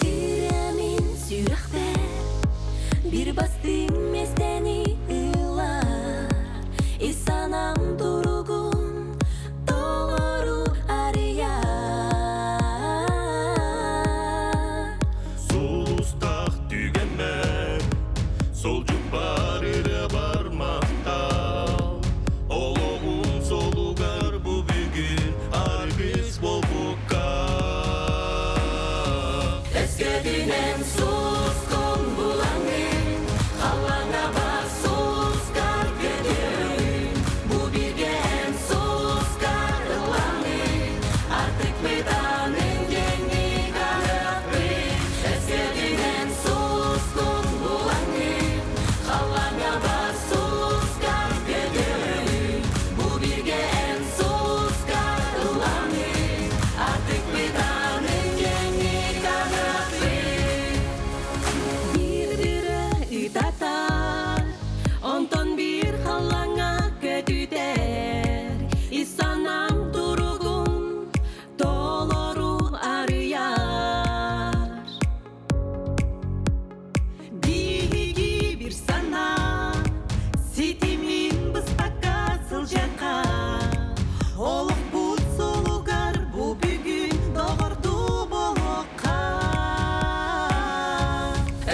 Киирэмин сүрэхпэр бир бастыҥ миэстэни ылар Ис санаам туругун толору арыйар Сулустаах түгэммэр Солдьук бар ырыа бар махтал Олоҕум солугар бу бүгүн аргыс буолбукка Өскөтүнэн сулускун булаҥын Халлааҥҥа бар сулускар көтөҕүн Бу бииргэ эн сулускар ыллаҥын Артыкпыт анын киэҥник арыахпыт Өскөтүнэн сулускун булаҥын Халлааҥҥа бар сулускар көтөҕүн Бу бииргэ эн сулускар ыллаҥын Артыкпыт анын киэҥник арыахпыт Биир бөрө ытатар, онтон биир халлааҥҥа көтүтэр. Ис санаам туругун толору арыйар. Биһиги бир санаа ситимин быспакка сылдьыахха. Олохпут суолугар бу бүгүн доҕордуу буолуохха.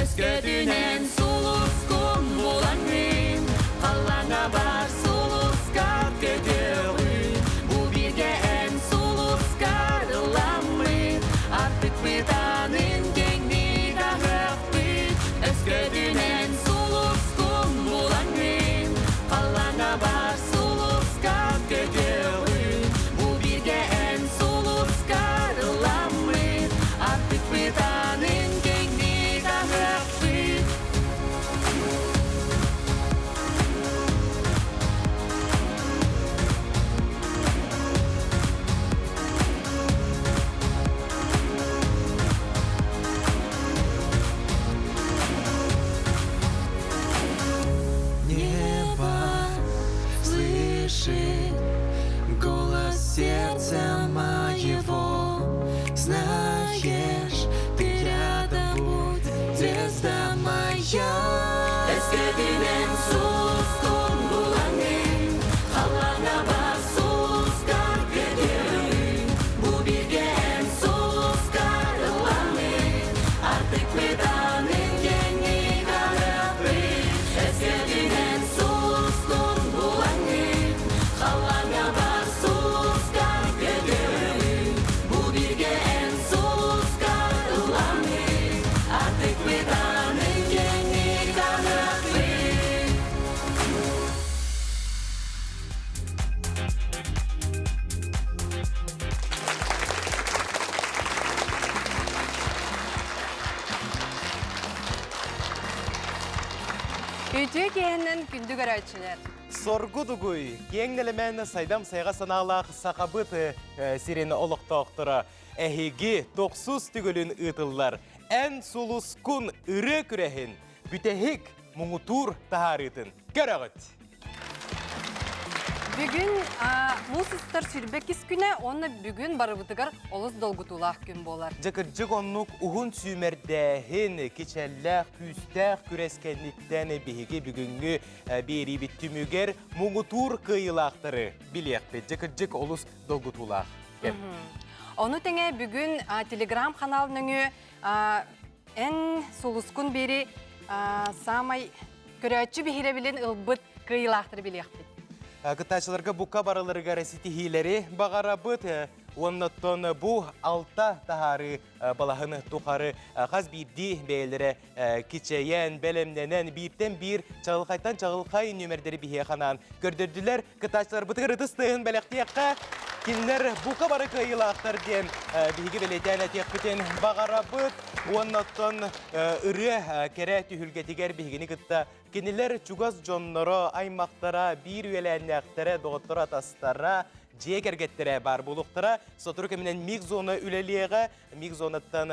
Өскөтүнэн сулускун булаҥҥын, халлааҥҥа бар сулускар көтөҕүн. Бу бииргэ эн сулускар ылламмыт, артыкпыт анын киэҥник аһыахпыт. Өскөтүнэн сулускун булаҥҥын, халлааҥҥа бар сулускар көтөҕүн. Бу бииргэ эн сулускар ылламмыт, артыкпыт анын киэҥник аһыахпыт. Небо слышит голос сердца моего. Знаешь, ты рядом будь, звезда моя. Өскөтүнэн сулускун булаҥын, халлааҥҥа бар сулускар көтөҕүн. Бу бииргэ эн сулускар ыллаҥын, артыкпыт анын киэҥник арыахпыт. Өскөтүнэн сулускун булаҥын, халлааҥҥа бар сулускар көтөҕүн. Бу бииргэ эн сулускар ыллаҥын, артыкпыт анын киэҥник арыахпыт. Үтүө киэһэнэн күндү көрөөччүлэр! Соргу дугуй, киэҥ нэлэмэн сайдам сайҕа санаалаах сахабыт сирин олохтоохторо эһиги тохсус түгүлүн ыытыллар эн сулускун ырыа күрэһин бүтэһик муҥутуур таһаарыытын көрөҕүт. Бүгүн муус устар сүүрбэккис күнэ уонна бүгүн барыбытыгар олус долгутуулаах күн буолар. Дьэ кырдьык оннук уһун сүүмэрдээһин, кичэллээх, күүстээх күрэс кэнниттэн биһиги бүгүҥҥү биэриибит түмүгэр муҥутуур кыайыылаахтары билиэхпит. Дьэ кырдьык олус долгутуулаах кэм. Ону тэҥэ бүгүн телеграм-канал нөҥүө эн сулускун биэри саамай Көрөөччү биһирэбилин ылбыт кыайыылаахтары билиэхпит. Кыттааччыларга бука барыларыгар ситиһиилэри баҕарабыт. Уоннаттан бу алта таһаарыы балаһын тухары хас биирдии бэйэлэрэ кичэйэн, бэлэмнэнэн, бииртэн биир чаҕылхайтан чаҕылхай нүөмэрдэри биһиэхэ анаан көрдөрдүлэр. Кыттааччыларбытыгар ытыс тыаһын бэлэхтиэххэ. Кинилэр бука бары кыайыылаахтар диэн биһиги бэлиэтээн этиэхпитин баҕарабыт. Уонна оттон ырыа кэрэ түһүлгэтигэр биһигини кытта кинилэр чугас дьонноро, аймахтара, биир үөлээннээхтэрэ, доҕотторо, атастара, дьиэ кэргэттэрэ баар буолуохтара. Сотору кэминэн миг зона үлэлиэҕэ. Миг зонаттан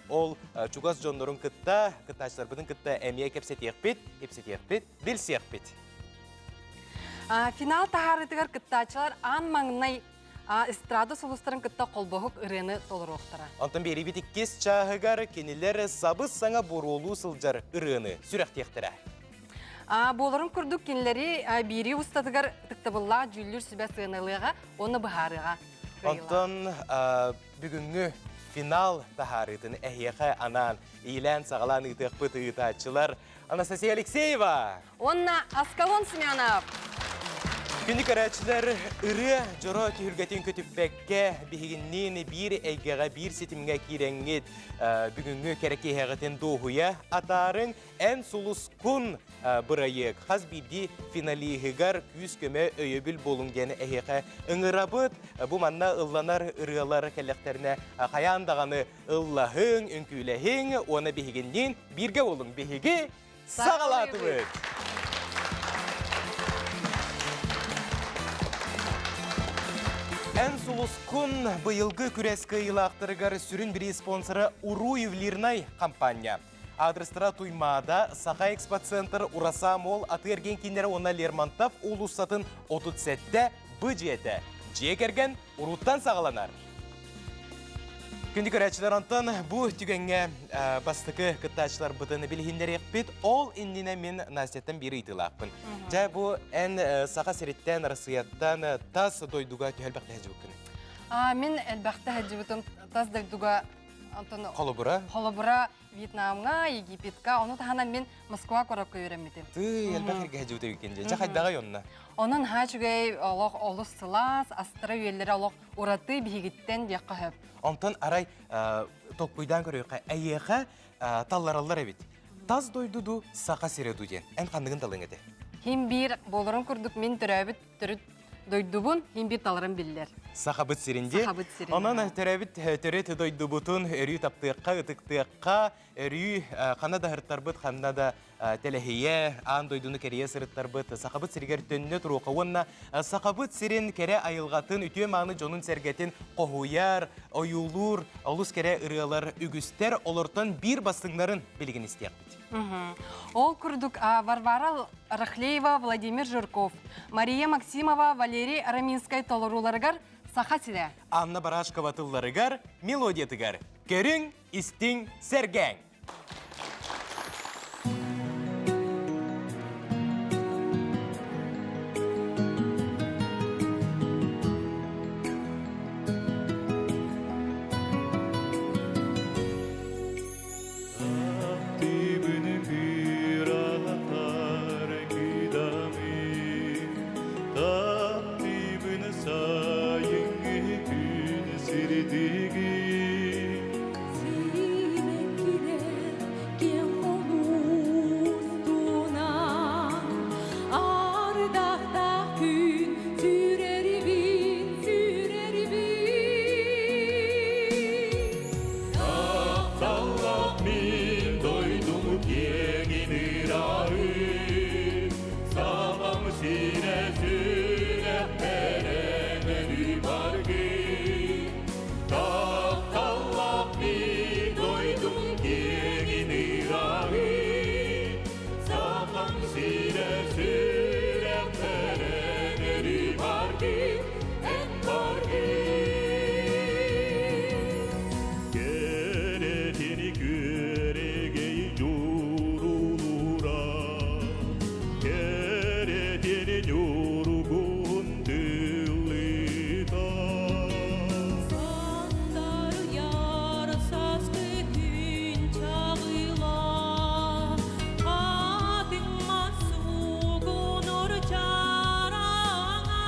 ол чугас дьоннорун кытта, кыттааччыларбытын кытта эмиэ кэпсэтиэхпит, ипсэтиэхпит, билсиэхпит. Финал таһаарыытыгар кыттааччылар аан маҥнай эстрада сулустарын кытта холбоһук ырыаны толоруохтара. Онтон биэрибит иккис чааһыгар кинилэр сабыс-саҥа буруолуу сылдьар ырыаны сүрэхтиэхтэрэ. Буоларын курдук кинилэри биирии устатыгар ытыктабыллаах дьүүллүүр сүбэ сыаналыаҕа уонна быһаарыаҕа. Онтон бүгүҥҥү финал таһаарыытын эһиэхэ анаан иилээн-саҕалаан ыытыахпыт ыытааччылар Анастасия Алексеева! Уонна Аскалон Семенов! Күнү көрөөччүлэр ырыа дьоро түһүлгэтин көтүппэккэ биһигинниин биир эйгэҕэ биир ситимҥэ киирэҥҥит бүгүҥҥү кэрэ киэһэҕитин дуоһуйа атаарыҥ Эн сулускун бырайыак хас биирдии финалиһыгар күүс-көмө өйөбүл буолуҥ диэн эһиэхэ ыҥырабыт. Бу манна ылланар ырыалар кэллэхтэринэ хайаан даҕаны ыллаһыҥ, үҥкүүлэһиҥ уонна биһигинниин бииргэ буолуҥ. Биһиги саҕалаатыбыт! Эн сулускун быйылгы күрэс кыайыылаахтарыгар сүрүн бириис спонсора Уруу ювелирнай компания. Адрестара Туймаада, Саха экспоцентр, Ураса Мол атыы-эргиэн кииннэрэ уонна Лермонтов уулуссатын 37 Б дьиэтэ. Дьиэ кэргэн уруттан саҕаланар. Күндү көрөөччүлэр, онтон бу түгэҥҥэ бастакы кыттааччыларбытын билиһиннэриэхпит. Ол иннинэ мин Настяттан биир ыйытыылаахпын. Дьэ, бу эн Саха сириттэн, Россияттан тас дойдуга төһө элбэхтэ сылдьыбыккын? Мин элбэхтэ сылдьыбытым тас дойдуга онтон Холобура? Холобура Вьетнамҥа, Египетка, ону таһынан мин Москва куоракка үөрэммитим. Тыы, элбэх эргэ сылдьыбыт эбиккин дьэ. Дьэ хайдаҕай онно? Онон наһаа үчүгэй, олох олус сылаас, астара үөллэрэ олох ураты биһигиттэн диэххэ сөп. Онтон арай толкуйдаан көрүөххэ, эйиэхэ таллараллар эбит. Тас дойду ду, Саха сирэ ду диэн. Эн ханныгын талыҥ этэ? Хим биир буоларын курдук мин төрөөбүт төрүт дойдубун хим биир таларым биллэр. Сахабыт сирин дии. Сахабыт сирин. Онон төрөөбүт төрүт дойдубутун өрүү таптыахха, ытыктыахха, өрүү ханна да ыһыртарбыт, ханна да тэлэһийэ, аан дойдуну кэрийэ сырыттарбыт, Сахабыт сиригэр төннө туруоха уонна Сахабыт сирин кэрэ айылҕатын, үтүө-мааны дьонун-сэргэтин хоһуйар, ойуулуур олус кэрэ ырыалар үгүстэр, олортон биир бастыҥнарын билигин истиэхпит. Ол курдук Варвара Рахлеева, Владимир Жирков, Мария Максимова, Валерий Араминскай толорууларыгар Саха сирэ. Анна Барашкова тылларыгар, мелодиятыгар Көрүҥ, истиҥ, сэргээҥ! Таптыыбын кыыралатар кыдамы, Таптыыбын сайыҥҥы күн сирдиги. Сибэккилэр киэҥ хонуустунан, Ардахтаах күн сүүрэрибин, сүүрэрибин. Тапталлаах мин дойдум киэҥин ыраары, Сабам сирэ сүрэхпэр эн баргы. Тапталлаах мин дойдум киэҥин ыраары, Сахам сирэ сүрэхпэр эн баргы, эн баргы. Кэрэтини күөрэгэй дьурулуура, Кэрэтини ньургун тыллыта. Сандарыйар сааскы күн чаҕыла, Хатыҥ мас угунур чараҥа.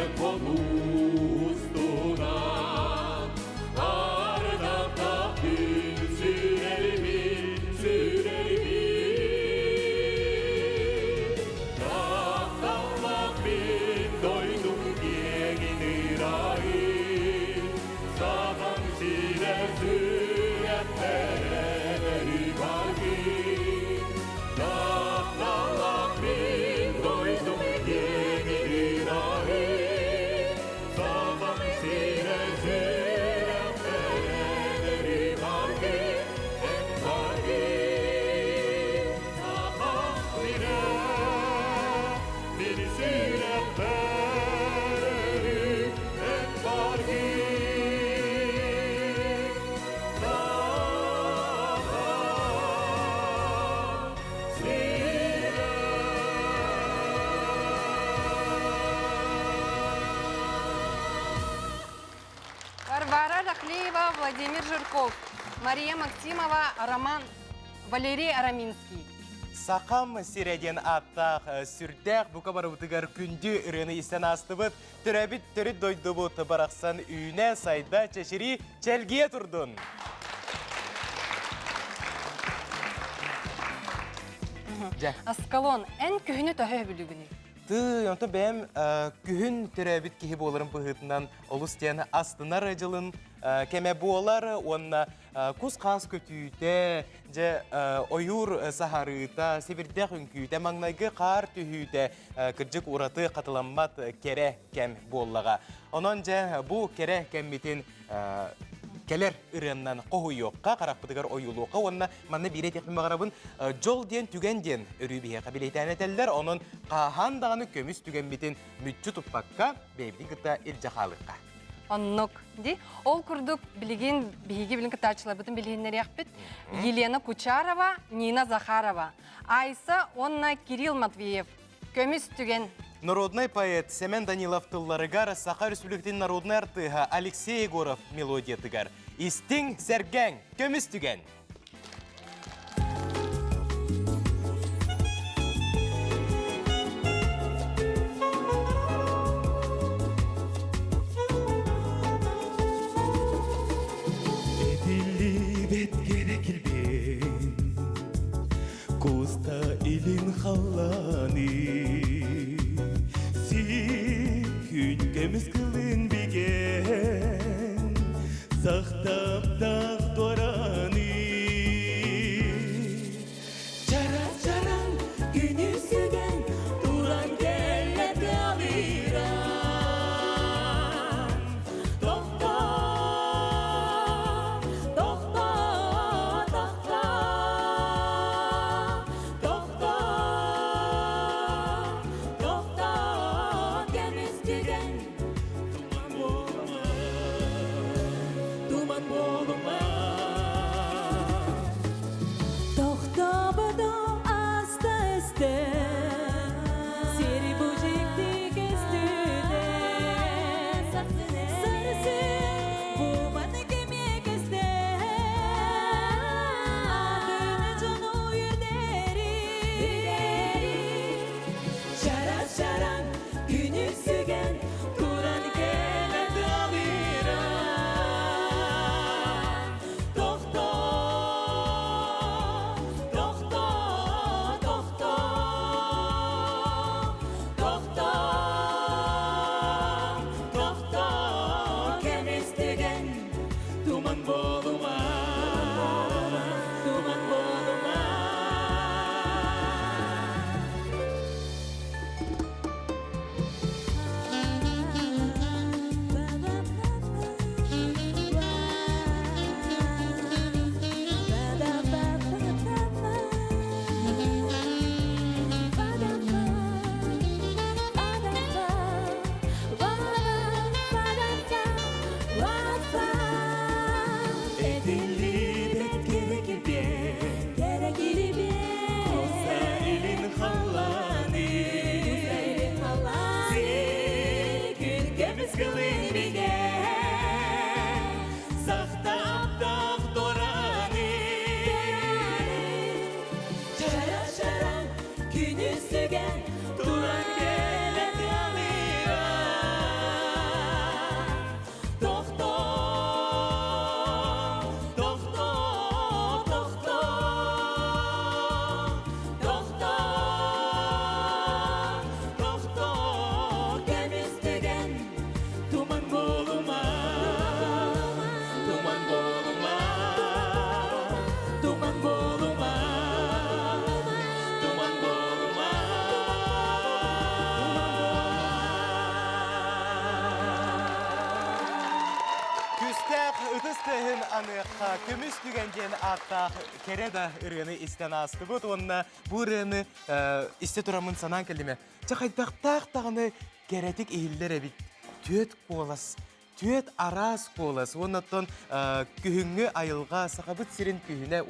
Киэн хонуу устунан Ардахтаах күн сүрэрбин, сүрэрбин Тапталлаах мин дойдум киэҥин ырайын Сахам сирэ сүрэхтэрэ баргын Тапталлаах мин дойдум киэҥин ырайын Сахам сирэ сүрэхтэрэ баргын Баргын Сахам сирэ мин сүрэхпэр эн баргын Сахам сирэ. Варвара Рахлеева, Владимир Жирков, Мария Максимова, Роман Валерий Араминский. Сахам сирэ диэн ааттаах сүрдээх бука барыбытыгар күндү ырыаны истэн аастыбыт. Төрөөбүт төрүт дойдубут барахсан үүнэ, сайда, чэчирии, чэлгийэ турдун! Дьэ. Аскалон, эн күһүнү төһө өбүлүгүнүй? Тыы, онтон бэйэм күһүн төрөөбүт киһи буоларым быһыытынан олус диэн астынар дьылын кэмэ буолар уонна кус-хаас көтүүтэ, дьэ ойуур саһарыыта, сибирдэх үҥкүүтэ, маҥнайгы хаар түһүүтэ кырдьык ураты хатыламмат кэрэ кэм буоллаҕа. Онон дьэ бу кэрэ кэммитин кэлэр ырыаннан хоһуйуохха, харахпытыгар ойуулуохха уонна манна биир этиэхпин баҕарабын, дьол диэн түгэн диэн өрүү биһиэхэ билиэтээн этэллэр, онон хааһаан даҕаны көмүс түгэммитин мүччү туппакка бэйэбитин кытта илдьэ хаалыахха. Оннук. Ди. Ол курдук билигин биһиги билин кытааччыларбытын билиһиннэриэхпит. Елена Кучарова, Нина Захарова, Айса уонна Кирилл Матвеев. Көмүс түгэн. Народный поэт Семен Данилов тылларыгар Саха Республикатын народнай артыыһа Алексей Егоров мелодиятыгар Истиҥ, сэргэҥ, көмүс түгэн! Этиллибэт кэрэ килбиэн Куста илин халлааны Син күн көмүс кылын биген Сахтаптах дораны Чара-чаран күнү сүгэн Туран кэллэ тыалыран Тохто, тохто, тохто, тохто, тохто, көмүс түгэн. Туман буолма, туман. Күүстээх ытыс тыаһын аныахха көмүс түгэн диэн ааттаах кэрэ да ырыаны истэн аастыбыт уонна бу ырыаны истэ тураммын санаан кэллим. Чэ хайдахтаах даҕаны кэрэтик иһиллэр эбит. Түөт куолас, түөт араас куолас уонна оттон күһүҥҥү айылҕа Сахабыт сирин күһүнэ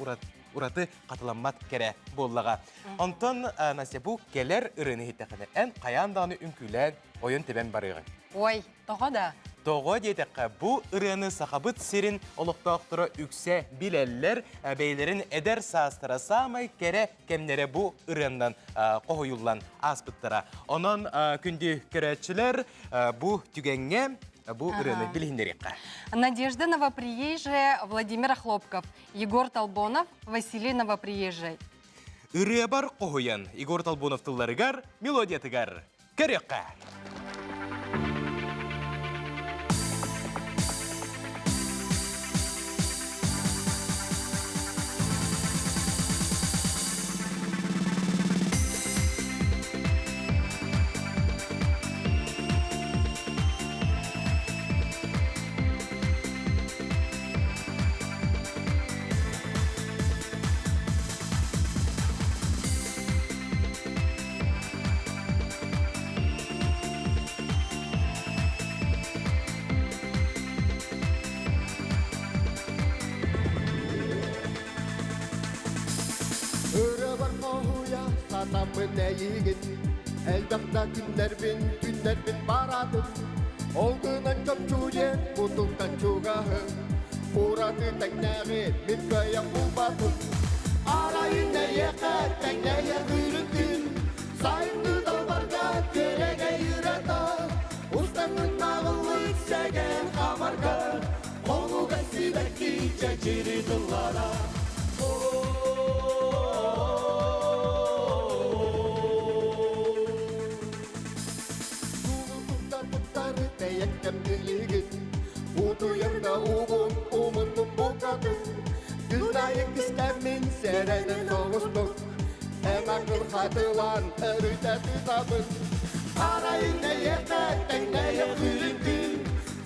ураты хатыламмат кэрэ буоллаҕа. Онтон Настя бу кэлэр ырыаны иһиттэххинэ эн хайаан даҕаны үҥкүүлээн ойон тэбэн барыаҕыҥ. Ой, Тоҕо да? Тоҕо диэтэххэ, бу ырыаны Сахабыт сирин олохтоохторо үксэ билэллэр, бэйэлэрин эдэр саастара саамай кэрэ кэмнэрэ бу ырыаннан хоһуйуллан ааспыттара. Онон күндү көрөөччүлэр, бу түгэҥҥэ бу ырыаны билиһиннэриэххэ. Надежда Новоприезжая, Владимир Охлопков, Егор Толбонов, Василий Новоприезжай. Ырыабар хоһуйан Егор Толбонов тылларыгар, мелодиятыгар Көрүөххэ! Ырыбар хоһуйа сатаммын эйигин Элбэх да күннэрбин, күннэрбин баратын Ол гынан чопчу диэн кутуктан чугаһын Ураты тэҥнээҕи мин кыайан булбатым Арайын эйиэхэ тэҥнэйэ күрүкүн Сайыҥҥы далбарга күөрэгэй ырата Устаҥҥын наҕыллык сэгэн хамарга Хонуга сибэкки чэчири тыллара Туттар тэйэккэм билигин Утуйар да угун умуннум букатын Күн аайы кистэммин сэрэнэн соҕустук Эн акыл хатылаан өрүтэ тутабын Арайын эйиэхэ тэҥнэйэ күрүн күн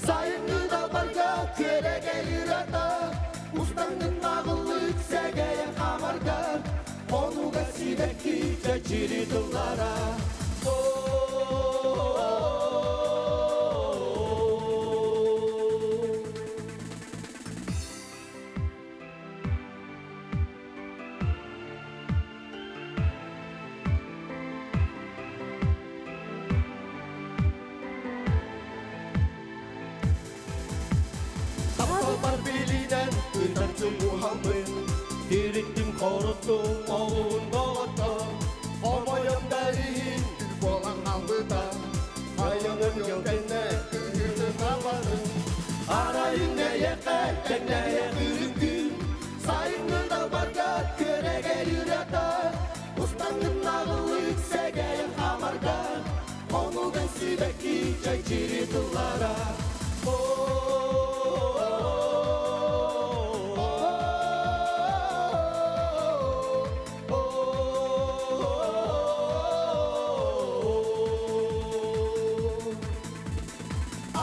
Сайыҥҥы далбарга күөрэгэй ырата Устаҥҥын наҕыллык сэгэйэн хаамарга Хонуга сибэкки чэчири тыллара Тапталбар билинэн ытарчы уһалбын Тириттим хоруттум олуун доҕоттор Хомойом да иһин буолан хаалбыта Айаным дьыл кэннэ күһүнүн абарын Арайын эйэхэ тэҥнэйэ күрүн Сайыҥҥы далбарга күөрэгэй ырыата Устаҥҥын наҕыллык сэгэйэн хаамарга Хонуган сибэкки чэчири тыллара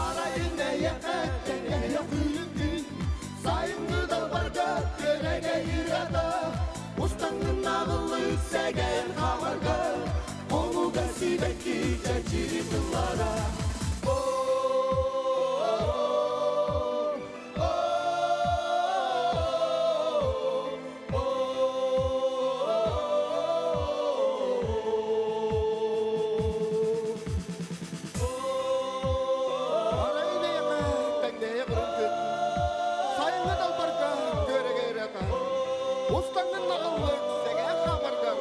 Арайын эйэхэ тэҥнэһэ күлүккүн Сайыҥҥы далбарга күөрэгэй ырыата Устаҥҥын наҕыллык сэгэйэн хаамарга Хонуга сибэкки чэчири тыллара Сайыҥҥы далбарга күөрэгэй Устаҥҥын наҕыллык сэгээр хаамаргар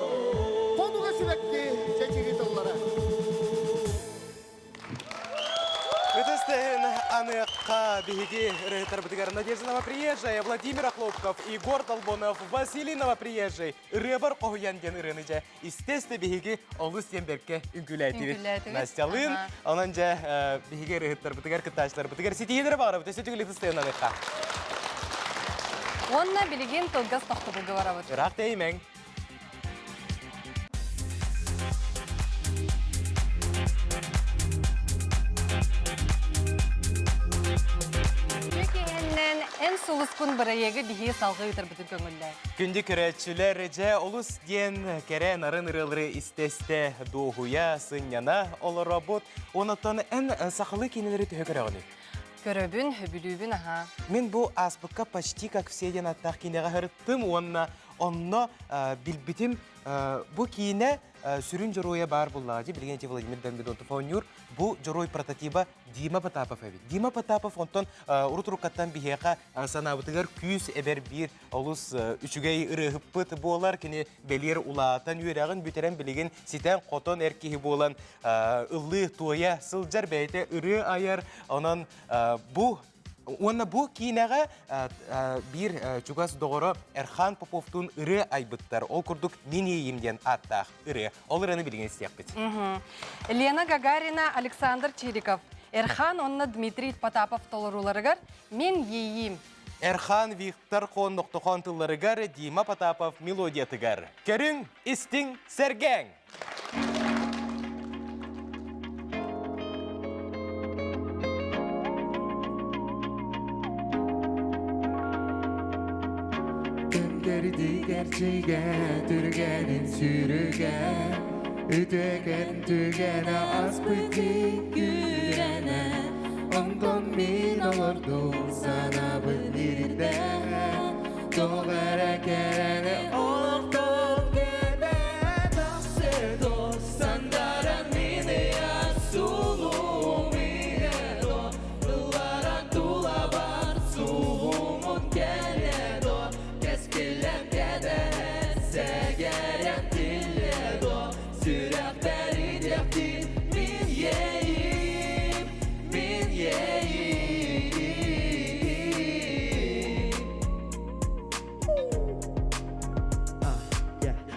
Хонуга сибэкки чэчиги тыллара Ытыстыһын аныахха биһиги ырыһыттарбытыгар Надежда Новоприезжая, Владимир Охлопков, Егор Долбонов, Василий Новоприезжий ырыабар хоһуйан диэн ырыаны дьэ истэ-истэ биһиги олус диэн бэркэ үҥкүүлээтибит. Настялыын, онон дьэ биһиги ырыһыттарбытыгар, кыттааччыларбытыгар ситиһиилэри баҕарабыт. Өссө түгэл ытыстыһын аныахха. Уонна билигин тылгас тохтобулга барабыт. Ыраах тэйимэҥ. Үтүө киэһэннэн Эн сулускун бырайыагы биһиги салгыы ыытарбытын көҥүллээ. Күндү көрөөччүлэр, дьэ олус диэн кэрэ нарын ырыалары истэ-истэ дуоһуйа, сынньана олоробут. Онотон эн сахалыы киинэлэри төһө көрөҕүнүй? Көрөбүн, сөбүлүүбүн аһаа. Мин бу ааспыкка почти как все диэн ааттаах киинэҕэ сырыттым уонна онно билбитим бу киинэ сүрүн дьоруойа баар буллаҕа дии билигин ити Владимир Дормидонтов оонньуур бу дьоруой прототиба Дима Потапов эбит. Дима Потапов онтон урут-уруккаттан биһиэхэ санаабытыгар күүс эбэр биир олус үчүгэй ырыаһыппыт буолар. Кини бэлиэр улаатан, үөрэҕин бүтэрэн билигин ситэн-хотон эр киһи буолан ыллыы туойа сылдьар, бэйэтэ ырыа айар. Онон бу Уонна бу киинэҕэ биир чугас доҕоро Эрхан Поповтуун ырыа айбыттар. Ол курдук «Мин иэйим» диэн ааттаах ырыа. Ол ырыаны билигин истиэхпит. Лена Гагарина, Александр Чириков, Эрхан уонна Дмитрий Потапов толорууларыгар «Мин иэйиим». Эрхан Виктор Хон Ноктохон тылларыгар Дима Потапов мелодиятыгар. Көрүҥ, истиҥ, сэргээҥ! Кэмкэрдигэр чигэ түргэнин сүрүгэ Үтүөкэн түгэнэ аспыт күрэнэ Онтон мин олордум санаабын биирдэ Тоҕо эрэ кэрэни олохтон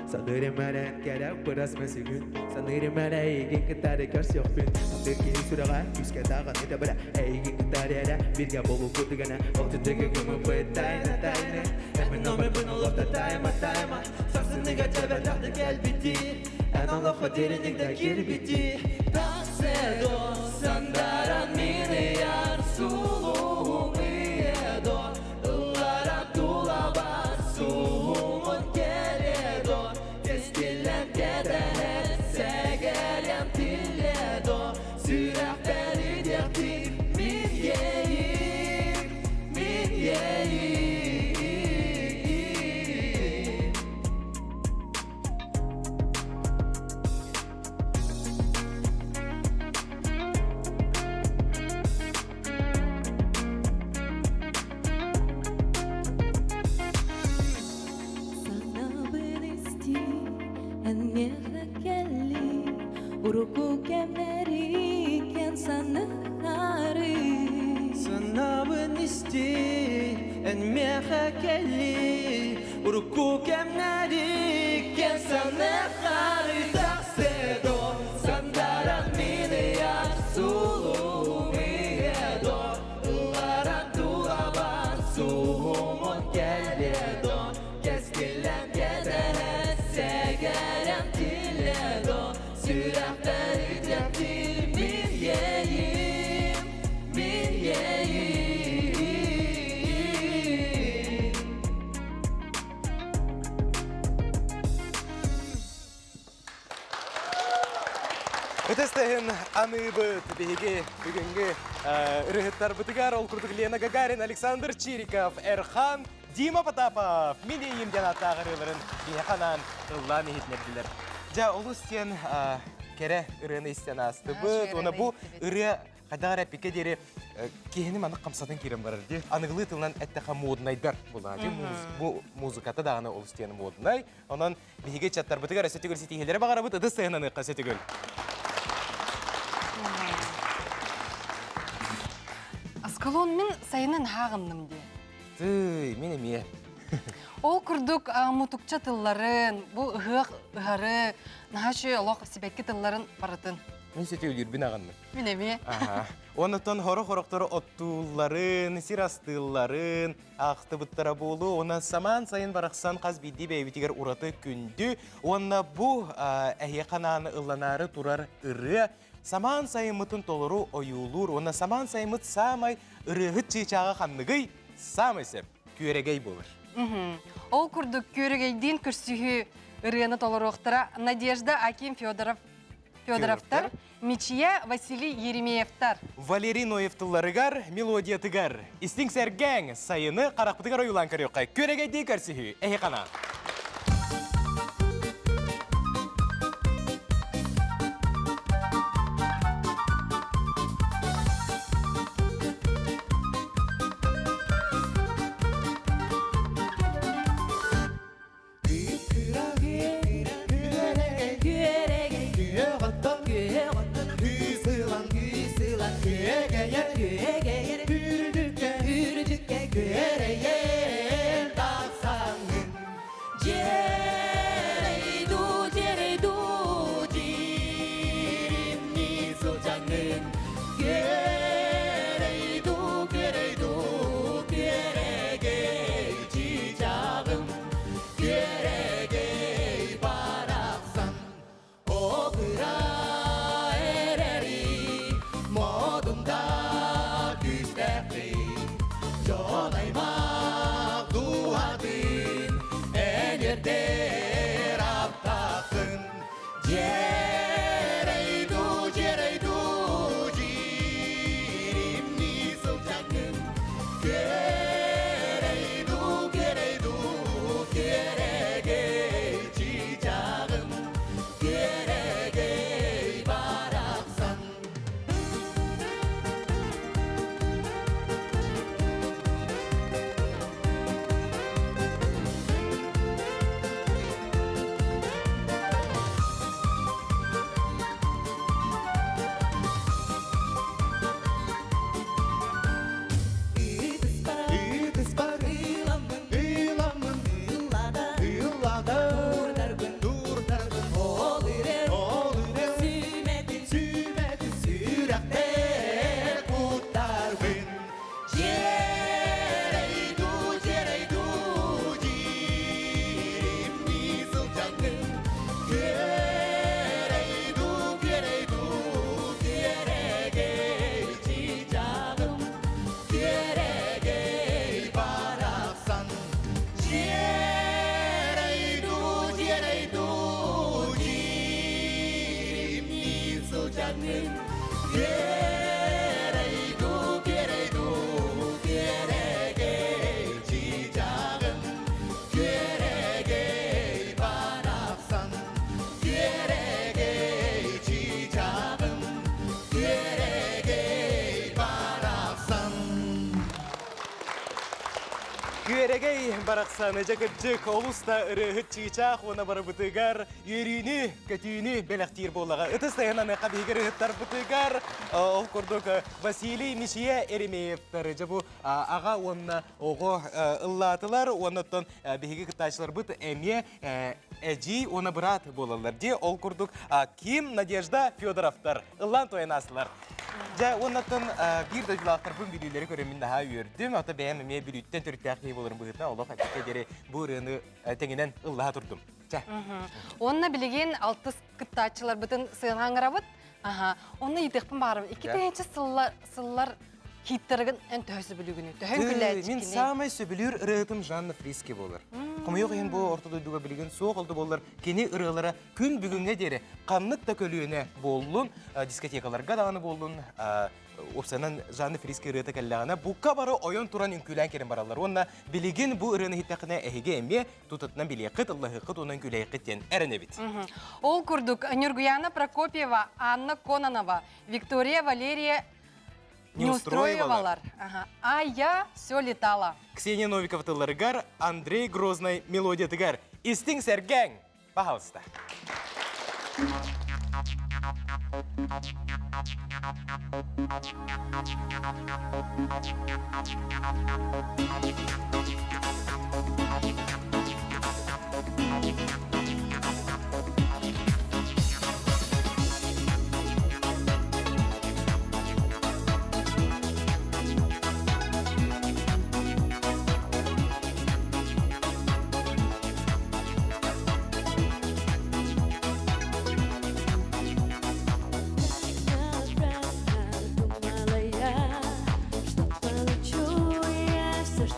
Саныырым эрэ кэрэ бырас мэсигин Саныырым эрэ эйигин кытары көрсүөхпүн Таптыыр киһи сүрэҕэ күүскэ даҕаны тэбэрэ Эйигин кытары эрэ бииргэ буолуохпут гына Отутугу гыммыппыт тайна тайна Эмин номербын олохто тайма тайма Сарсыныга дьэбэтэхтэ кэлбити Эн олоххо дириҥник да киирбити Такседо сандаран мин ыйар сулуһум ыйедо Ылларан тулабар суһумун кэледо Кэскиллэн кэтэһэр сэгэриэм тилледо Сүрэхпэр идэхтин мин иэйиим, мин иэйиим. Санаабын исти, эн миэхэ кэлли, урукку кэмнэрикэн саныһары. Санаабын исти, эн миэхэ кэлли, урукку кэмнэрикэн саныһары. Такседо, сандаран мин ыйар сулуһум ыйыадо, ылларан тулабар суһумун кэлиэдо, кэскиллэн кэтэһэр сэгэрэн тиллэдо, сүрэхпэр итэхтиир мин иэйиим, мин иэйиим. Ытыстыһын аныыбыт биһиги бүгүҥҥү ырыһыттарбытыгар ол курдук Лена Гагарин, Александр Чириков, Эрхан, Дима Потапов мин иэйиим диэн ааттаах ырыаларын биһиэхэ анаан ыллаан иһитинэрдилэр. Дьэ, олус диэн кэрэ ырыаны истэн аастыбыт. Уонна бу ырыа хайдах эрэ эппиккэ диэри киһини маннык хамсатан киирэн барар дии. Аныгылыы тылынан эттэхэ моднайдар буолаа дии. Бу музыката даҕаны олус диэн моднай. Онон Биһиги ыччаттарбытыгар өссө төгүл ситиһиилэри баҕарабыт, ытыс сыһынаныахха өссө төгүл. Аскалон мин сайынын хааҕынным дии. Тый, мин эмиэ. Ол курдук мутукча тылларын, бу ыһыах ыһары, наһаа үчүгэй олох сибэкки тылларын барытын. Мин сөтүөлүүрбүн аҕынным. Мин эмиэ. Оннуттан хоро-хорохтору оттуулларын, сир астыылларын, аахтыбыттара буолуо. Уонна самаан сайын барахсан хас биирдии бэйэбитигэр ураты күндү. Уонна бу эһиэхэ анаан ылланаары турар ырыа самаан сайыммытын толору ойуулуур уонна самаан сайыммыт саамай ырыаһыт чыычааҕа ханныгый? саамай сөп күөрэгэй буолар. Ол курдук күөрэгэйдиин көрсүһүү ырыаны толоруохтара Надежда Аким Федоров Федоровтар, Мичия Василий Еремеевтар. Валерий Ноев тылларыгар, мелодиятыгар истиҥ сэргээҥ, сайыны харахпытыгар ойуулаан көрүөххэ. Күөрэгэйдии көрсүһүү, эһи хана. Күөрэгэй барахсаны дьэ кырдьык олус да ырыаһыт чыычаах уонна барыбытыгар үөрүүнү, көтүүнү бэлэхтиир буоллаҕа. Ытыс тайан аныаха биһиги ырыһыттарбытыгар ол курдук Василий Мичия Еремеевтар дьэ бу аҕа уонна оҕо ыллаатылар уонна оттон биһиги кыттааччыларбыт эмиэ эдьиий уонна быраат буолаллар дии. Ол курдук Ким Надежда Федоровтар ыллаан туойан аастылар. Дьэ, уоннаттан биир дойдулаахтарбын бүлүүлэри көрөммүн наһаа үөрдүм. Ата бэйэм эмиэ Бүлүүттэн төрүттээх киһи буоларым быһыытынан олох эппиккэ диэри бу ырыаны тэҥинэн ыллаһа турдум. Чэ. Уонна билигин алтыс кыттааччыларбытын сыанаан ыҥырабыт. Аха. Онно ыйытыахпын баҕарабын. Икки тыһыынча сыллар сыллар хиттарыгын эн төһө сөбүлүүгүнүй? Төһө Мин саамай сөбүлүүр ырыаһытым Жанна Фриске буолар. Хомойуох иһин бу орто дойдуга билигин суох олду буоллар, кини ырыалара күн бүгүҥҥэ диэри ханнык да көлүөнэ буоллун, дискотекаларга даҕаны буоллун, уопсайынан Жанна Фриске ырыата кэллэҕинэ, бука бары ойон туран үҥкүүлээн кэлэн бараллар. Уонна билигин бу ырыаны иһиттэххинэ эһиги эмиэ тутатынан билиэххит, ыллаһыаххыт уонна үҥкүүлэһиэххит диэн эрэнэбит. Ол курдук Нюргуяна Прокопьева, Анна Кононова, Виктория Валерия Неустроевалар. А я все летала. Ксения Новикова тылларыгар, Андрей Грозный мелодиятыгар. Истиҥ сэргээҥ! Пожалуйста. Напрасно думала я, что получу я все, что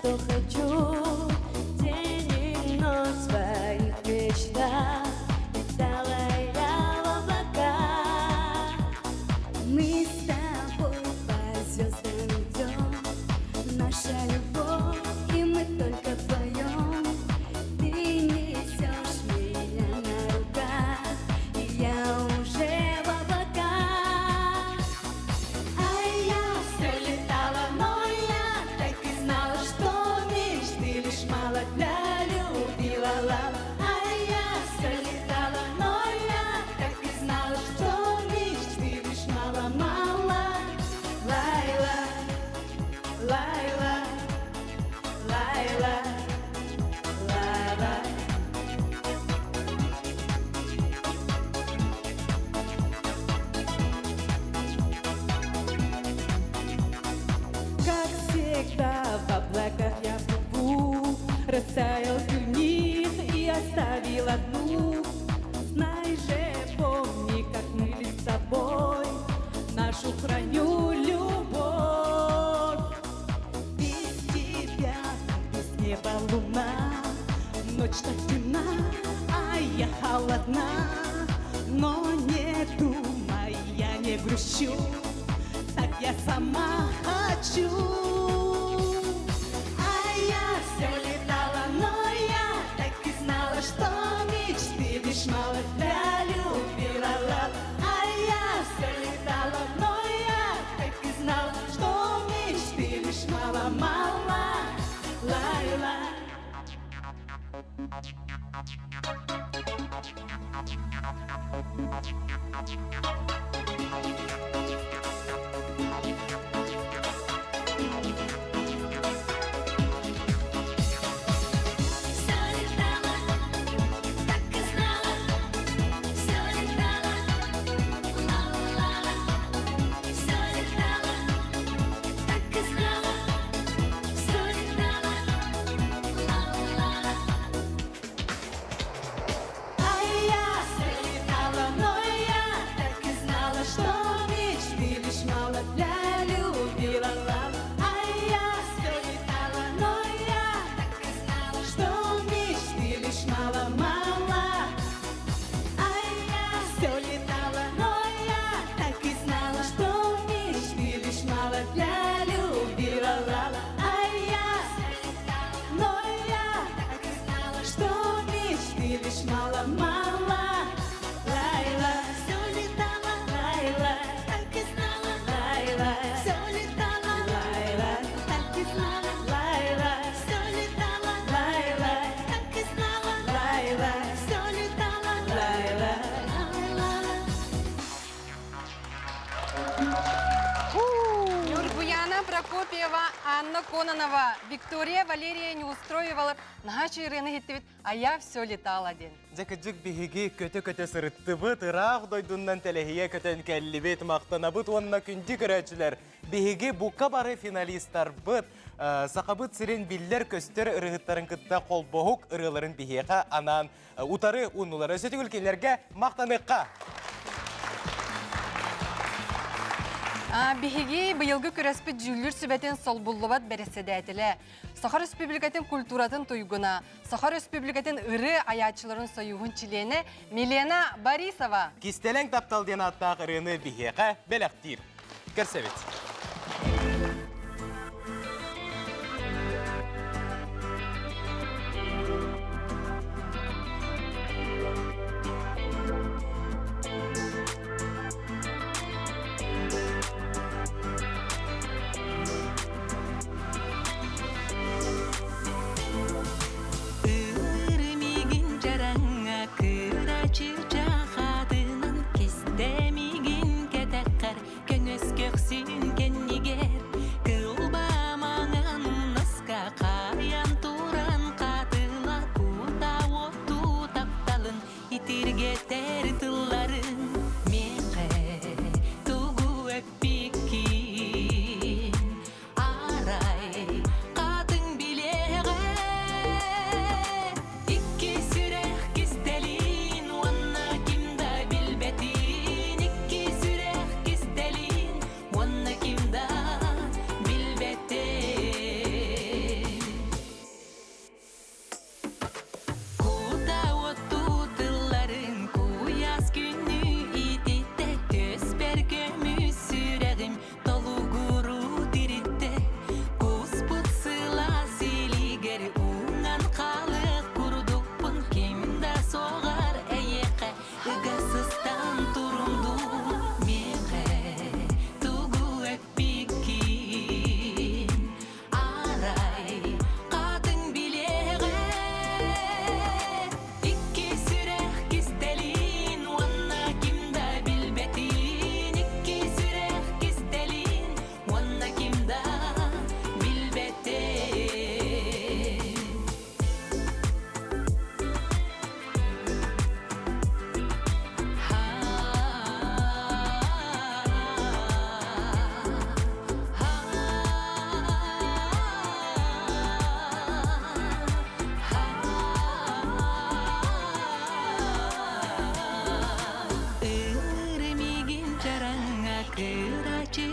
Всегда в облаках я плыву, растаял ты и оставил одну. Знай же, помни, как мы с тобой нашу храню любовь. Без тебя, без неба луна, Ночь так темна, а я холодна. Но не думай, я не грущу, Так я сама хочу. А я все летала, но я так и знала, что мечты лишь мало для любви. Ла-ла. А я все летала, но я так и знала, что мечты лишь мало-мало. Лай-ла. А я летала, но я так и знала, что мечты лишь мало для любви. Ла-ла. А я все летала, но я так и знала, что мечты лишь мало-мало. А я все летала, но я так и знала, что мечты лишь мало для любви. Ла-ла. А я но я так и знала, что мечты лишь мало-мало. Лайла, все летала, Лайла, так и знала, Лайла, все летала, Лайла, так и знала, Лайла, все летала, Лайла, так и знала, Лайла, все летала, Лайла, Лайла. Нюргуяна Прокопьева, Анна Кононова, Виктория Валерия Неустроевалар наһаа ырыаны иһиттибит, а я все летала диэн. Дьэ кырдьык биһиги көтө-көтө сырыттыбыт, ыраах дойдуннан тэлэһийэ көтөн кэллибит, махтанабыт уонна күндү көрөөччүлэр. Биһиги бука бары финалистарбыт, Сахабыт сирин биллэр-көстөр ырыһыттарын кытта холбоһук ырыаларын биһиэхэ анаан утары ууннулар. Өссө төгүл кинилэргэ махтаныахха! Биһиги быйылгы күрэспит дьүүллүүр сүбэтин солбуллубат бэрэссэдээтэлэ, Саха Республикатын культуратын туйгуна, Саха Республикатын ырыа айааччыларын союһун чилиэнэ Милена Борисова. Кистэлэҥ таптал диэн ааттаах ырыаны биһиэхэ бэлэхтиир. Көрсөбүт. Ыр мигин дьараҥҥа кыра чыычаах аатынан кистэмигин кэтэххэр көҥөс көхсүн.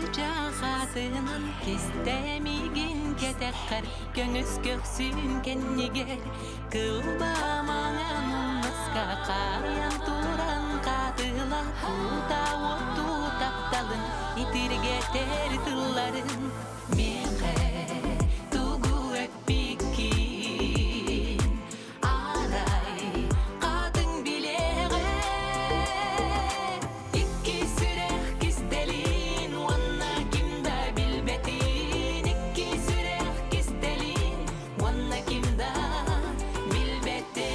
Чыычаах аатынан кистэмигин кэтэххэр Көҥүс көхсүн кэннигэр Кылбаа маҥан умнаска хаайан туран Хаатыла куута уоттуу тапталын Итиргэтэр тылларын Миэхэ тугу эппиккин Арай хатыҥ билиэҕэ Икки сүрэх кистэлин уонна ким да билбэтин Икки сүрэх кистэлин уонна ким да билбэтин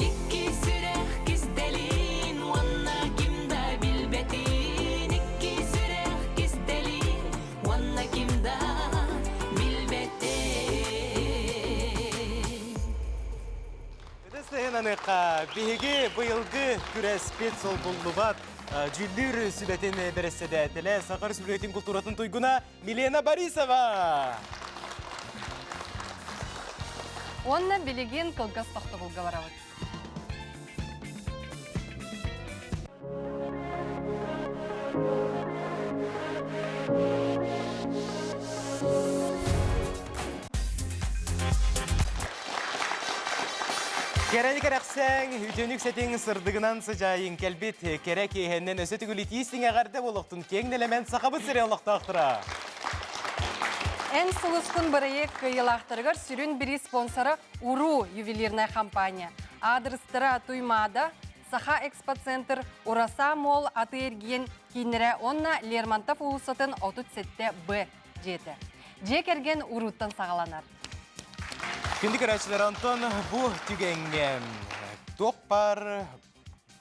Икки сүрэх кистэлин уонна ким да билбэтин Икки сүрэх кистэлин уонна ким да билбэтин. Ытыс аныха биһиги быйылгы күрэспит солбуллубат дьүүллүүр сүбэтин бэрэссэдээтэлэ Саха Республикатын култууратын туйгуна Милена Борисова! Уонна билигин кылгас тохтобулга барабыт. Кэрэни кэрэхсэҥ, үтүөнүк сэтиҥ сырдыгынан сыдьаайын кэлбит кэрэ киэһэннэн өссө түгүлүтии сиҥэҕэрдэ буолуохтун киэҥ нэлэмэн Сахабыт сирэ олохтоохторо. Эн сулускун бырайыак кыайыылаахтарыгар сүрүн бириис спонсора Уруу ювелирная компания. Аадырыстара Туймаада, Саха экспоцентр, Ураса Мол атыы-эргиэн кииннэрэ уонна Лермонтов уулуссатын 37 Б дьиэтэ. Дьиэ кэргэн урууттан саҕаланар. Күндү көрөөччүлэр, Антон бу түгэҥҥэ туох баар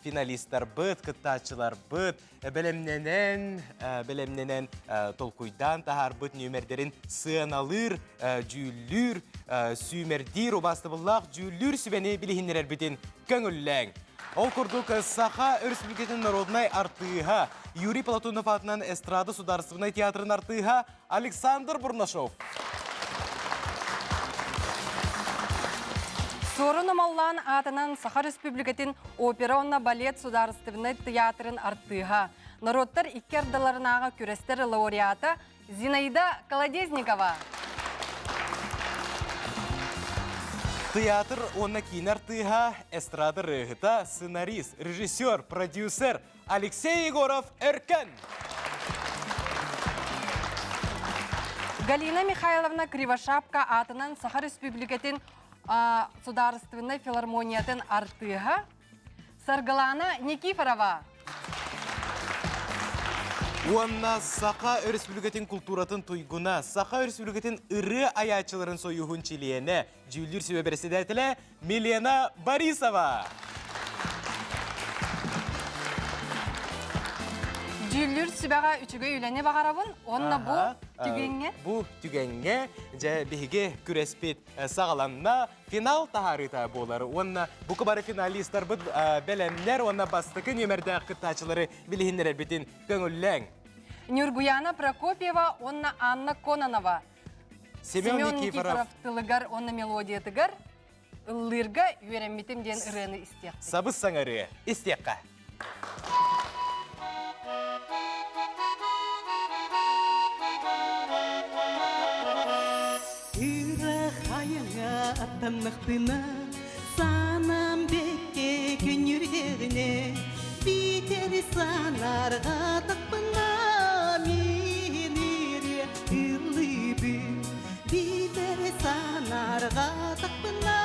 финалистарбыт, кыттааччыларбыт бэлэмнэнэн, бэлэмнэнэн толкуйдаан таһаарбыт нүөмэрдэрин сыаналыыр, дьүүллүүр, сүүмэрдиир убаастабыллаах дьүүллүүр сүбэни билиһиннэрэрбитин көҥүллээҥ. Ол курдук, Саха Өрөспүүбүлүкэтин народнай артыыһа Юрий Платонов аатынан эстрада судаарыстыбаннай театрын артыыһа Александр Бурнашов. Суорун Омоллоон аатынан Саха Республикатын опера уонна балет судаарыстыбаннай тыйаатырын артыыһа, норуоттар икки ардыларынааҕы күрэстэр лауреата Зинаида Колодезникова. Театр уонна киинэ артыыһа, эстрада ырыаһыта, сценарист, режиссер, продюсер Алексей Егоров Өркөн. Галина Михайловна Кривошапка аатынан Саха Республикатын Судаарыстыбаннай филармониятын артыыһа Саргылана Никифорова. Уонна Саха Өрөспүүбүлүкэтин култууратын туйгуна, Саха Өрөспүүбүлүкэтин ырыа айааччыларын союһун чилиэнэ, дьүүллүүр сүбэ бэрэссэдээтэлэ Милена Борисова. Дьүүллүүр сүбэҕэ үчүгэй үлэни баҕарабын уонна бу түгэҥҥэ Бу түгэҥҥэ дьэ биһиги күрэспит саҕаланна финал таһаарыыта буолар уонна бука бары финалистарбыт бэлэмнэр уонна бастакы нүөмэрдээх кыттааччылары билиһиннэрэрбитин көҥүллээҥ. Нюргуяна Прокопьева уонна Анна Кононова Семен Никифоров тылыгар уонна мелодиятыгар ыллыырга үөрэммитим диэн ырыаны истиэхпит. Сабыс саҥарыа истиэххэ. Ыраах айаҥа аттаннахпына, санаам бэккэ күннүрдэҕинэ, биитэр санаарҕаатахпына, мин ириэ ыллыыбын. Биитэр санаарҕаатахпына,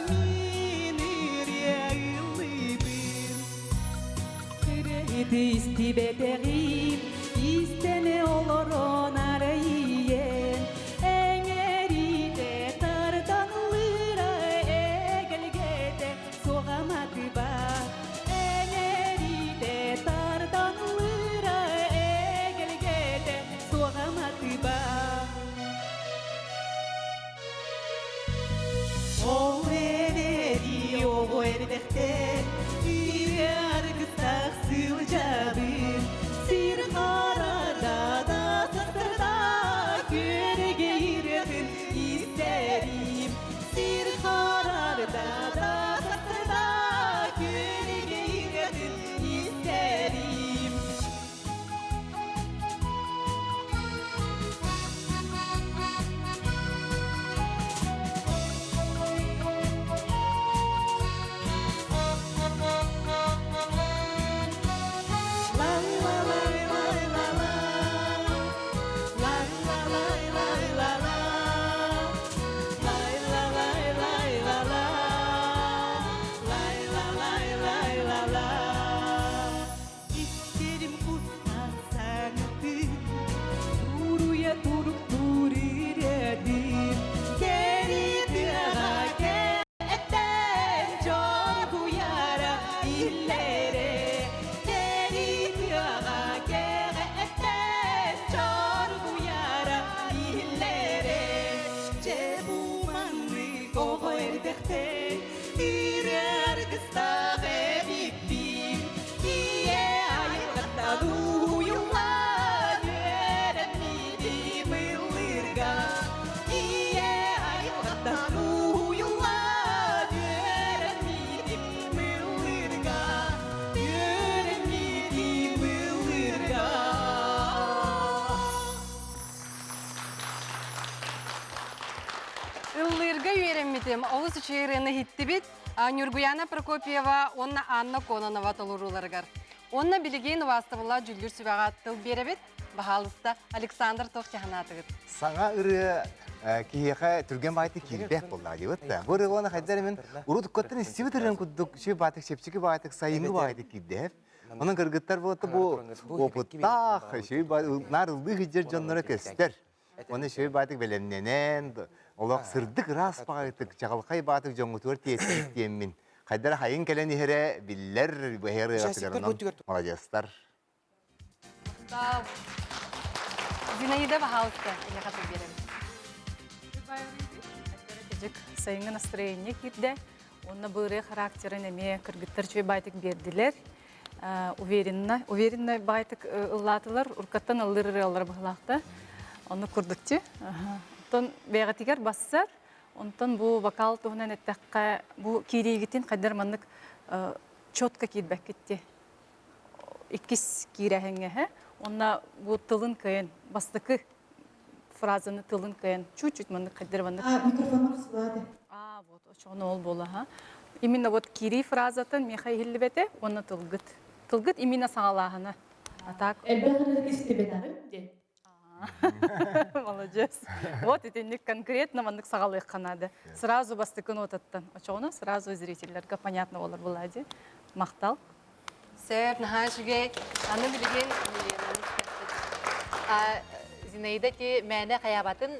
мин ириэ ыллыыбын. Ити истибэтэҕим, истэнэ олорон арайыйен, эҥэритэ тардан ылыыра эгэлгэтэ суоҕаматыба. Эҥэритэ тардан ылыыра эгэлгэтэ суоҕаматыба. Ол эрээри оҕо эрдэхтэн үйэ аргыстаах сылдьабын, сир харада да састарда. кэлбитим. Олус үчүгэй ырыаны иһиттибит. Нюргуяна Прокопьева уонна Анна Кононова толорууларыгар. Уонна билигин убаастабыллаах дьүүллүүр сүбэҕэ тыл биэрэбит. Баһаалыста, Александр туох дьаһанаатыгыт? Саҥа ырыа киһиэхэ түргэн баайтык киирбэт буоллаҕа диэбит да. Бу ырыа уонна хайдар мин урут уккаттан истибит ырыам курдук үчүгэй баайтык чэпчэки баайтык сайыҥҥы баайтык киирдэһэр. Онон кыргыттар буолта бу опыттаах, үчүгэй наар ыллыы сылдьар дьонноро көстөр. Оны үчүгэй баатык бэлэмнэнэн, олох сырдык ыраас баҕайытык, чаҕылхай баатык дьоҥҥутугар тиэртибит диэммин. Хайдара хайын кэлэн иһэрэ биллэр, быһар ыаратыгар онон маладьыастар. Зинаида, пожалуйста, эйиэхэ тыл биэрэбин. Кыдьык сайыҥҥы настроение киирдэ. Уонна бу ырыа характерын эмиэ кыргыттар үчүгэй баайтык биэрдилэр. Уверенно, уверенно баайтык ыллаатылар. Уркаттан ыллыыр ырыалара быһылаахта. Оннук курдукчу. Оттон бэйэҕитигэр бассар. Онтон бу вокал туһунан эттэххэ, бу киириигитин хайдар маннык четко киирбэккит дии. Иккис киирэһиҥҥэһэ. Уонна бу тылын кыайан бастакы фразаны тылын кыайан чуть-чуть маннык хайдар маннык. А, микрофон охсулаады. А, вот, очоҕуна ол буола, ха. Именно вот киирии фразатын миэхэ иһиллибэтэ уонна тылгыт. Тылгыт именно саҥалааһына. А так... Элбэх ырыа истибэтэҕим диэн. Молодец. Вот итинник конкретно маннык саҕалыахха наада. Сразу бастакы нотаттан. Очоҕуна сразу зрительлерге понятно болар буолаа дии. Махтал. Сөп, наһаа үчүгэй. Аны билигин Еленаны Зинаида ти мээнэ хайаабатын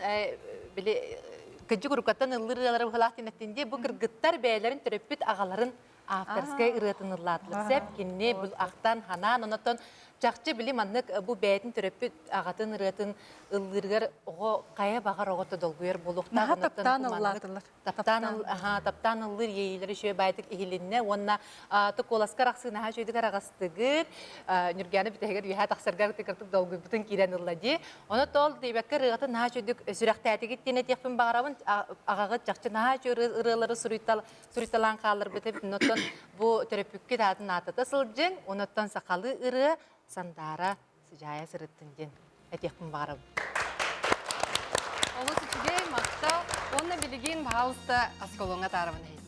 били кыдьык уруккаттан ыллыр ырыалары быһылаах тинэттин дии бу кыргыттар бэйэлэрин төрөппүт аҕаларын авторскай ырыатын ыллаатылар сеп кинини бу ахтан ханаан онотон чахчы били маннык бу бэйэтин төрөппүт аҕатын ырыатын ыллыырыгар оҕо хайа баҕар оҕото долгуйар буолуохтаах Наһаа таптаан ыллаатылар. Таптаан, аха, таптаан ыллыыр иэйиилэри үчүгэй баайтык иһилиннэ уонна тукуоласка арахсыы наһаа үчүгэйдик араҕастыгыт. Ньургиана бүтэһигэр үөһээ тахсаргар кыртык долгуйбутун киирэн ылла дии. Ону тоол диэбэккэ ырыаҕытын наһаа үчүгэйдик сүрэхтээтигит диэн этиэхпин баҕарабын. Аҕаҕыт чахчы наһаа үчүгэй ырыалары суруйталаан хаалларбыт эбит. Онтон бу төрөппүккүт аатын аатата сылдьыҥ. Онуттан сахалыы ырыа Сандаара сыдьаайа сырыттын диэн этиэхпин баҕарабын. Олус үчүгэй, махтал. Уонна билигин, пожалуйста, осколоҥҥа таарабын эһитини.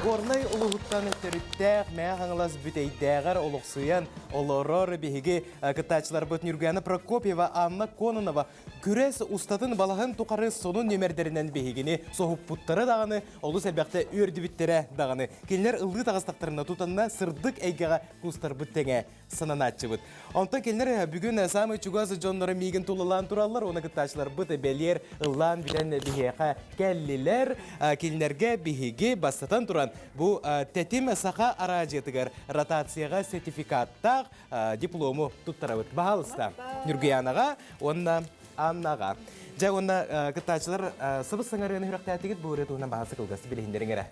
Горнай улууһуттан төрүттээх Мэҥэ Хаҥалас Бүтэйдээҕэр олохсуйан олорор биһиги кыттааччыларбыт Нюргуяна Прокопьева, Анна Кононова күрэс устатын балаһын тухары сонун нүөмэрдэринэн биһигини соһуппуттара даҕаны, олус элбэхтэ үөрдүбүттэрэ даҕаны. Кинилэр ыллыы таҕыстахтарына тутанна сырдык эйгэҕэ куустарбыт тэҥэ сананааччыбыт. Онтон кинилэр бүгүн саамай чугас дьонноро миигин тулалаан тураллар, уонна кыттааччыларбыт бэлиэр ыллаан бүтэн биһиэхэ кэллилэр. Кинилэргэ биһиги бастатан туран бу Тэтим саха араадьыйатыгар ротацияҕа сертификаттаах диплому туттарабыт. Баһаалыста Ньургуянаҕа уонна Аннаҕа. Дьэ уонна кыттааччылар сыбыс саҥарыаны сүрэхтээтигит бу ырыа туһунан баһаалыста кылгастык билиһиннэриҥ эрэ.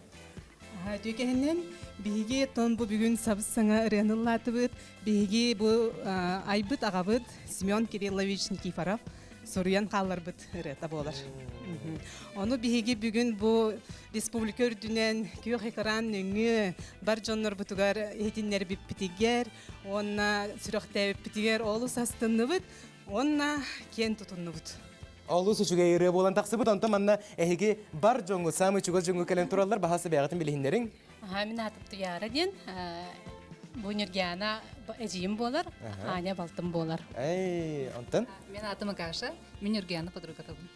Түкэһинэн биһиги тон бу бүгүн сабыс саҥа ырыаны ыллаатыбыт. Биһиги бу айбыт аҕабыт Семен Кириллович Никифоров суруйан хаалларбыт ырыата буолар. Ону биһиги бүгүн бу республика үрдүнэн күөх экран нөҥүө бар дьоннорбутугар иһитиннэрбиппитигэр уонна сүрэхтээбиппитигэр олус астынныбыт уонна киэн тутуннубут. Олус үчүгэй ырыа буолан тахсыбыт. Онтон манна эһиги бар дьоҥҥут, саамай чугас дьоҥҥут кэлэн тураллар. Баһааса бэйэҕитин билиһиннэриҥ. Мин аатым Туйаара диэн. Бу Нюргиана эдьиийим буолар, Аня балтым буолар. Эй, онтон? Мин аатым Агаша, мин Нюргиана подругатабын.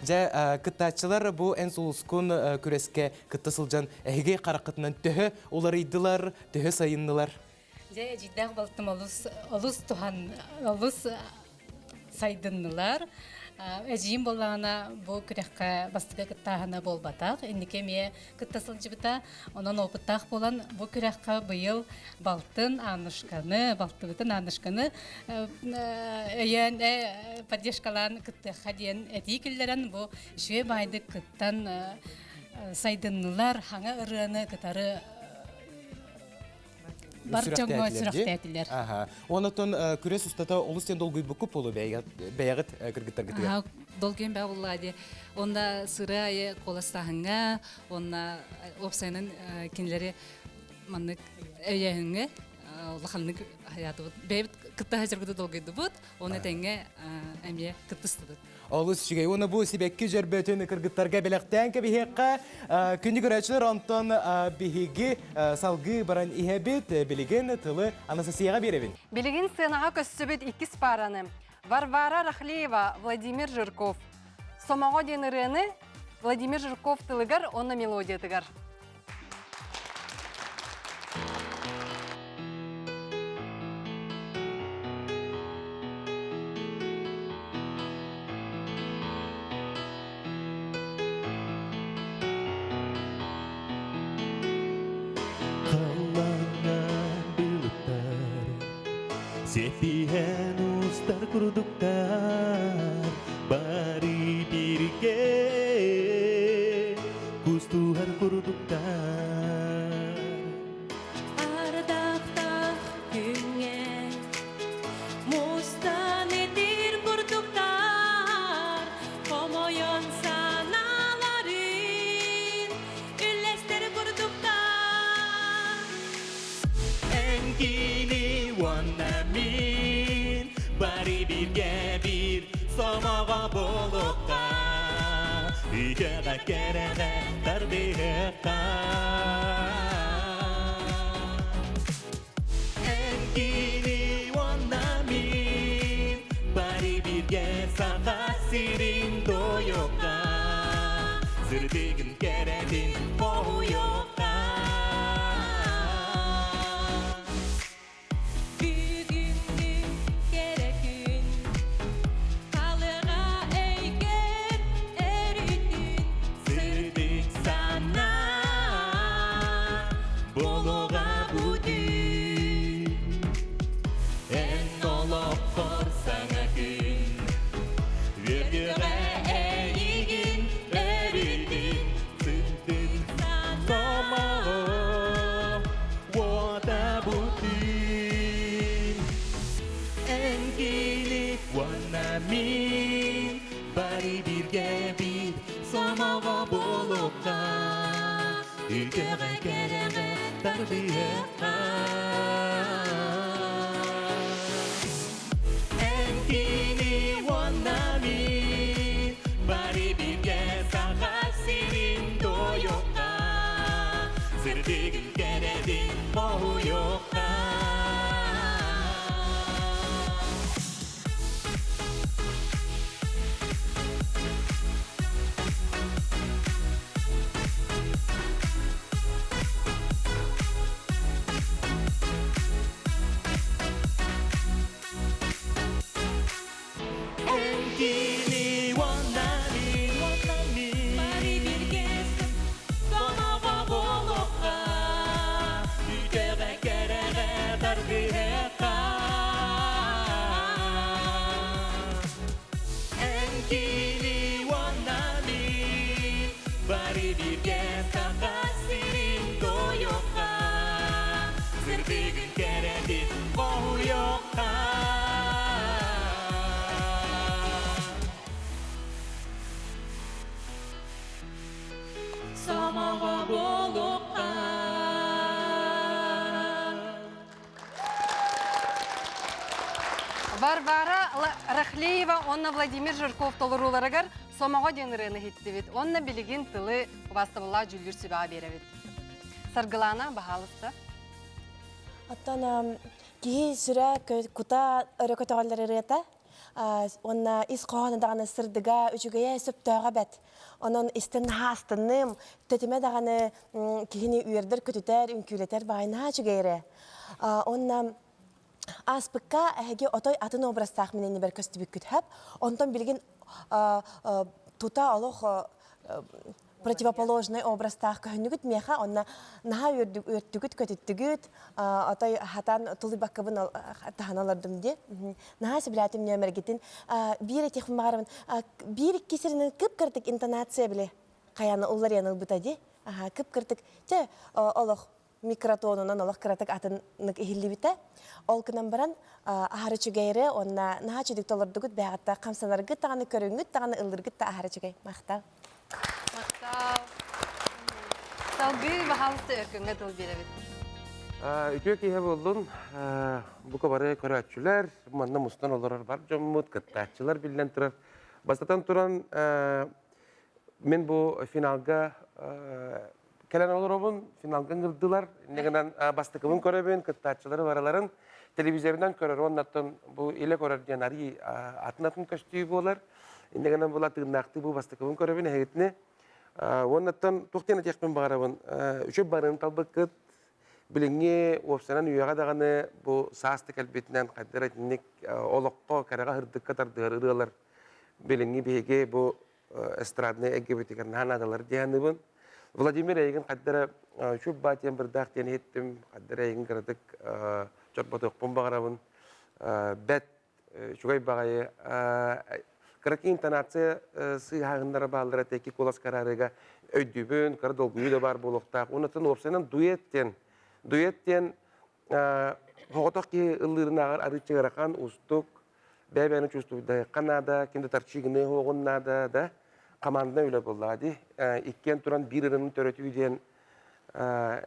Дьэ, кыттааччылар бу эн сулускун күрэскэ кытта сылдьан эһиги хараххытынан төһө уларыйдылар, төһө сайыннылар? Дьэ, эдьиийдээх балтым олус олус туһан олус сайдыннылар. Эдьиийим буоллаҕына бу күрэххэ бастакы кыттааһына буолбатах. Инники эмиэ кытта сылдьыбыта. Онон опыттаах буолан бу күрэххэ быйыл балтын Аннушканы, балтыбытын Аннушканы өйөөн поддержкалаан кыттыахха диэн этии киллэрэн бу үчүгэй баайдык кыттан сайдыннылар, хаҥа ырыаны кытары бар дьоҥҥо сүрэхтээтилэр. Аха. Онотон күрэс устата олус диэн долгуйбуккут буолуо бэйэҕит кыргыттаргытыгар. Долгуйан баа буллаа дии. Онна сыра айы куоластааһыҥҥа, онна уопсайынан кинилэри маннык өйөөһүҥҥэ улаханнык хаятыбыт. Бэйэбит кытта сылдьарбыты долгуйдубут, оны тэҥҥэ эмиэ кыттыстыбыт. Олус үчүгэй. Уонна бу сибэкки дьөрбөтүн кыргыттарга бэлэхтээн кэбиһиэххэ. Күнү көрөөччүлэр онтон биһиги салгыы баран иһэбит. Билигин тылы Анастасияҕа биэрэбин. Билигин сыанаҕа көссүбүт иккис параны Варвара Рахлеева, Владимир Жирков. Сомоҕо диэн ырыаны Владимир Жирков тылыгар уонна мелодиятыгар. Халлааҥҥа былыттар Сиэттиһэн устар курдуктар Бары бииргэ кустуһар курдуктар Ардахтаах күҥҥэ мустан итир курдуктар Хомойон санааларын үллэстэр курдуктар Эн кини уонна мин бары бииргэ биир сомоҕо буолуохха Үтүөҕэ кэрэҕэ тардыһыахха Эн кини уонна мин бары бииргэ Саха сирин туойуохха Сырдыгын кэрэтин хоһуйуохха Бүгүҥҥү кэрэ күн Халыга эйгэр өрүтүн Сырдык санаа Болуга бүтүн Эн олоххор саҥа күн Үөрдүҕэ эйигин өрүтүн Сырдык сомоҕо уота бүтүн Эн кини уонна мин бары бииргэ биир сомоҕо буолуохха Үтүөҕэ кэрэҕэ тардыһыахха Эн кини уонна мин бары бииргэ Саха сирин туойуохха Сырдыгын кэрэтин хоһуйуохха Эн кини уонна мин, уонна мин Бары бииргэ сомоҕо буолуохха Үтүөҕэ кэрэҕэ тардыһыахха Эн кини уонна мин бары бииргэ Саха сирин туойуохха Сырдыгын кэрэтин хоһуйуохха Сомоҕо буолуохха Варвара Рахлеева уонна Владимир Жирков толорууларыгар Сомоҕо диэн ырыаны иһиттибит уонна билигин тылы убаастабыллаах дьүүллүүр сүбэҕэ биэрэбит. Саргылаана, баһаалыста. Оттон киһи сүрэ кута өрө көтөҕөллөр ырыата уонна ис хоһооно даҕаны сырдыга, үчүгэйэ сөптөөҕө бэт. Онон истэн наһаа астынным, тэтимэ даҕаны киһини үөрдэр-көтүтэр, үҥкүүлэтэр баҕай наһаа үчүгэй эрэ. Уонна ааспыкка эһиги отой атын образтаах мин иннибэр көстүбүккүт хөп. Онтон билигин тута олох противоположный образтаах көһүннүгүт миэхэ онно наһаа үөртүгүт көтүттүгүт отой хатан тулуйбаккабын таһан олордум дии наһаа сөбүлээтим нүөмэргитин биир этиэхпин баҕарабын биир икки сиринэн кып-кырдык интонация били хайаны улларыйан ылбыта дии аха кып-кырдык чэ олох микротонунан олох кыратык атыннык иһиллибитэ. Ол гынан баран аһары үчүгэйри уонна наһаа үчүгдүк толордугут бэйэҕиттэн хамсанаргыт даҕаны көрүҥҥүт даҕаны ыллыргыт да аһары үчүгэй. Махтал. Махтал. Салгыы баһаалыста өркөҥҥө тыл биэрэбит. Үтүө киһи буоллун, бука бары көрөөччүлэр, манна мустан олорор бар дьоммут, кыттааччылар биллэн турар. Бастатан туран, мин бу финалга кэлэн олоробун, финалга ыҥырдылар. Инньэ гынан бастакыбын көрөбүн, кыттааччылары барыларын телевизорынан көрөр уоннаттан бу илэ көрөр диэн арый атын-атын көстүү буолар. Инньэ гынан була тыыннаахтыы бу бастакыбын көрөбүн эһигитини. Уоннаттан туох диэн этиэхпин баҕарабын, үчүгэй барыны талбыккыт, билиҥҥи уопсайынан үйэҕэ даҕаны бу саас да кэлбитинэн хайдах итинник олоххо кэрэҕэ сырдыкка тардыһар ырыалар билиҥҥи биһиги бу эстраднай эйгэбитигэр наһаа наадалар дии саныыбын. Владимир эйигин хайдара үчүгэй баа диэн бырдаах диэн иһиттим, хайдара эйигин кыратык чорботуохпун баҕарабын. Бэт үчүгэй баҕайы кыракый интонация сыыһааһыннара бааллара тэки куолас караарыга өйдүүбүн, кыра долгуйуу да баар буолуохтаах. Оннуттан уопсайынан дуэт диэн дуэт диэн соҕотох киһи ыллыырынааҕар арыычча ыарахан, уустук, бэйэ-бэйэни чувствуйдаһыахха наада, ким да торчигыны уоҕун наада да команднай үлэ буоллаҕа дии. Иккиэн туран биир ырыаны төрөтүү диэн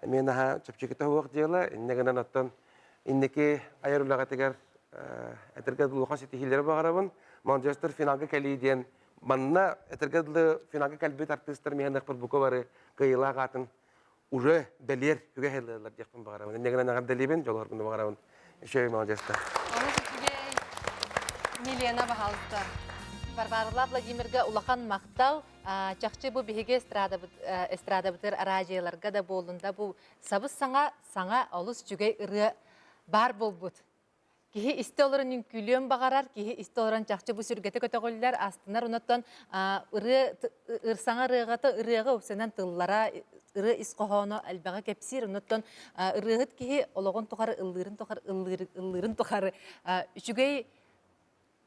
эмиэ наһаа чэпчэкитэ суох дьыала. Инньэ гынан оттон инники айар үлэҕитигэр этэргэ дылы улахан ситиһиилэри баҕарабын. Манчестер финалга кэлии диэн манна этэргэ дылы финалга кэлбит артыыстар миһаныахпыт бука бары кыайыылаах аатын уже бэлиэр үгэ ыллылар диэхпин баҕарабын. Инньэ гынан эҕэрдэлиибин, дьоллоргуну баҕарабын. Үчүгэй молодецтар. Олус үчүгэй. Милена, пожалуйста. Варваралаах Владимирга улахан махтал. Чахчы бу биһиги эстрадабытыр араадьыйаларга да буоллун да бу сабыс-саҥа саҥа олус үчүгэй ырыа баар буолбут. Киһи истэ олорон үҥкүүлүөн баҕарар, киһи истэ олорон чахчы бу сүргэтэ көтөҕүллэр, астынар, онуттан ырыа саҥа ырыаҕата ырыаҕа упсанан тыллара, ырыа ис хоһооно элбэҕи кэпсиир, онуттан ырыаһыт киһи олоҕун тухары ыллыырын тухары ыллыырын тухары үчүгэй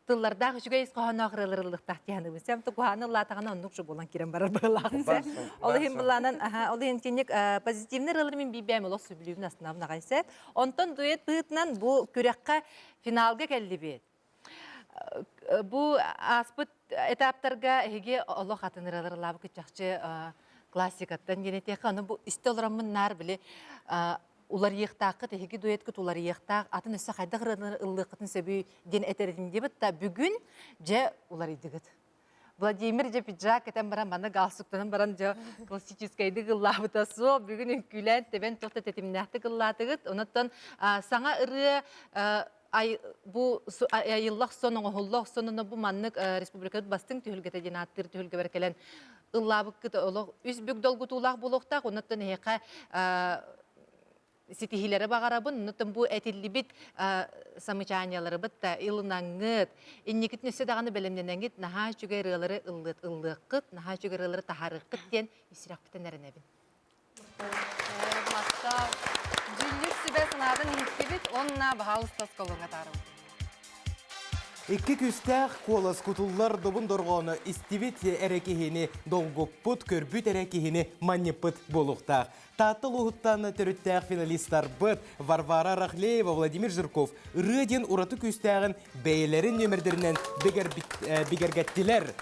тыллардаах үчүгэй ис хоһоонноох ырыалар ыллыктаах диһаныбын. Сем куһааны ыллаатаҕына оннук же буолан кирен барар быһылаах. Ол иһин былаанан, ол иһин киник позитивный ырыалар мин биибэм олох сөбүлүүбүн астынабын аҕай сеп. Онтон дуэт быһыытынан бу күрэххэ финалга кэллибит. Бу ааспыт этаптарга эһиги олох атын ырыалар ыллаабыккыт чахчы классикаттан диэн этиэххэ, ону бу истэ олороммун наар били уларыйыахтааххыт, эһиги дуэткыт уларыйыахтаах, атын өссө хайдах ырыаны ыллыаххытын сөбүй диэн этэр этим диэбит да бүгүн дьэ уларыйдыгыт. Владимир дьэ пиджак кэтэн баран манна галстуктанан баран дьэ классическайдык ыллаабыта суох бүгүн үҥкүүлээн тэбэн туох да тэтимнээхтик ыллаатыгыт. Онон саҥа ырыа ай, бу айылла охсон, оҥоһулла охсон, онно бу маннык республикабыт бастыҥ түһүлгэтэ диэн ааттыыр түһүлгэбэр кэлэн ыллаабыккыт олох үс бүк долгутуулаах буолуохтаах. Оннуттан эһиэхэ ситиһиилэри баҕарабын. Оннуттан бу этиллибит самычанияларыбыт да ылынаҥҥыт, инникитин өссө даҕаны бэлэмнэнэҥҥит наһаа үчүгэй ырыалары ыллыаххыт, наһаа үчүгэй ырыалары таһаарыаххыт диэн ис сүрэхпиттэн эрэнэбин. Махтал. Дьүүллүүр сүбэ санаатын иһиттибит уонна баһаалыста осколуҥа таарыбыт. Икки күүстээх куолас кутуллар добун дорҕоону истибит эрэ киһини долгуппут, көрбүт эрэ киһини манньыппыт буолуохтаах. Таатта улууһуттан төрүттээх финалистарбыт Варвара Рахлеева, Владимир Жирков ырыа диэн ураты күүстээҕин бэйэлэрин нүөмэрдэринэн бигэргэттилэр.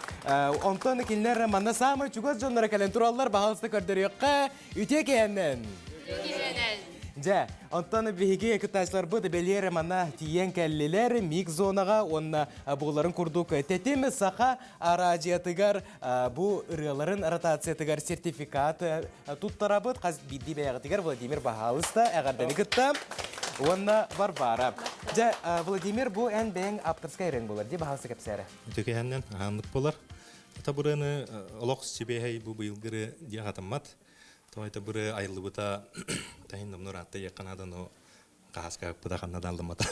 Онтон кинилэр манна саамай чугас дьонноро кэлэн тураллар. Баһаалыста көрдөрүөххэ. Үтүө киһэннэн! Дьэ, онтон биһиги кыттааччыларбыт бэлиэр манна тиийэн кэллилэр микс зонаҕа уонна буоларын курдук тэтим саха араадьыйатыгар бу ырыаларын ротациятыгар сертификат туттарабыт. Хас биирдии бэйэҕитигэр Владимир баһаалыста эҕэрдэни кытта уонна Варвара. Дьэ, Владимир, бу эн бэйэҥ авторскай ырыаҥ буолар дии, баһаалыста кэпсээрэ. Үтүкэһэннэн аһааннык буолар. Ата бырыаны олох сибиэһэй бу быйылгыры диэх атаммат. Тоҕо быры айыллыбыта таһын номнур аатта иэххэ но хаһаска ыппыта ханна да аллыммата.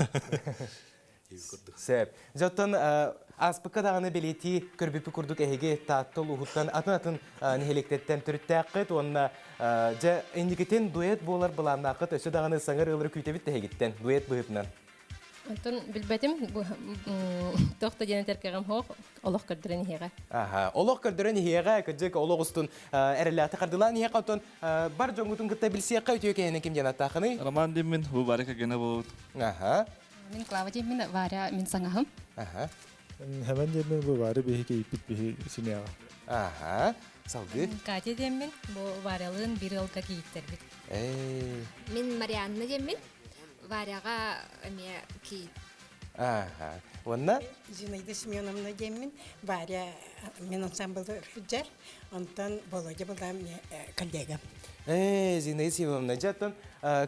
Сөп. Дьоттон ааспыкка даҕаны бэлиэтии көрбүппүт курдук эһиги Таатта улууһуттан атын-атын нэһилиэктэртэн төрүттээххит уонна дьэ инникитин дуэт буолар былааннааххыт өссө даҕаны саҥа ырыалары күүтэбит тэһигиттэн дуэт быһыытынан. Онтон билбэтим туох да диэн этэр кэҕим суох олох көрдөрөн иһиэҕэ. Аха, олох көрдөрөн иһиэҕэ, кырдьык олох устун эрэллээхтик хардылаан иһиэхэ, оттон бар дьоҥҥутун кытта билсиэххэ үтүө киһинэн ким диэн аттаахыный? Роман диэммин, бу Варя кэргэнэ буолбут. Аха. Мин Клава диэммин, Варя мин саҥаһым. Аха. Хэмэн диэммин, бу Варя биһи кийиппит биһи семьяҕа. Аха. Салгыы. Катя диэммин, бу Варялыын биир ыалга кийиттэрбит. Эй. Мин Марианна диэммин. Варяға эмиэ кийиит. Аха. Уонна? Зинаида Семеновна диэммин. Варя мин ансамблы сылдьар. Онтон Володя была мне коллегам. Ээ, Зинаида Семеновна, дьэ,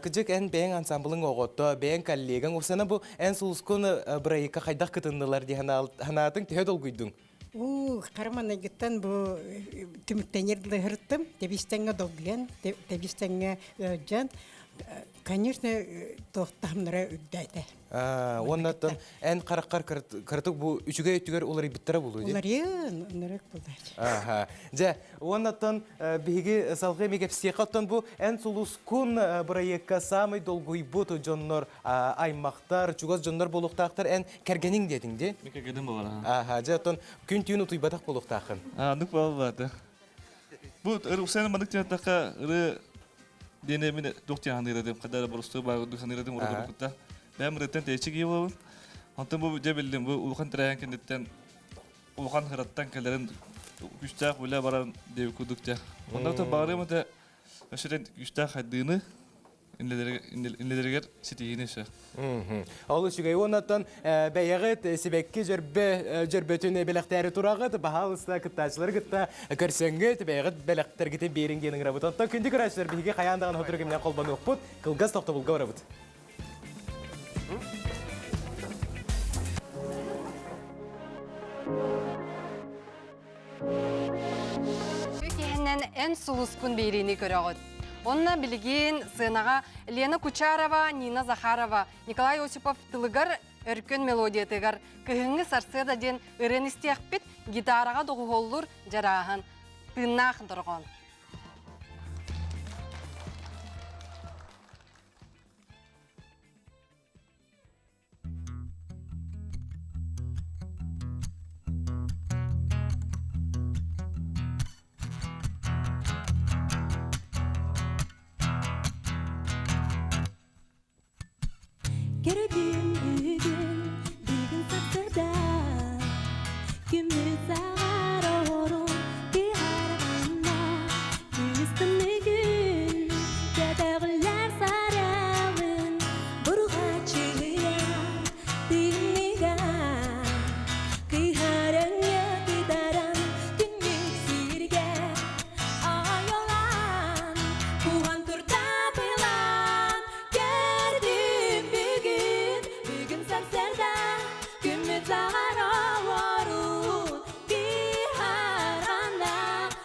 кыдьык эн бэйэҥ ансамблыҥ оҕото, бэйэҥ коллегаҥ, упсана бу эн сулускун бырайыкка хайдах кытыннылар дии санаатыҥ, төһө долгуйдуҥ? Уу, хара маҥнайгыттан бу түмүктэнэр дылы тэбис-тэҥҥэ долгуйан, тэбис-тэҥҥэ ыалдьан, конечно, туохтаһымнара үрдээтэ. Уоннаттан эн хараххар кыратык бу үчүгэй өттүгэр уларыйбыттара буолуо дии? Уларыйын, ынырык булааччы. Аха. Дьэ, уоннаттан биһиги салгыы эми кэпсиэххэ, оттон бу эн сулускун бырайыакка саамай долгуйбут дьоннор, аймахтар, чугас дьоннор буолуохтаахтар эн кэргэниҥ диэтиҥ дии? Мин кэргэним буолар. Аха, дьэ, оттон күн-түүн утуйбатах буолуохтааххын. Аннык буолбата. Бу ыры маннык диэтэххэ ыры диэни мин туох диэн саныыр этим, хада боростуой баар саныыр этим урут-уруккута. Бэйэм ырыттан тэйиччи киһи буолабын. Онтон бу дьэ биллим, бу улахан тэрээһин кэнниттэн улахан ыраттан кэлэрин күүстээх үлэ баран диэбит курдук дьэ. Онно баарым этэ өссө күүстээх хайдыыны иннилэригэр ситиһиини өссө. Ол үчүгэй уоннаттан бэйэҕит сибэкки дьөрбө дьөрбөтүн бэлэхтээри тураҕыт, баһаалыста кыттааччылары кытта көрсөҥҥүт, бэйэҕит бэлэхтэргитин биэриҥ диэн ыҥырабыт. Оттон күндү көрөөччүлэр биһиги хайаан даҕаны сотору кэминэн холбонуохпут, кылгас тохтобулга барабыт. Киһинэн эн сулускун биэриини көрөҕүт. Онно билигин сценаҕа Лена Кучарова, Нина Захарова, Николай Осипов тылыгар өркөн мелодиятыгар «Кыһыҥҥы сарсыарда» диэн ырыаны истиэхпит, гитараҕа доҕуһуоллуур Дьарааһын, тыыннаах дорҕоон. Көрдүм бүгүн, бүгүн сарсыарда Күммүт саҕар оһорун кыһарҕанна Күнүс тымныы күн көтөҕүллэр сарыалын Бурҕаччыйа тымныыга Кыһарыҥҥа кытаран түннүк сиргэ Ойолаан куһан туртапылаан Көрдүм бүгүн, бүгүн сарсыарда Күммүт саҕар оһуорун Кыһарҕанна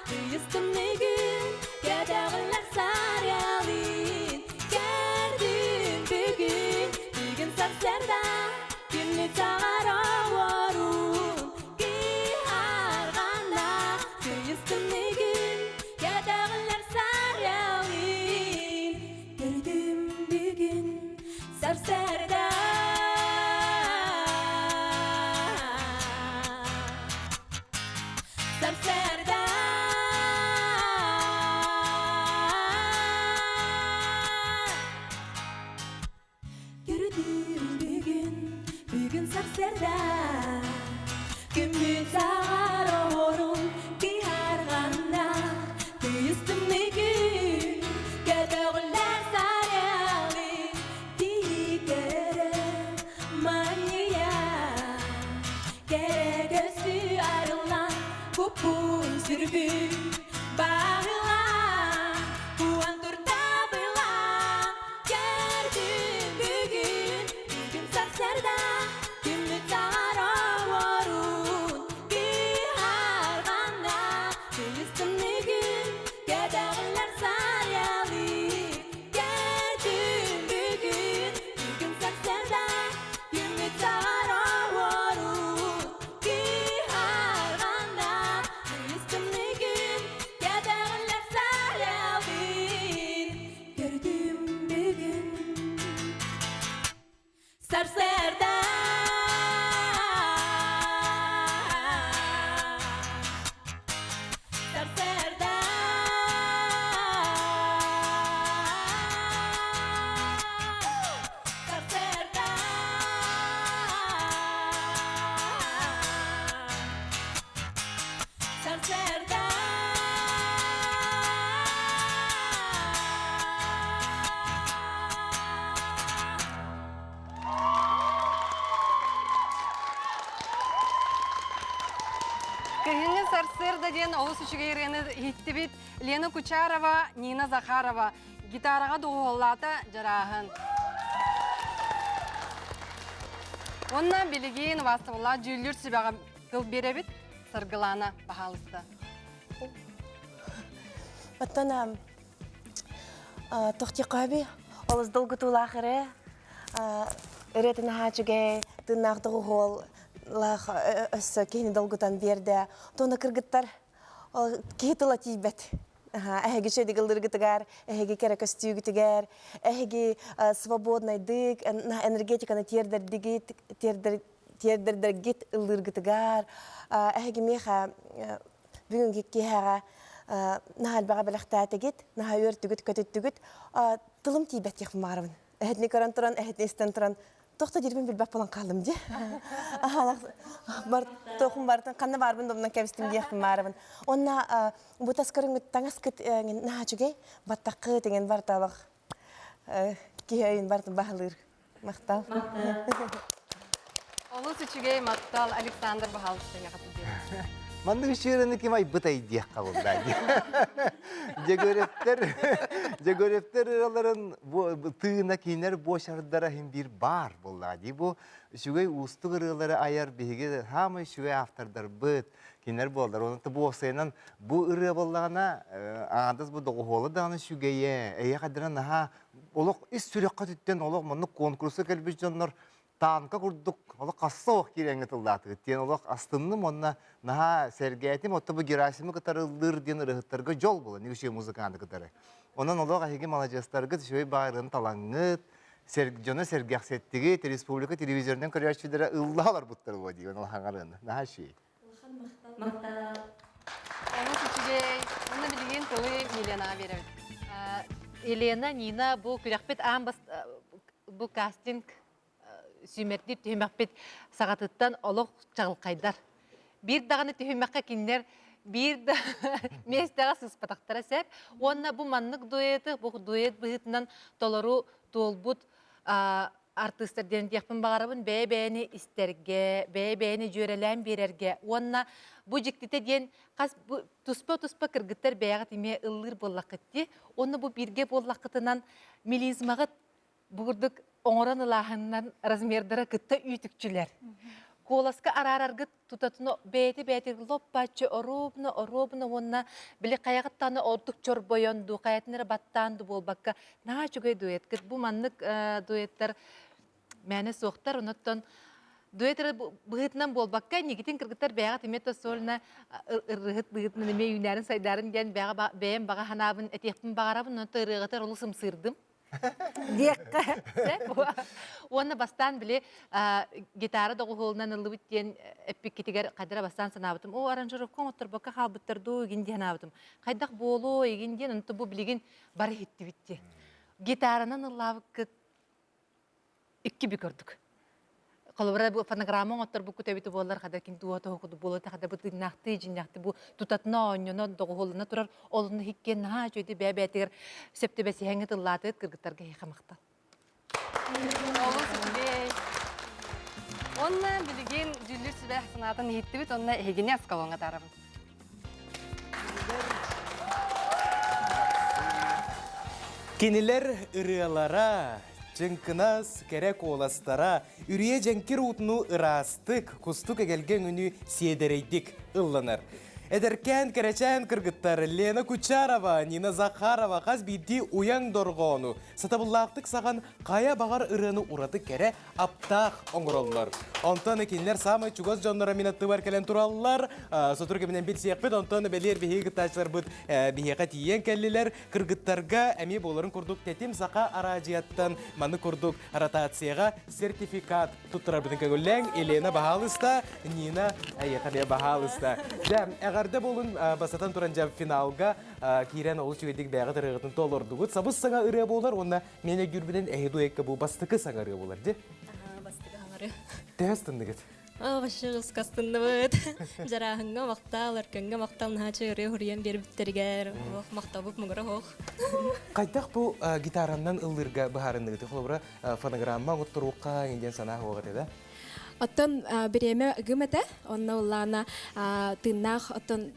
тыйыс тымныы күн Көтөҕүллэр сарыалын Көрдүм бүгүн, бүгүн сарсыарда Күммүт саҕар оһуорун Кыһарҕанна тыйыс тымныы күн Көтөҕүллэр сарыалын Көрдүм бүгүн сарсыарда Сарсыарда Көрдүм бүгүн, бүгүн сарсыарда Күммүт саҕар оһорун кыһарҕанна Тыйыс тымныы күн көтөҕүллэр сарыалын Тиикэрэ манньыйа Кэрэ көстүү арыллан куппун сүрбүн Баһылаан куһан туртабылаан Көрдүм бүгүн, бүгүн сарсыарда Күммүт саҕар оһуорун Кыһарҕанна тыйыс тымныы күн Көтөҕүллэр сарыалын Көрдүм бүгүн, бүгүн сарсыарда Күммүт саҕар оһуорун Кыһарҕанна тыйыс тымныы күн. сарсыарда диэн олус үчүгэй ырыаны иһиттибит. Лена Кучарова, Нина Захарова гитараҕа доҕуһуоллаата Дьарааһын. Уонна билигин убаастабыллаах дьүүллүүр сүбэҕэ тыл биэрэбит. Саргылаана, баһаалыста. Оттон тохтикаби олус долгутуулаах ырыа. Ырыатын наһаа үчүгэй, тыыннаах доҕуһуол лаах өссө киһини долгутан биэрдэ. Туона кыргыттар киһи тыла тиийбэт. Эһиги үчүгэйдик ыллыыргытыгар, эһиги кэрэ көстүүгүтүгэр, эһиги свободнайдык, энергетиканы тиэрдэрдигит, тиэрдэрдэргит ыллыыргытыгар, эһиги миэхэ бүгүҥҥү киэһэҕэ наһаа элбэҕи бэлэхтээтигит, наһаа үөртүгүт, көтүттүгүт. Тылым тиийбэт диэхпин баҕарабын. Эһэтини көрөн туран, эһэтини истэн туран, туох да диирбин билбэт буолан хааллым дии. Бар туохум барытын ханна баарбын да умнан кэбистим диэхпин баарабын. Онна бу тас көрүҥҥүт таҥаскыт наһаа үчүгэй, баттаххыт иҥин барыталах киһи өйүн барытын баһылыыр. Махтал. Олус үчүгэй махтал Александр баһаалыста яҕаты Маннык үчүгэй ким айбытай диэххэ буолла дии. Дьөгүөрэптэр Дьөгүөрэптэр ыраларын тыына кинилэр буочардара иһин биир баар буоллаҕа дии. Бу үчүгэй уустук ырыалары айар биһиги саамай үчүгэй автордарбыт кинилэр буоллар. Онон бу уопсайынан бу ырыа буоллаҕына аҥаардас бу доҕуһуола даҕаны үчүгэйэ, эйэ хадара наһаа олох ис сүрэххэ түттэн олох маннык куонкуруска кэлбит дьоннор танка курдук олох хасса ох киирэҥҥэ тыллаатыгыт диэн олох астынным уонна наһаа сэргээтим отто бу Герасимы кытары ыллыыр диэн ырыһыттарга дьол буолан үчүгэй музыканты кытары онон олох эһиги маладьыастаргыт үчүгэй баарыын талаҥҥыт дьоно сэргэхсэттигит республика телевизорынан көрөөччүлэрэ ыллаһа олорбуттар буо диэн улахан наһаа үчүгэй Махтал. Олус үчүгэй. Уонна билигин тылы Еленаҕа биэрэбит. Елена, Нина, бу күрэхпит аан бас бу кастинг сүүмэрдиир түһүмэхпит саҕатыттан олох чаҕылхайдар. Биир даҕаны түһүмэххэ кинилэр биир да миэстэҕэ сыспатахтара сөп. Уонна бу маннык дуэты, бу дуэт быһыытынан толору туолбут артыыстар диэн диэхпин баҕарабын бэйэ-бэйэни истэргэ, бэйэ-бэйэни дьүөрэлээн биэрэргэ уонна бу дьиктитэ диэн хас бу туспа-туспа кыргыттар бэйэҕит эмиэ ыллыыр буоллаххыт дии. Уонна бу бииргэ буоллаххытынан мелизмаҕыт бу курдук оҥорон ылааһынынан размердара кытта үүтүкчүлэр. Куоласка араараргыт тутатына бэйэтэ бэйэтигэр лоп-бааччы оруобуна оруобуна уонна били хайаҕыттан ордук чорбойон дуу хайатын эрэ баттаан дуу буолбакка наһаа үчүгэй дуэткыт бу маннык дуэттар мээнэ суохтар онуттан дуэт эрэ быһыытынан буолбакка инникитин кыргыттар бэйэҕит эмиэ тосольно ырыһыт быһыытынан эмиэ үүнээрин сайдарын диэн бэйэм баҕа санаабын этиэхпин баҕарабын онтон ырыаҕытыгар олус ымсыырдым диэххэ Уонна бастаан били гитара доҕуһуолунан ыллыбыт диэн эппиккитигэр хайдара бастаан санаабытым. Оо, аранжировка оҥотторбокко хаалбыттар дуу игин диэн санаабытым. Хайдах буолуо игин диэн онто бу билигин бары иһиттибит диэн. Гитаранан ыллаабыккыт икки бүк ордук. Холобура бу фонограмма оҥотторбуккут эбит буоллар хада ким туга тоһу курдук буолуо хада бу тыыннаахтыы дьиннээхти бу тутатына оонньоно доҕуһуоллана турар олуну хиккиэн наһаа үчүгэйдик бэйэ бэйэтигэр сөп түбэсиһэҥҥит ыллаатыгыт кыргыттарга эһиэхэ махтал. Олус үчүгэй. Онно билигин дьүүллүүр сүбэ санаатын иһиттибит, онно эһигини Аскалоҥҥа таарабын. Кинилэр ырыалара, чыҥкынас кэрэ куоластара, үрүйэ дьэҥкир уутуну ыраастык, кустук эгэлгэ өҥүнүү сиэдэрэйдик ылланар. Эдэркээн кэрэчээн кыргыттар Лена Кучарова, Нина Захарова хас биирдии уйаҥ дорҕоону сатабыллаахтык саҕан хайа баҕар ырыаны ураты кэрэ аптаах оҥороллор. Онтон кинилэр саамай чугас дьонноро мин аттыбар кэлэн тураллар. Сотору кэминэн билсиэхпит. Онтон бэлиэр биһиги кыттааччыларбыт биһиэхэ тиийэн кэллилэр. Кыргыттарга эмиэ буоларын курдук Тэтим Саха араадьыйаттан маны курдук ротацияҕа сертификат туттарарбытын көҥүллээҥ. Елена баһаалыста, Нина эйиэхэ эмиэ баһаалыста. Дьэ, эҕэрдэ буолун бастатан туран дьэ финалга киирэн олус үчүгэйдик бэйэҕит ырыаҕытын толордугут. Сабыс саҥа ырыа буолар уонна Мен өйдүүрбүнэн эһи дуэкка бу бастакы саҥарыы буолар дии. Бастакы саҥарыы. Төһө астынныгыт? Вообще жестко астынныбыт. Жарааһыҥҥа махтал, өркөҥҥө махтал наһаа ырыа хуруйан биэрбиттэригэр ох махталбыт муҥура ох. Хайдах бу гитараннан ыллыырга быһаарынныгыт? Холобура, фонограмма оҥотторуохха диэн санаа хуоҕа да? Оттон бириэмэ ыгым этэ, онно уллаана тыыннаах оттон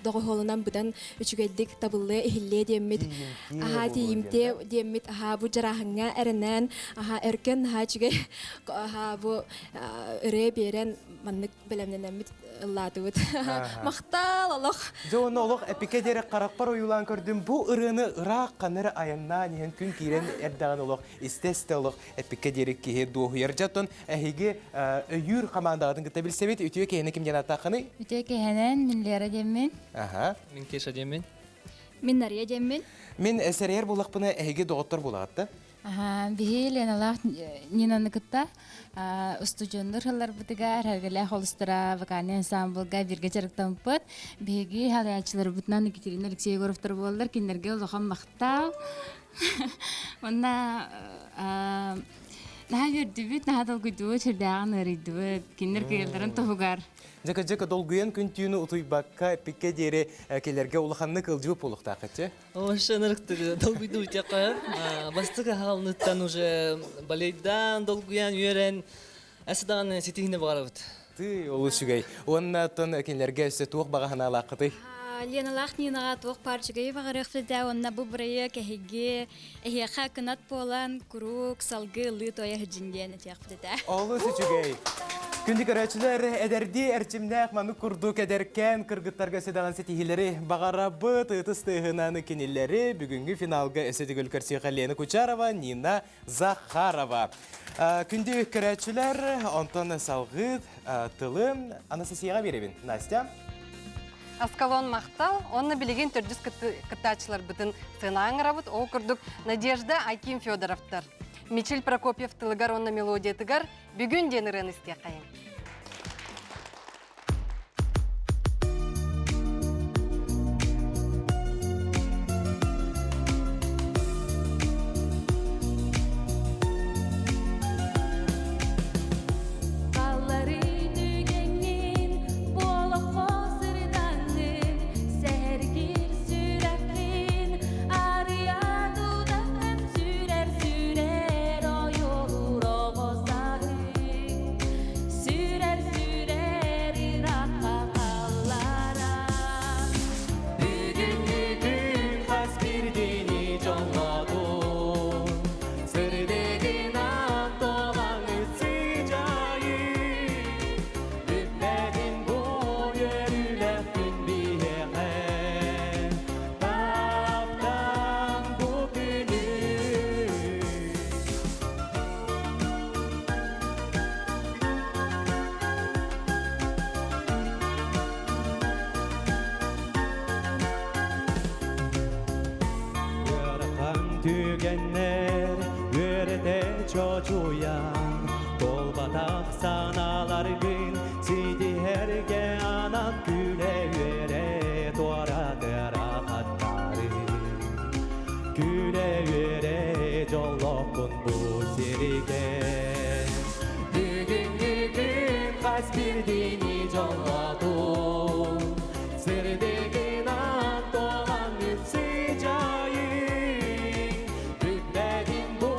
доҕоһуолунан быдан үчүгэйдик табыллыа иһиллиэ диэммит аһаа тиийимтиэ диэммит аһаа бу дьарааһыҥҥа эрэнэн аһаа өркөн наһаа үчүгэй аһаа бу ырыа биэрэн маннык бэлэмнэнэммит ыллаатыбыт. Махтал олох. Дьэ онно олох эпикэ диэри харахпар ойуулаан көрдүм. Бу ырыаны ыраах ханна эрэ айаннаан иһэн күн киирэн эрдэҕин олох истэ-истэ олох эпикэ диэри киһи дуоһуйар. Дьэ оттон эһиги өйүүр хамаандаҕытын кытта билсэбит. Үтүө киһини ким диэн ааттааххыный? Үтүө киһинэн мин Лера диэммин. Аха. Мин Кеша диэммин. Мин Нария диэммин. Мин сэрийэр буоллахпына эһиги доҕоттор буолаҕыт да? Биһи Леналаах Нинаны кытта устудьуоннар сылларбытыгар Харгалаах олустара вокальный ансамблга бииргэ дьарыктаммыппыт. Биһиги халааччыларбытынан Екатерина Алексей Егоровтар буоллар, кинилэргэ улахан махтал. Уонна наһаа үөрдүбүт, наһаа долгуйдубут, сүрдээҕин ыарыйдыбыт. Кинилэр кыайалларын туһугар. Дьэкэ-дьэкэ долгуйан күн-түүнү утуйбакка эппиккэ диэри келерге улаханнык ылдьыбыт буолуохтааххытчы. Вообще ынырыктык долгуйдубут диэххэ. Бастакы хаалыныттан уже балейдаан, долгуйан, үөрэн, эсэ даҕаны ситиһиини баҕарабыт. Ты олус үчүгэй. Уонна оттон кинилэргэ өссө туох баҕа санаалааххытый? Леналаах Нинаҕа туох баар үчүгэйи баҕарыахпыт да уонна бу бырайыак эһиги эһиэхэ кынат буолан куруук салгыы ылыы туойа сылдьын диэн этиэхпит этэ. Олус үчүгэй. Күндү көрөөччүлэр, эдэрдии эрчимнээх маннык курдук эдэркээн кыргыттарга сүдэҕин ситиһиилэри баҕарабыт. Ытыс тыаһынан кинилэри бүгүҥҥү финалга өссө төгүл көрсүөхэ Лена Кучарова, Нина Захарова. Күндү көрөөччүлэр, онтон салгыы тылы Анастасияҕа биэрэбин. Настя. Аскалон махтал, онно билигин төрдүс кыттааччыларбытын сыанаан ыҥырабыт. Ол курдук Надежда Аким Федоровтар, Мичил Прокопьев тылыгар уонна мелодиятыгар Бүгүн диэн ырыаны истиэххэйиҥ. Балларын үгэҥҥин буолаххо сырдаҥҥын сэһэргиир сүрэххин арыйа тутаһын сүрэр сүрэр ойуур оҕо саһыы сүрэр сүрэр ыраахха халлара Бүгүҥҥү күн хас биирдиини дьоллоотун Сырдыгынан толаҥыт сыдьаайы Бүппэтин бу үөрүүлээх күн биһиэхэ Таптаан бу күнү Ыарахан түгэннэр үөрэтэ чочуйан, Туолбатах санааларгын ситиһэргэ анан күлэ-үөрэ туоратыара хаттары. Күлэ-үөрэ дьоллоохпун бу сиргэ. Бүгүҥҥү күн хас биирдиини дьоллоотун, Сырдыгынан туолан үксү-дьайыҥ, Бүппэтин бу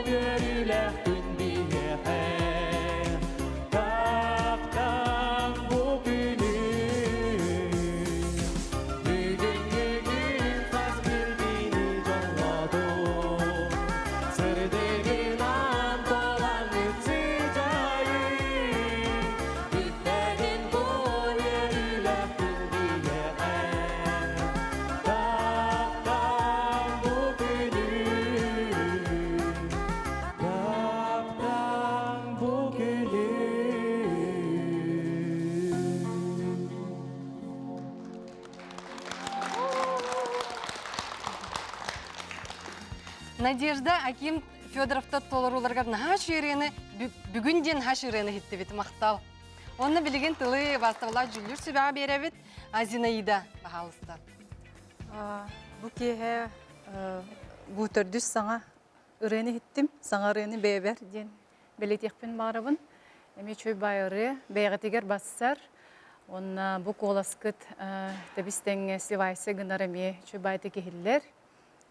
үөрүүлээх күн биһиэхэ. Таптаан бу күнү, Бүгүҥҥү күн хас биирдиини дьоллоотун, Сырдыгынан туолан үксү-дьайыҥ, Бүппэтин бу үөрүүлээх күн биһиэхэ. Таптаан бу күнү, таптаан бу күнү. Надежда Аким Федоровтар толорууларыгар наһаа үчүгэй бүгүн диэн наһаа үчүгэй ырыаны иһиттибит махтал. Онно билигин тылы бастабылаах дьүүллүүр сүбэҕэ биэрэбит. Зинаида, баһаалыста. Бу киэһэ бу төрдүс саҥа ырыаны иһиттим. Саҥа ырыаны бэйэбэр диэн бэлиэтиэхпин баҕарабын. Эмиэ үчүгэй баай ырыа бэйэҕитигэр бассар. Уонна бу куоласкыт тэбис тэҥҥэ сливайся гынар эмиэ үчүгэй баайтык иһиллэр.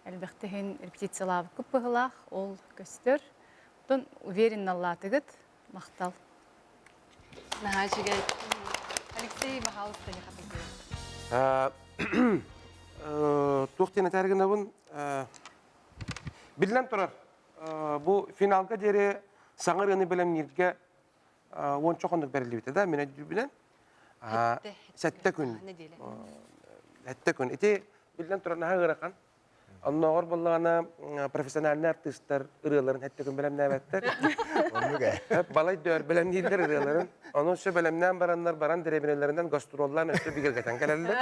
Элбэхтэ иһин репетициялаабыккыт быһыылаах, ол көстөр. Оттон уверенно ыллаатыгыт, махтал. Наһаа үчүгэй. Алексей, пожалуйста, не Туох диэн этээр гынабын? Биллэн турар, бу финалга диэри саҥа ырыаны бэлэмнииргэ уонча хонук бэриллибитэ да, мин өйдүүбүнэн. Сэттэ күн. Сэттэ күн. Ити биллэн турар наһаа ыарахан. Оннооҕор буоллаҕына профессиональнай артыыстар ырыаларын сэттэ күн бэлэмнээбэттэр. Оннук ээ. Балай дөөр бэлэмнииллэр ырыаларын. Ону өссө бэлэмнээн бараннар баран дэриэбинэлэринэн гастроллаан өссө бигэргэтэн кэлэллэр.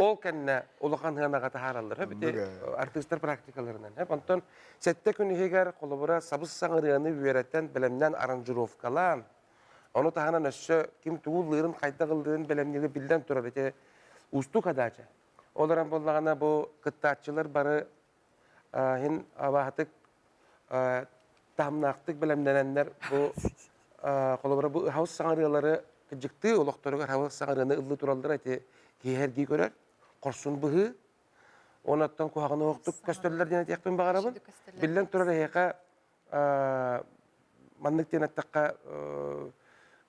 Ол кэннэ улахан сыанаҕа таһаараллар. Ити артыыстар практикаларынан. Онтон сэттэ күн иһигэр холобура сабыс-саҥа ырыаны үөрэтэн, бэлэмнээн аранжировкалаан, ону таһынан өссө ким тугу ыллыырын, хайдах ыллыырын бэлэмниирэ биллэн турар. Ити уустук задача. Ол эрэн буоллаҕына бу кыттааччылар бары иһин абаһытык таһымнаахтык бэлэмнэнэннэр бу холобура бу хаус саҥарыылары кыдьыктыы олохторугар хаус саҥарыыны ыллыы тураллара ити киһи эргии көрөр хорсун быһыы онуттан куһаҕан оһохтук көстөллөр диэн этиэхпин баҕарабын биллэн турар эһиэхэ маннык диэн эттэххэ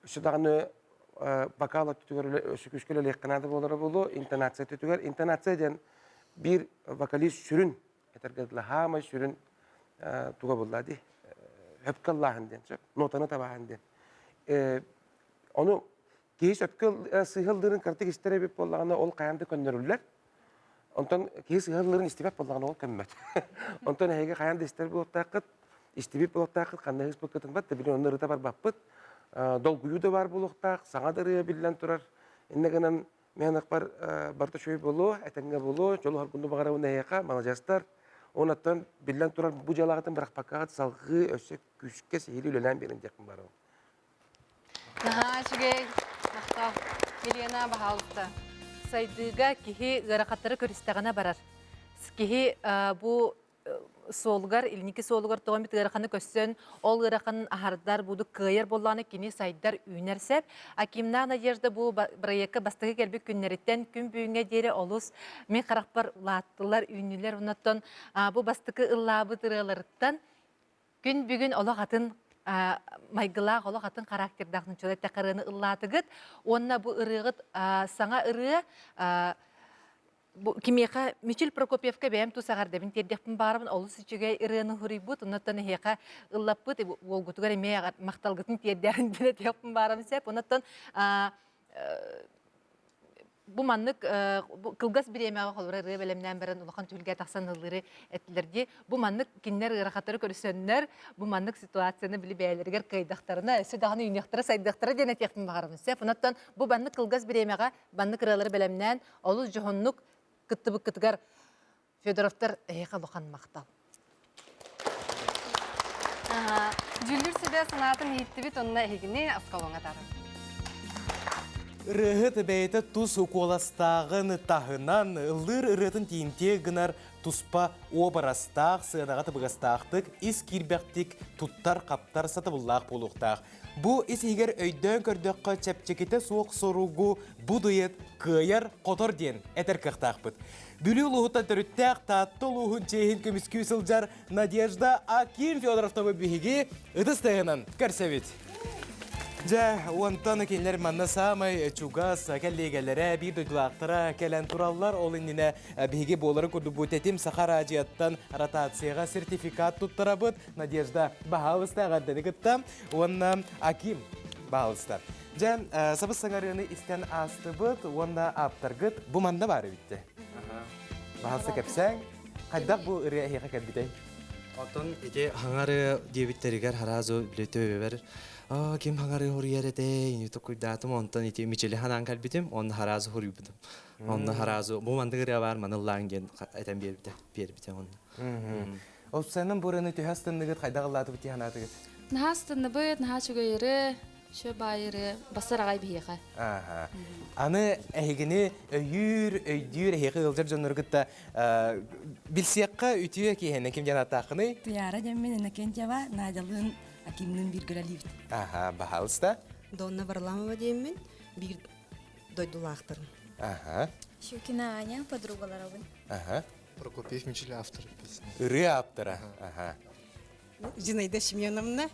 өссө даҕаны вокал өттүгэр өссө күүскэ үлэлиэххэ наада буолара буолуо интонация өттүгэр интонация диэн биир вокалист сүрүн этэргэ дылы хаамай сүрүн туга булла дии хөпкө ыллааһын диэн сөп нотаны табааһын диэн ону киһи сөпкө сыыһа ыллыырын кыратык истэр эбит буоллаҕына ол хайаан да көннөрүллэр Онтон киһи сыһыанлыырын истибэт буоллаҕына ол көммөт. Онтон эһиги хайаан да истэр буолуохтааххыт, истибит буолуохтааххыт, ханна ыспыккытын бат, били онно ырыта барбаппыт. Долгуйуу да баар буолуохтаах, саҥа да ырыа биллэн турар. Иннэ гынан мен акпар барыта үчүгэй буолуо, этэҥҥэ буолуо, дьолу хоргунну баҕарабын эһиэхэ, маладьыастар. Онон биллэн турар бу дьыалаҕытын бырахпаккаҕыт салҕыы өссө күүскэ сиһилии үлэлээн биэрин диэхпин баҕарабын. Наһаа үчүгэй. Махтал. Елена, баһаалыста. Сайдыыга киһи ыарахаттары көрүстэҕинэ барар. Киһи бу суолугар, илиники суолугар тоҕо эмит ыараханы көрсөн, ол ыараханын аһардар, буду кыайар буоллаҕына кини сайдар, үүнэр сөп. Акимнаах Надежда бу бырайыакка бастакы кэлбит күннэриттэн күн бүгүҥҥэ диэри олус мин харахпар улааттылар, үүннүлэр. Оннуттан бу бастакы ыллаабыт ырыаларыттан Күн бүгүн олох атын майгылаах, олох атын характердаах нуччалар эттэххэ ыллаатыгыт. Уонна бу ырыаҕыт саҥа ырыа бу кимиэхэ Мичил Прокопьевка бэйэм тус эҕэрдэбин тиэрдиэхпин баарабын олус үчүгэй ырыаны суруйбут оннуттан эһиэхэ ыллаппыт уолгутугар эмиэ махталгытын тиэрдээрин диэн этиэхпин баарабын сөп оннуттан бу маннык кылгас бириэмэҕэ холобура ырыа бэлэмнээн баран улахан түһүлгэ тахсан ыллыыры этилэр дии. Бу маннык кинилэр ыарахаттары көрсөннөр, бу маннык ситуацияны били бэйэлэригэр кыайдахтарына, өссө даҕаны үүнүөхтэрэ, сайдыахтара диэн этиэхпин баҕарабын. Сөп. Онон бу маннык кылгас бириэмэҕэ маннык ырыалары бэлэмнээн, олус дьоһуннук кыттыбыккытыгар Федоровтар эһиэхэ улахан махтал. Дьүүллүүр сүбэ санаатын иһиттибит, онно эһигини Аскалоҥҥа таарабыт. Ырыаһыт бэйэтэ тус куоластааҕын таһынан ыллыыр ырыатын тиийимтиэ гынар туспа уобарастаах, сыанаҕа табыгастаахтык, ис киирбэхтик туттар-хаптар сатабыллаах буолуохтаах. Бу ис-иһигэр өйдөөн көрдөххө чэпчэкитэ суох соругу бу дуэт кыайар-хотор диэн этэр кыахтаахпыт. Бүлүү улууһуттан төрүттээх Таатта улууһун чиэһин көмүскүү сылдьар Надежда Аким Федоровтовы биһиги ытыс тыаһынан көрсөбүт. Дьэ, онтон кинилэр манна саамай чугас кэллиэгэлэрэ, биир дойдулаахтара кэлэн тураллар. Ол иннинэ биһиги буоларын курдук бу Тэтим Саха радиоттан ротацияҕа сертификат туттарабыт. Надежда баһаалыста эҕэрдэни кытта уонна Аким баһаалыста. Дьэ, сабыс саҥарыыны истэн аастыбыт уонна ааптаргыт бу манна баар эбитте. Баһаалыста кэпсээҥ. Хайдах бу ырыа эһиэхэ кэлбитэй? Оттон ити хаҥары диэбиттэригэр харазу билете өбөр ким хаҥары хоруйар этэ ини токуйдаатым онтон ити мичили ханаан кэлбитим онно харазу хоруйбутум онно харазу бу мандык ырыа баар маны ыллаан диэн этэн биэрбитэ биэрбитэ онно Опсайынан бу ырыаны төһө астынныгыт, хайдах ыллаатыбыт дии санаатыгыт? Наһаа астынныбыт, наһаа үчүгэй ырыа, үчүгэй баай ырыа, бассар аҕай биһиэхэ. Аха. Аны эһигини өйүүр, өйдүүр, эһиэхэ ыалдьар дьоннору кытта билсиэххэ үтүө киэһэнэн ким диэн ааттааххыный? Туяра диэммин Иннокентьева, Надялыын Акимныын бииргэ үлэлиибит. Аха, баһаалыста. Донна Варламова диэммин биир дойдулаахтарым. Аха. Щукина Аня, подругаларабын. Аха. Прокопьев Мичили автор песни. Ырыа ааптара. Аха. Зинаида Семеновна,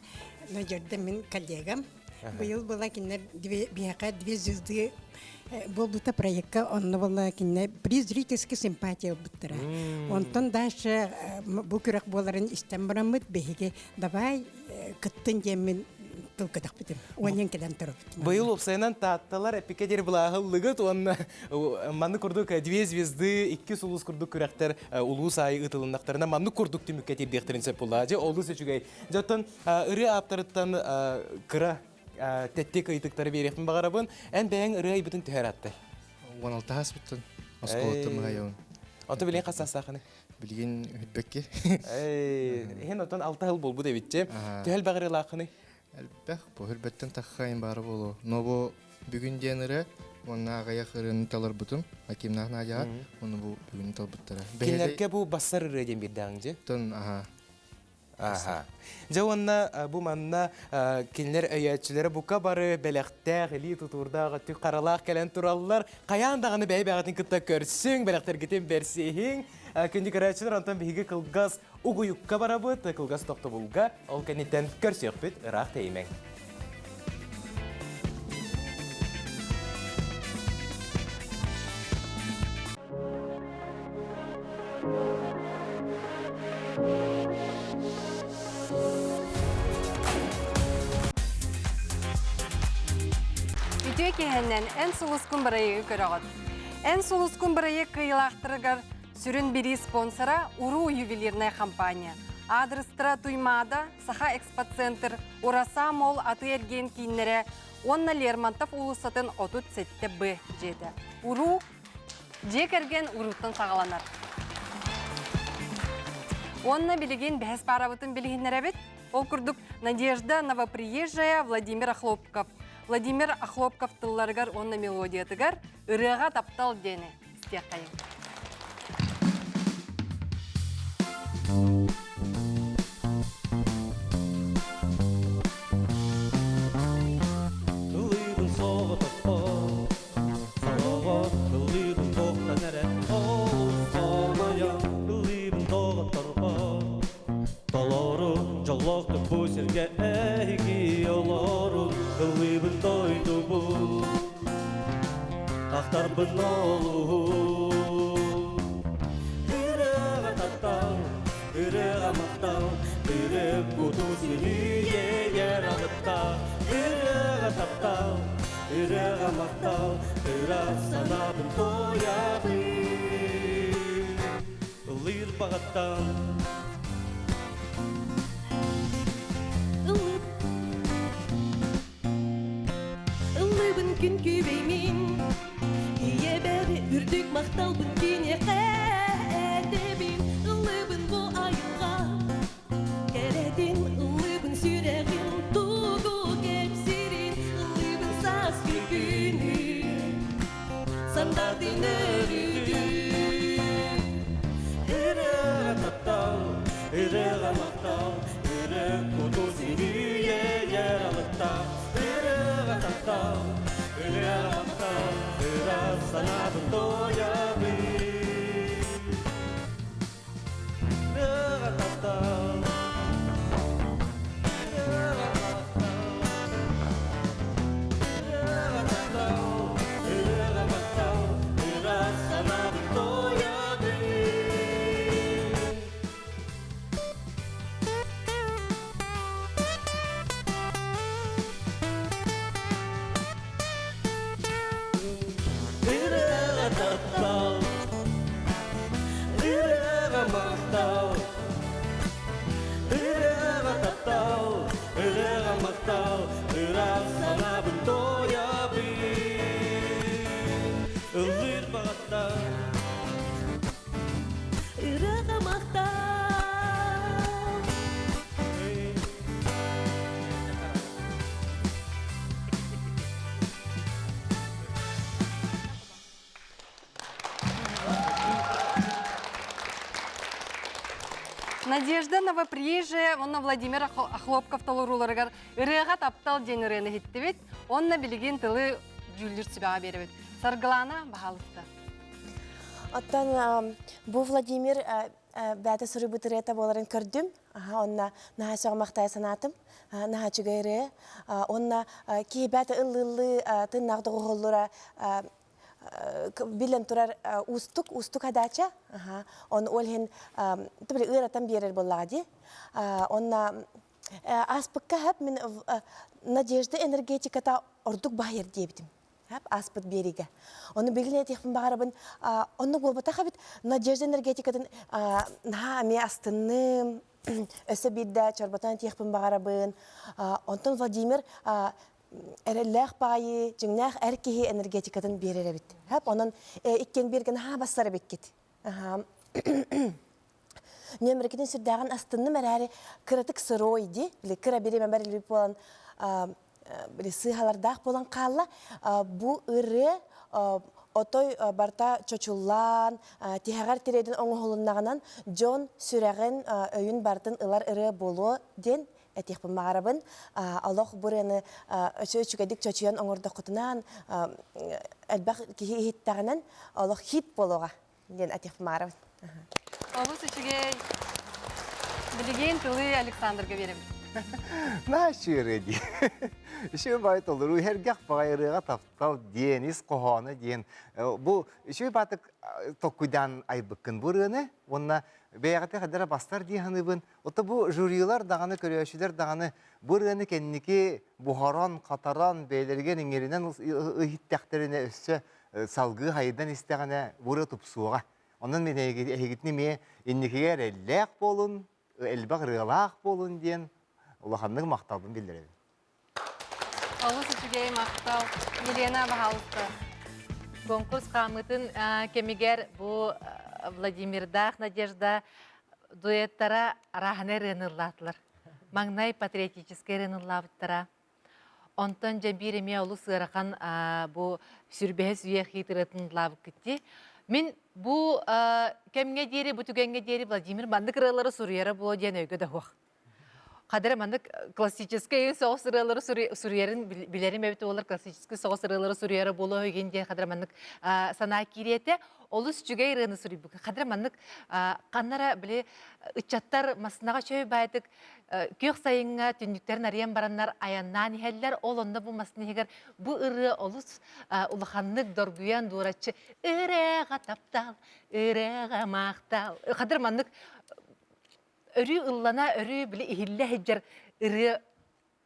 Надежда мин коллегам. Быйыл была кинилэр биһиэхэ две звезды буолбута проекка онно була кинилэр приз зрительской симпатия ылбыттара. Онтон дальше бу күрэх буоларын истэн бараммыт биһиги давай кыттын диэммин тыл көтөхпүтүм. Уонньан кэлэн турабыт. Быйыл уопсайынан таатталар эпикэ диэри былааһыллыгыт уонна маннык курдук две звезды, икки сулус курдук күрэхтэр улуус аайы ыытылыннахтарына маннык курдук түмүккэ тиэрдиэхтэрин сөп буолла. Дьэ олус үчүгэй. Дьэ оттон ырыа ааптарыттан кыра тэттик ыйытыктары биэриэхпин баҕарабын. Эн бэйэҥ ырыа айбытын түһэр аттай. 16 ааспыттан оскуолаттан быһайабын. Ото билигин хас саастаахыный? Билигин үһүрбэкки. Иһин отон алта сыл буолбут эбитчи. Төһөл баҕарыылааххыный? Элбэх бу хүрбэттэн таххайын баара буолуо. Но бу бүгүн диэн ырыа уонна аҕыйах ырыаны таларбытым Акимнаах Надяҕа уонна бу бүгүн талбыттара. Кинилэргэ бу бассар ырыа диэн биирдээҕиҥ дьи? Тон аха. Аха. Дьэ уонна бу манна кинилэр өйөөччүлэрэ бука бары бэлэхтээх, илии тутуурдаах, өттүк харалаах кэлэн тураллар. Хайаан даҕаны бэйэ-бэйэҕитин кытта көрсүҥ, бэлэхтэргитин бэрсиһиҥ. Күндү көрөөччүлэр, онтон биһиги кылгас угуйукка барабыт, кылгас тохтобулга. Ол кэнниттэн көрсүөхпүт, ыраах тэйимэҥ. Үтүө киһинэн Эн сулускун бырайыгы көрөҕүт. Эн сулускун бырайык кыайыылаахтарыгар сүрүн бириис спонсора Уруу ювелирная компания. Адрестара Туймаада, Саха экспоцентр, Ураса Мол атыы-эргиэн кииннэрэ уонна Лермонтов уулуссатын 37 Б дьиэтэ. Уруу Дьиэ кэргэн урууттан саҕаланар. Уонна билигин бэһис паарабытын билиһиннэрэбит. Ол курдук Надежда Новоприезжая Владимир Охлопков. Владимир Охлопков тылларыгар уонна мелодиятыгар ырыаҕа таптал диэни истиэххэйиҥ. Ылыыбын соҕотоххо Сороҕо ыллыыбын туохтан эрэ олус хомойон ыллыыбын доҕотторго Толору дьоллоохтук бу сиргэ эһиги олорун ыллыыбын дойдубун Ахтарбын олуһун Ырыаҕа таптал, ырыаҕа махтал, ырыа куту сири иэйэр алыптаах Ырыаҕа таптал, Ырыаҕа махтал, ыра санаабын туойабын Ыллыыр баҕаттан Ыллыыбын күн күбэй мин Ийэбэр үрдүк махталбын киниэхэ этэбин Ыллыыбын бу айылҕа Кэрэтин ыллыыбын сүрэҕим тугу кэпсиирин Ыллыыбын сааскы күнү Сандардын өрүтүн Ырыаҕа таптал, ырыаҕа махтал, ырыа куту сирийэр алыптаах. Ырыаҕа таптал, ырыаҕа махтал, ыра санаабын туойабын. Ырыаҕа таптал, ырыаҕа махтал, ырыаҕа таптал, ырыаҕа махтал, ыраах санаабын туойабын. Ыллыыр баҕаттан Ырыаҕа махтал. Надежда Новоприезжая уонна Владимир Охлопков толорууларыгар ырыаҕа таптал диэн ырыаны иһиттибит. Онно билигин тылы дьүүллүүр сүбэҕэ биэрэбит. Саргылаана, баһаалыста. Оттон бу Владимир. бэйэтэ суруйбут ырыата буоларын көрдүм. Аха, онно наһаа сөҕүмэхтэй санаатым. Наһаа үчүгэй ырыа. Онно киһи бэйэтэ ыллыыллыы тыыннаах доҕуһуоллура билэн турар уустук, уустук задача. Оны ол иһин били ыаратан биэрэр буоллаҕа дии. Онно ааспыкка хап мин Надежда энергетиката ордук баһыйар диэбитим. Хап ааспыт биэриигэ. Ону билигин этиэхпин баҕарабын, оннук буолбатах эбит. Надежда энергетикатын наһаа эмиэ астынным. Өссө биирдэ чорботон этиэхпин баҕарабын. Онтон Владимир эрэллээх баайы, дьиҥнээх эр киһи энергетикатын биэрэр эбит. Хап, онон иккиэн бииргэ наһаа бассар эбиккит. Нүөмэргитин сүрдээҕин астынным эрээри, кыратык сырой дии, били кыра бириэмэ бэриллибит буолан, били сыыһалардаах буолан хаалла. Бу ырыа отой барыта чочуллаан, тиһэҕэр тириэдин оҥоһулуннаҕынан дьон сүрэҕин, өйүн барытын ылар ырыа буолуо диэн этиэхпин баҕарабын. Олох бу ырыаны өссө үчүгэйдик чочуйан оҥордоххутунаан, элбэх киһи иһиттэҕинэн олох хит буолуоҕа диэн этиэхпин баҕарабын. Олус үчүгэй. Билигин тылы Александрга биэрэбин. Наша ырыа дии. Үчүгэй баҕайы толоруу иһэргэх баҕайы ырыаҕа таптал диэн, ис хоһооно диэн. Бу үчүгэй баатык толкуйдаан айбыккын бу ырыаны уонна бэйэҕитэ хайдара бастар дии саныыбын. Ото бу жюрилар даҕаны, көрөөччүлэр даҕаны бу ырыаны кэнники буһаран, хатаран, бэйэлэригэр иҥэринэн иһиттэхтэринэ өссө салгыы хайдан истэҕинэ бу ырыа тупсуоҕа. Онон мин эһигитин эмиэ инникигэ эрэллээх буолун, элбэх ырыалаах буолун диэн улаханнык махталбын биллэрэбин. Олус үчүгэй махтал. Елена, баһаалыста. Конкурс хаамыытын кэмигэр бу Владимирдаах Надежда дуэттара арааһынай ырыаны ыллаатылар. Маҥнай патриотическай ырыаны ыллаабыттара. Онтон дьэ биир эмиэ олус ыарахан бу сүрбэһэ сүүйэх ырыатын ыллаабыккыт дии. Мин бу кэмҥэ диэри, бу түгэҥҥэ диэри Владимир маннык ырыалары суруйара буо диэн өйгө да суох. Хадара маннык классическай соҕус ырыалары суруйарын билэрим эбит буолар классическай соҕус ырыалары суруйара буолуо үһүгүн диэн хадара маннык санаа киириэтэ. Олус үчүгэй ырыаны суруйбукка. Хадара маннык ханнара били ыччаттар масынаҕа чөй баайтык күөх сайыҥҥа түннүктэрин арыйан бараннар айаннаан иһэллэр. Ол онно бу масына иһигэр бу ырыа олус улаханнык доргуйан дуораччы ырыаҕа таптал, ырыаҕа маахтал. Хадыр маннык өрүү ыллана, өрүү били иһиллэ сылдьар ырыа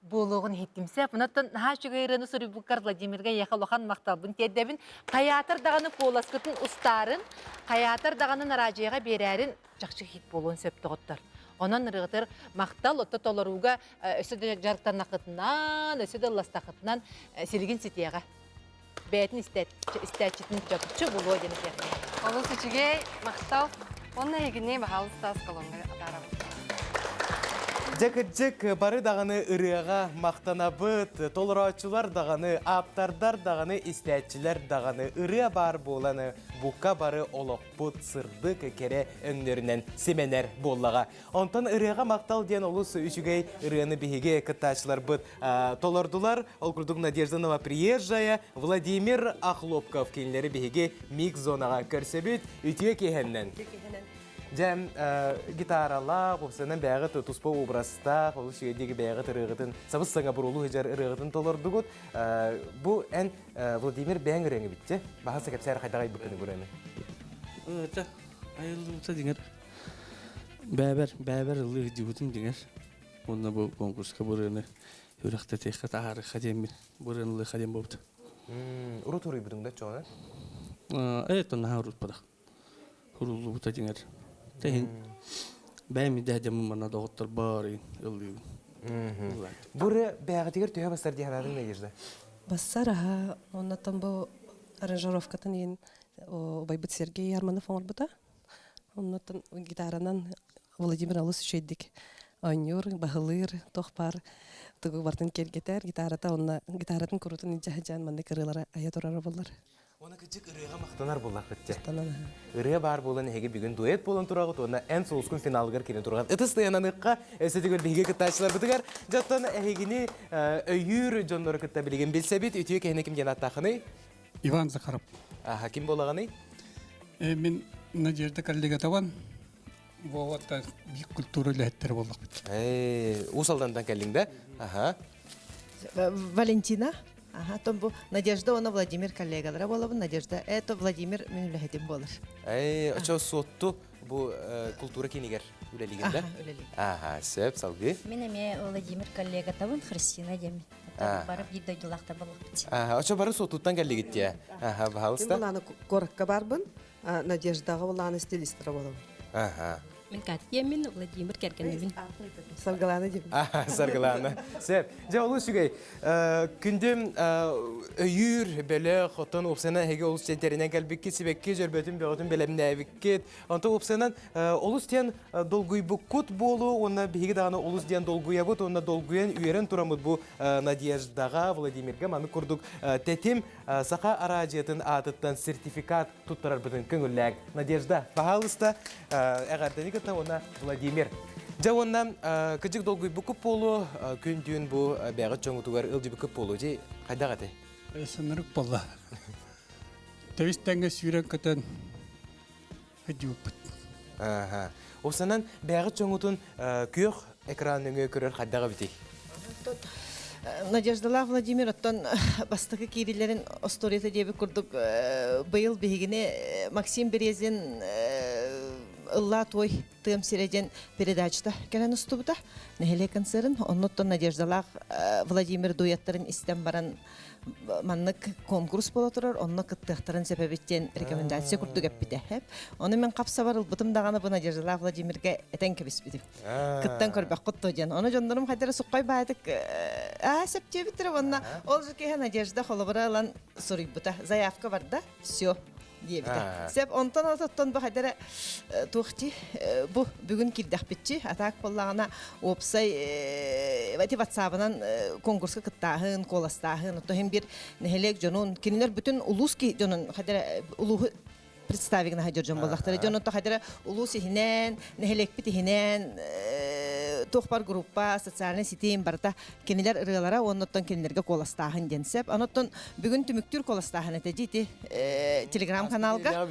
буолуоҕун иһиттим сөп. Онон наһаа үчүгэй ырыаны суруйбуккар Владимирга эйиэхэ улахан махталбын тиэрдэбин. Хайаатар даҕаны куоласкытын устаарын, хайаатар даҕаны нараадьыйаҕа биэрээрин чахчы хит буолуон сөп доҕоттор. Онон ырыатыр махтал, отто толорууга өссө да дьарыктаннаххытынан, өссө да ылластаххытынан силигин ситиэҕэ. Бэйэтин истээччитин чопчу булуо диэн этиэхпин. Олус үчүгэй, махтал. Уонна эһигини баһаалыста осколоҥҥа атаарабыт. Дьэ кырдьык, бары даҕаны ырыаҕа махтанабыт, толорооччулар даҕаны, ааптардар даҕаны, истээччилэр даҕаны ырыа баар буолан бука бары олохпут сырдык кэрэ өҥнөрүнэн симэнэр буоллаҕа. Онтон ырыаҕа махтал диэн олус үчүгэй ырыаны биһиги кыттааччыларбыт толордулар. Ол курдук Надежда Новоприезжая, Владимир Охлопков кинилэри биһиги микс-зонаҕа көрсөбүт. Үтүө киэһэннэн. Дьэ, гитаралаах, уопсайынан бэйэҕит туспа образтаах, олус үчүгэйдик бэйэҕит ырыаҕытын, сабыс-саҥа буруолуу сылдьар ырыаҕытын толордугут. Бу эн Владимир бэйэҥ ырыаҥ эбит Баһаса кэпсээр хайдах айбыккыны бу ырыаны? Айыллыбыта дьиҥэр Бэбэр, бэбэр ыллыы сылдьыбытым дьиҥэр. Уонна бу конкурска бу ырыаны үрэхтэтиэххэ таһаарыахха диэммин, бу ырыаны ылыахха диэн буолбута. Урут уруйбутуҥ да чоҕунан? Ээ, наһаа урутпатах. Уруллубута дьиҥэр. Тэһин бэйэм идэһдэммин манна доҕотторбор ыллыыбын. Бу ырыа бэйэҕитигэр төһө бассар дии санаатыҥ Надежда? Бассар аһа, оннотон бу аранжировкатын иин убайбыт Сергей Ярманов оҥорбута. Оннуттан гитаранан Владимир олус үчүгэйдик оонньуур, баһылыыр, туох баар тугу барытын киэргэтэр. Гитарата онно гитаратын курутун илдьэ сылдьан маннык ырыалары айа турара буоллар. Уонна кырдьык ырыаҕа махтанар буоллаххыт дьэ. Ырыа баар буолан эһиги бүгүн дуэт буолан тураҕыт уонна эн сулускун финалыгар киирэн тураҕыт. Ытыс тыананыахха өссө төгүл биһиги кыттааччыларбытыгар. Дьоттон эһигини өйүүр дьоннору кытта билигин билсэбит. Үтүө киһини ким диэн ааттааххыный? Иван Захаров. Аха, ким буолаҕыный? Мин Надежда коллегатабан. Вовата биир культура үлэһиттэрэ буоллахпыт. Уус Алдантан кэллиҥ да? Аха. Валентина. Аха, том бу Надежда уонна Владимир коллегалара буолабын. Надежда, это Владимир мин үлэһитим буолар. Очо суотту бу культура кинигер үлэлигин да? Аха, сөп, салгыы. Мин эмиэ Владимир коллегатабын, Христина диэммин. Бары биир дойдулаахтар буоллахпыт. Аха, очо бары суоттуттан кэллигит тиэ. Аха, пожалуйста. Мин булааны куоракка барбын, Надеждаҕа булааны стилистра буолабын. Аха. Мин Катя мин Владимир кэргэнибин. Саргылаана диэбин. Саргылаана. Сөп. Дьэ, олус үчүгэй. Күндүм өйүүр, бөлөх, оттон уопсайынан эһиги олус тиэн кэлбиккит, сибэкки дьөрбөтүн бөҕөтүн бэлэмнээбиккит. Онтон уопсайынан олус диэн долгуйбуккут буолуо уонна биһиги даҕаны олус диэн долгуйабыт уонна долгуйан үөрэн тураммыт бу Надеждаҕа, Владимирга маннык курдук тэтим саха араадьыйатын аатыттан сертификат туттарарбытын көҥүллээҥ. Надежда, пожалуйста, эҕэрдэни кытта уонна Владимир. Дьэ уонна кыдьык долгуйбуккут буолуо, күн-түүн бу бэҕит чоҥутугар ылдьыбыккыт буолуо. Дьи хайдах этэй? Сынырык буолла. Тэбис тэҥҥэ сүүрэн көтөн өйдүүппүт. Аха. Осанан бэҕит чоҥутун күөх экран өҥө көрөр хайдах эбитий? Надеждалаах Владимир оттон бастакы киирилэрин остуоруйата диэбит курдук быйыл биһигини Максим Березин ыллаа туой тыам сирэ диэн передачата кэлэн устубута нэһилиэк концерын оннуттан Надеждалаах Владимир дуэттарын истэн баран маннык конкурс буола турар, онно кыттыахтарын сөп эбит диэн рекомендация курдук эппитэ. Ону мен хапсабар ылбытым даҕаны бу Надеждалаах Владимиргэ этэн кэбиспитим. Кыттан көрбөххүт то диэн. Ону дьоннорум хайдара суххай баайтык аа сөп диэбиттэрэ уонна ол же киһи Надежда холобура ылан суруйбута. Заявка барда, все диэбитэ. Сеп онтон ототтон бу хайдара туох дии бу бүгүн киирдэхпитчи атаак буоллаҕына уопсай эти ватсабынан конкурска кыттааһын, куоластааһын, оттон иһин биир нэһилиэк дьонун, кинилэр бүтүн улуус дьонун хайдара улууһу представигна хадьар дьон буоллахтара. Дьон онто хайдара улуус иһинэн, нэһилиэкпит иһинэн туох бар группа, социальный ситим барыта кинилэр ырыалара уонна оттон кинилэргэ куоластааһын диэн сөп. Оноттон бүгүн түмүктүүр куоластааһын этэ дии телеграм-каналга.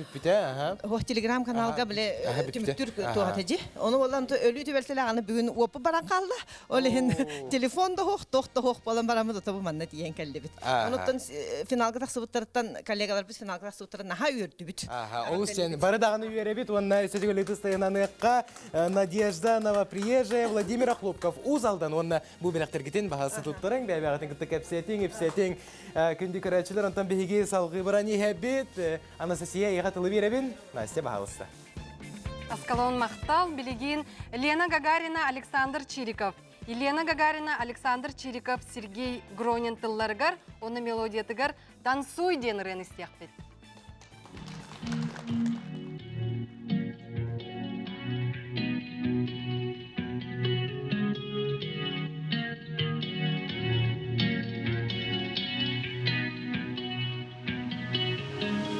Ох, телеграм-каналга биле түмүктүүр туох этэ дии. Ону болан өлүү түбэлтэлээх аны бүгүн уоппу баран хаалла. Ол иһин телефон да хоох, тох да хоох болан бараммыт отобу манна тиийэн кэллибит. Онуттан финалга тахсыбыттарыттан коллегаларбыт финалга тахсыбыттарын наһаа үөрдүбүт. Олус сен бары даҕаны үөрэбит уонна өссө тыстайынаныахха Надежда Новоприезжая, Владимир Охлопков Уус Алдан уонна бу бэлэхтэргитин баһасы туттарыҥ, бэйбэҕитин кытта кэпсэтиҥ, ипсэтиҥ. Күндү көрөөччүлэр, онтон биһиги салгыы баран иһэбит. Анастасия, эйиэхэ тылы биэрэбин. Настя, баһалыста. Аскалон махтал, билигин Лена Гагарина, Александр Чириков. Елена Гагарина, Александр Чириков, Сергей Гронин тылларыгар, оны мелодиятыгар «Танцуй» диэн ырыаны истиэхпит.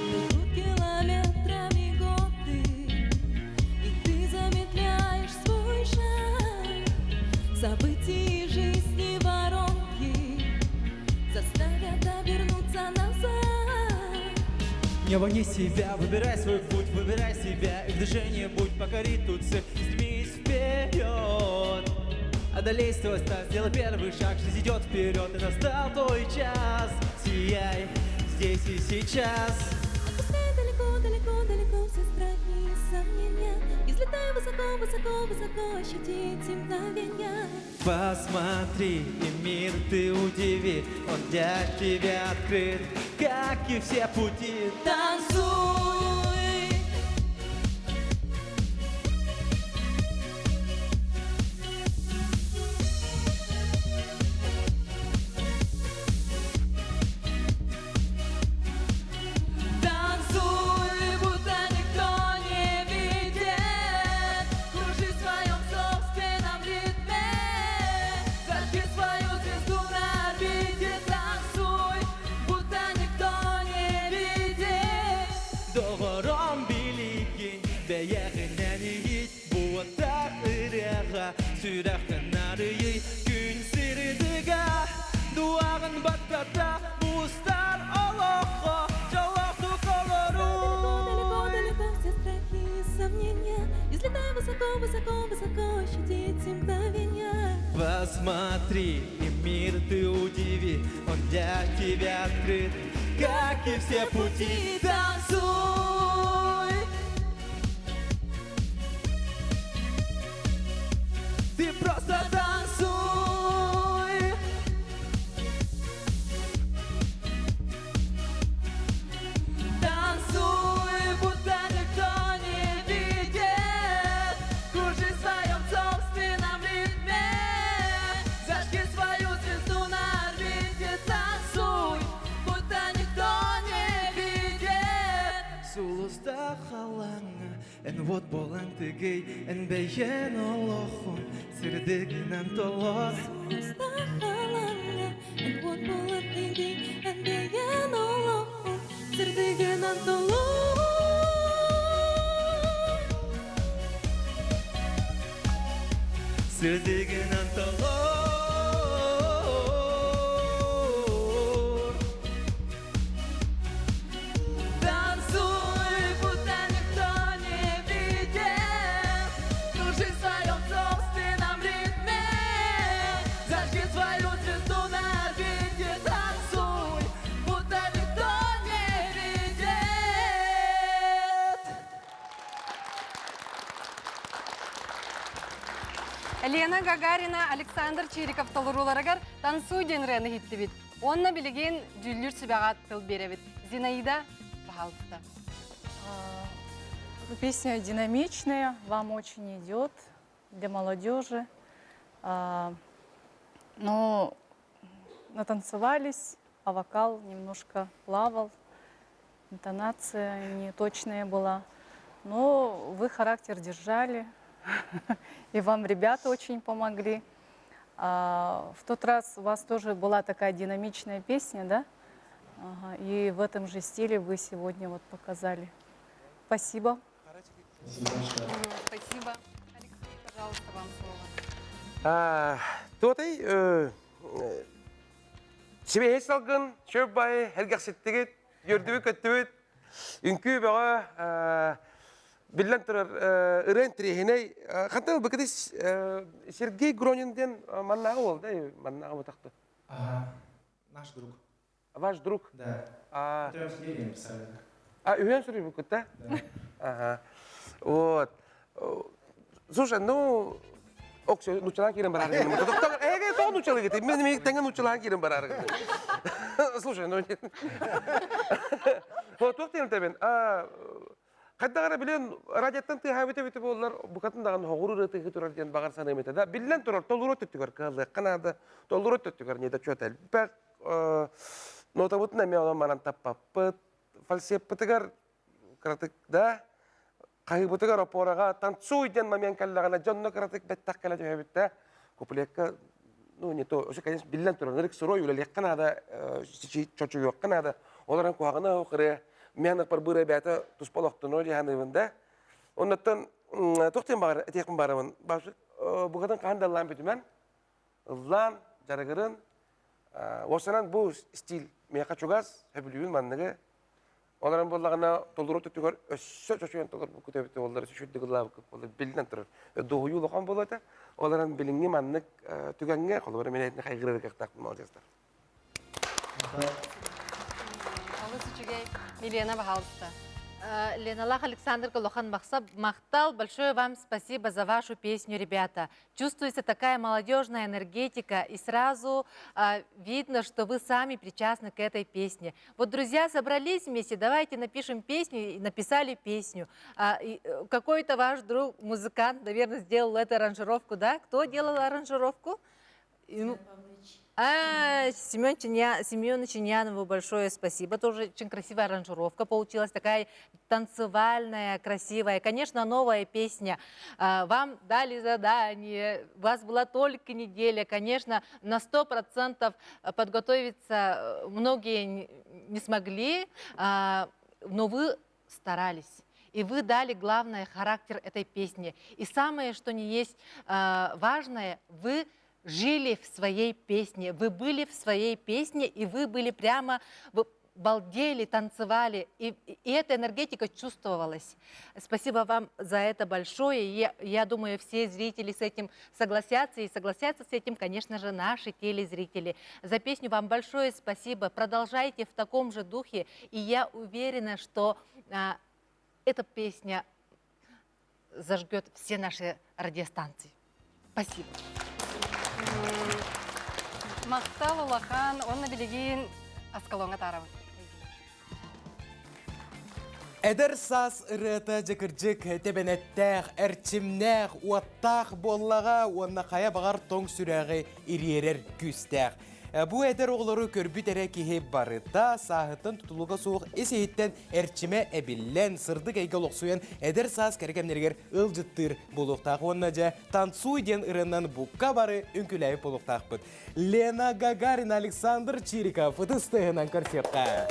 Бегут километрами годы, и ты замедляешь свой шаг. События жизни воронки заставят обернуться назад. Не вини себя, выбирай свой путь, выбирай себя И в движении будь, покори тут цель, стремись вперед Одолей свой страх, сделай первый шаг, жизнь идет вперед И настал твой час, сияй здесь и сейчас Отпускай далеко, далеко, далеко все страхи и сомнения И взлетай высоко, высоко, высоко, ощути эти мгновения Посмотри, и мир ты удиви, он для тебя открыт, как и все пути. Танцуй! Танцуй, будто никто не видит Кружи в своем собственном ритме Зажги свою звезду на орбите Танцуй, будто никто не видит Доҕор Посмотри, и мир ты удиви, он для тебя открыт, как и все пути. Танцуй! Ты просто танцуй! Танцуй, будто никто не видит Кружи в своем собственном ритме Зажги свою звезду на орбите Танцуй, будто никто не видит Сулустаах халлааҥҥа эн уот буолан тыгый, эн бэйэн олоххун сырдыгынан толор. Сулустаах халлааҥҥа эн уот буолан тыгый, эн бэйэн олоххун сырдыгынан толор. Сырдыгынан толор. Танцуй, будто никто не видит Кружи в своем собственном ритме Зажги свою звезду на орбите Танцуй, будто никто не видит Лена Гагарина, Александр Чириков толорууларыгар «Танцуй» диэн ырыаны иһиттибит. Уонна билигин дьүүллүүр сүбэҕэ тыл биэрэбит. Зинаида, пожалуйста. Песня динамичная, вам очень идет для молодежи. Но натанцевались, а вокал немножко плавал, интонация неточная была. Но вы характер держали, и вам ребята очень помогли. В тот раз у вас тоже была такая динамичная песня, да? Ага, и в этом же стиле вы сегодня вот показали. Спасибо. Спасибо. Алексей, пожалуйста, вам слово. Туотай сибэһи салгын, шөп бай, эргэхситтигит, үөрдүбүт көттүбүт, үҥкүү бөҕө биллэн турар ырыа интириэһинэй. Хантан ылбыкыты Сергей Гронин диэн маннааҕы уол да маннааҕы бутахты. Наш друг. Ваш друг? Да. А, Втроем сидели и написали. А үһүөн суруйбуккут да? Ага. Вот. Слушай, ну, Оксо, нучалаан киирэн бараар гынным. Эгэ, тоҕо нучалыгыт? Мен мен тэҥэ нучалаан киирэн бараар гынным. Слушай, ну, вот туох диэн тэбин? Хайдах эрэ билэн радиоттан тыаһаабыт эбитэ буоллар, букатын даҕаны хоҕур ырыатыгы турар диэн баҕар саныам этэ да. Биллэн турар, толору өттүгэр кыаллыахха наада. Толору өттүгэр недочет элбэх. Нотабытын эмиэ онон манан таппаппыт. Фальсеппытыгар кыратык да хаһыыбытыгар опораҕа танцуй диэн момент кэллэҕинэ дьонно кыратык бэттэх кэлэ түһэбит да куплекка ну не то ошо конечно биллэн турар ырык сырой үлэлиэххэ наада чочуйуохха наада ол эрэн куһаҕана ырыа мен барбыыр эбээтэ туспа олохтонуо дии саныыбын да оннуттан туох диэн баҕар этиэхпин баарабын букатын хаһан да ыллаан бүтүмэн ыллаан дьарыгырын уопсанан бу стиль миэхэ чугас сөбүлүүбүн манныгы Ол эрэн буоллаҕына толору өттүгэр өссө чочуйан толорбуккут эбитэ буоллар, өссө ыллаабыккыт буоллар биллэн турар. Дуоһуйуу улахан буолуо этэ. Ол эрэн билиҥҥи маннык түгэҥҥэ холобура мин этини хайгырыр кыахтаахпын молодецтар. Олус үчүгэй. Милена, пожалуйста. Леналах Александр Голохан Махтал, большое вам спасибо за вашу песню, ребята. Чувствуется такая молодежная энергетика, и сразу видно, что вы сами причастны к этой песне. Вот друзья собрались вместе, давайте напишем песню, и написали песню. Какой-то ваш друг, музыкант, наверное, сделал эту аранжировку, да? Кто делал аранжировку? А, Семен Чиня... Семену Чиньянову большое спасибо. Тоже очень красивая аранжировка получилась, такая танцевальная, красивая. Конечно, новая песня. Вам дали задание, у вас была только неделя. Конечно, на 100% подготовиться многие не смогли, но вы старались. И вы дали главное характер этой песни. И самое, что не есть важное, вы жили в своей песне, вы были в своей песне, и вы были прямо, вы балдели, танцевали, и, и эта энергетика чувствовалась. Спасибо вам за это большое. Я, я думаю, все зрители с этим согласятся, и согласятся с этим, конечно же, наши телезрители. За песню вам большое спасибо. Продолжайте в таком же духе, и я уверена, что а, эта песня зажгет все наши радиостанции. Спасибо. Махтал улахан, онна билигин Аскалоҥа таарабыт. Эдэр саас ырыата дьэ кырдьык тэбэнэттээх, эрчимнээх, уоттаах буоллаҕа уонна хайа баҕар тоҥ сүрэҕи ириэрэр күүстээх. Бу эдэр оҕолору көрбүт эрэ киһи барыта сааһыттан тутулуга суох ис-иһиттэн эрчимэ эбиллэн, сырдык эйгэ олохсуйан эдэр саас кэрэ кэмнэригэр ыалдьыттыыр буолуохтаах уонна дьэ «Танцуй» диэн ырыанан букка бары үҥкүүлээбит буолуохтаахпыт. Лена Гагарина, Александр Чириков ытыс тыаһынан көрсүөххэ.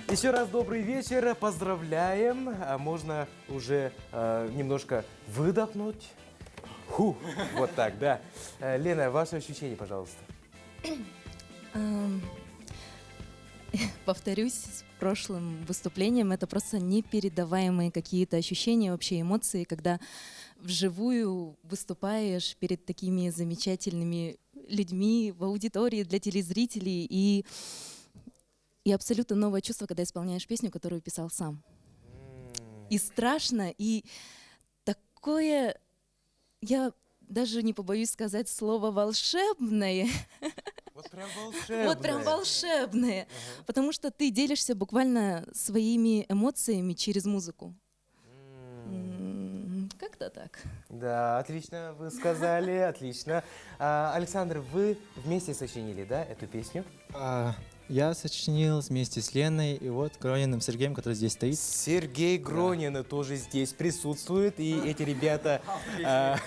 Еще раз добрый вечер, поздравляем. Можно уже э, немножко выдохнуть. Фу, вот так, да. Э, Лена, ваши ощущения, пожалуйста. Эм, повторюсь, с прошлым выступлением это просто непередаваемые какие-то ощущения, вообще эмоции, когда вживую выступаешь перед такими замечательными людьми в аудитории для телезрителей и и абсолютно новое чувство, когда исполняешь песню, которую писал сам. И страшно, и такое, я даже не побоюсь сказать слово волшебное. Вот прям волшебное. Вот прям волшебное. Uh-huh. Потому что ты делишься буквально своими эмоциями через музыку. Как-то так. Да, отлично вы сказали, отлично. А, Александр, вы вместе сочинили, да, эту песню? А, я сочинил вместе с Леной и вот Грониным Сергеем, который здесь стоит. Сергей Гронин да. тоже здесь присутствует, и эти ребята... А,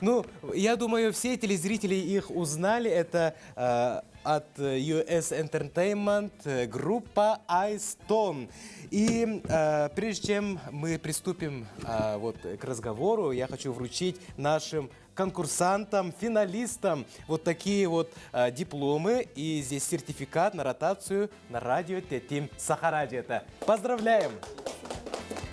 ну, я думаю, все телезрители их узнали. Это а, от US Entertainment э, группа iStone. И э, прежде чем мы приступим э, вот, к разговору, я хочу вручить нашим конкурсантам, финалистам вот такие вот э, дипломы и здесь сертификат на ротацию на радио Тетим Сахарадио. Поздравляем!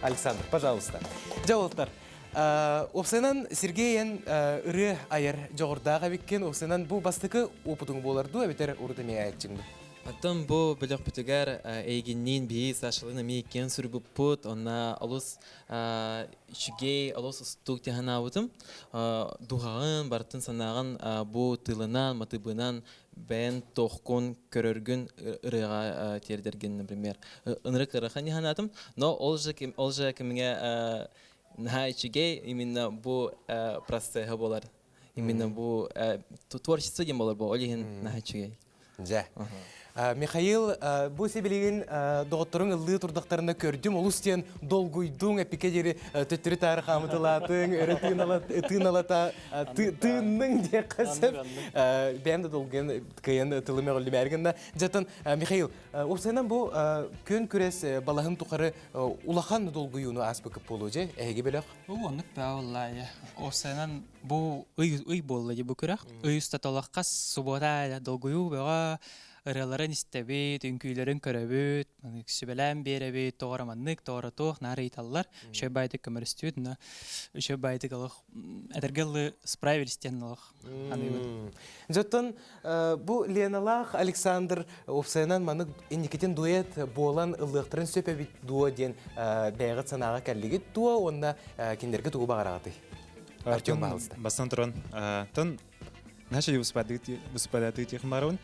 Александр, пожалуйста. Дьэ уолаттар, Уопсайынан Сергей эн ырыа айар дьоҕурдаах эбиккин, уопсайынан бу бастакы опытыҥ буолар дуу, эбэтэр урут эмиэ айаччыҥ дуу? Оттон бу бөлөхпүтүгэр эйигинниин биһи Сашалыын эмиэ иккиэн суруйбуппут, онно олус үчүгэй, олус устук тиһанаабытым. Дууһаҕын, барытын санааҕын бу тылынан, матыбынан бэйэн туохкун көрөргүн ырыаҕа тиэрдэргин, например, ынырык ыарахан санаатым. Но ол же ол же кэмҥэ наһаа үчүгэй именно бу процесса буолар. Именно бу творчество диэн буолар бу, ол иһин наһаа үчүгэй. Дьэ. Михаил, бу сибилигин доҕотторуҥ ыллыы турдахтарына көрдүм, олус диэн долгуйдуҥ, эпикэ диэри төттөрү таары хаамытылаатыҥ, өрө тыыналата тыынныҥ диэххэ сөп. Бэйэм да долгуйан кыайан тылым өҕүллүмээри гынна. Дьэтэн, Михаил, уопсайынан бу күөн күрэс балаһын тухары улахан долгуйууну ааспыкыт буолуо дьэ, эһиги бөлөх? Бу оннук баа буолла Уопсайынан бу ый ый буолла дии бу күрэх. Ый устата олох хас субуота долгуйуу бөҕө ырыаларын истэбит, үҥкүүлэрин көрөбүт, сүбэлээн биэрэбит, тоҕо эрэ маннык, тоҕо эрэ туох наар ыйыталлар. Үчүгэй баайдык көмөлөстүбүт, но үчүгэй баайдык олох этэргэ дылы справились диэн олох аныыбын. Дьоттон бу Леналаах Александр уопсайынан маннык инникитин дуэт буолан ыллыахтарын сөп эбит дуо диэн бэйэҕит санааҕа кэллигит дуо уонна кинилэргэ тугу баҕараҕытый? Артем, пожалуйста. Бастан туран, тон наша выступадаты тихмарун,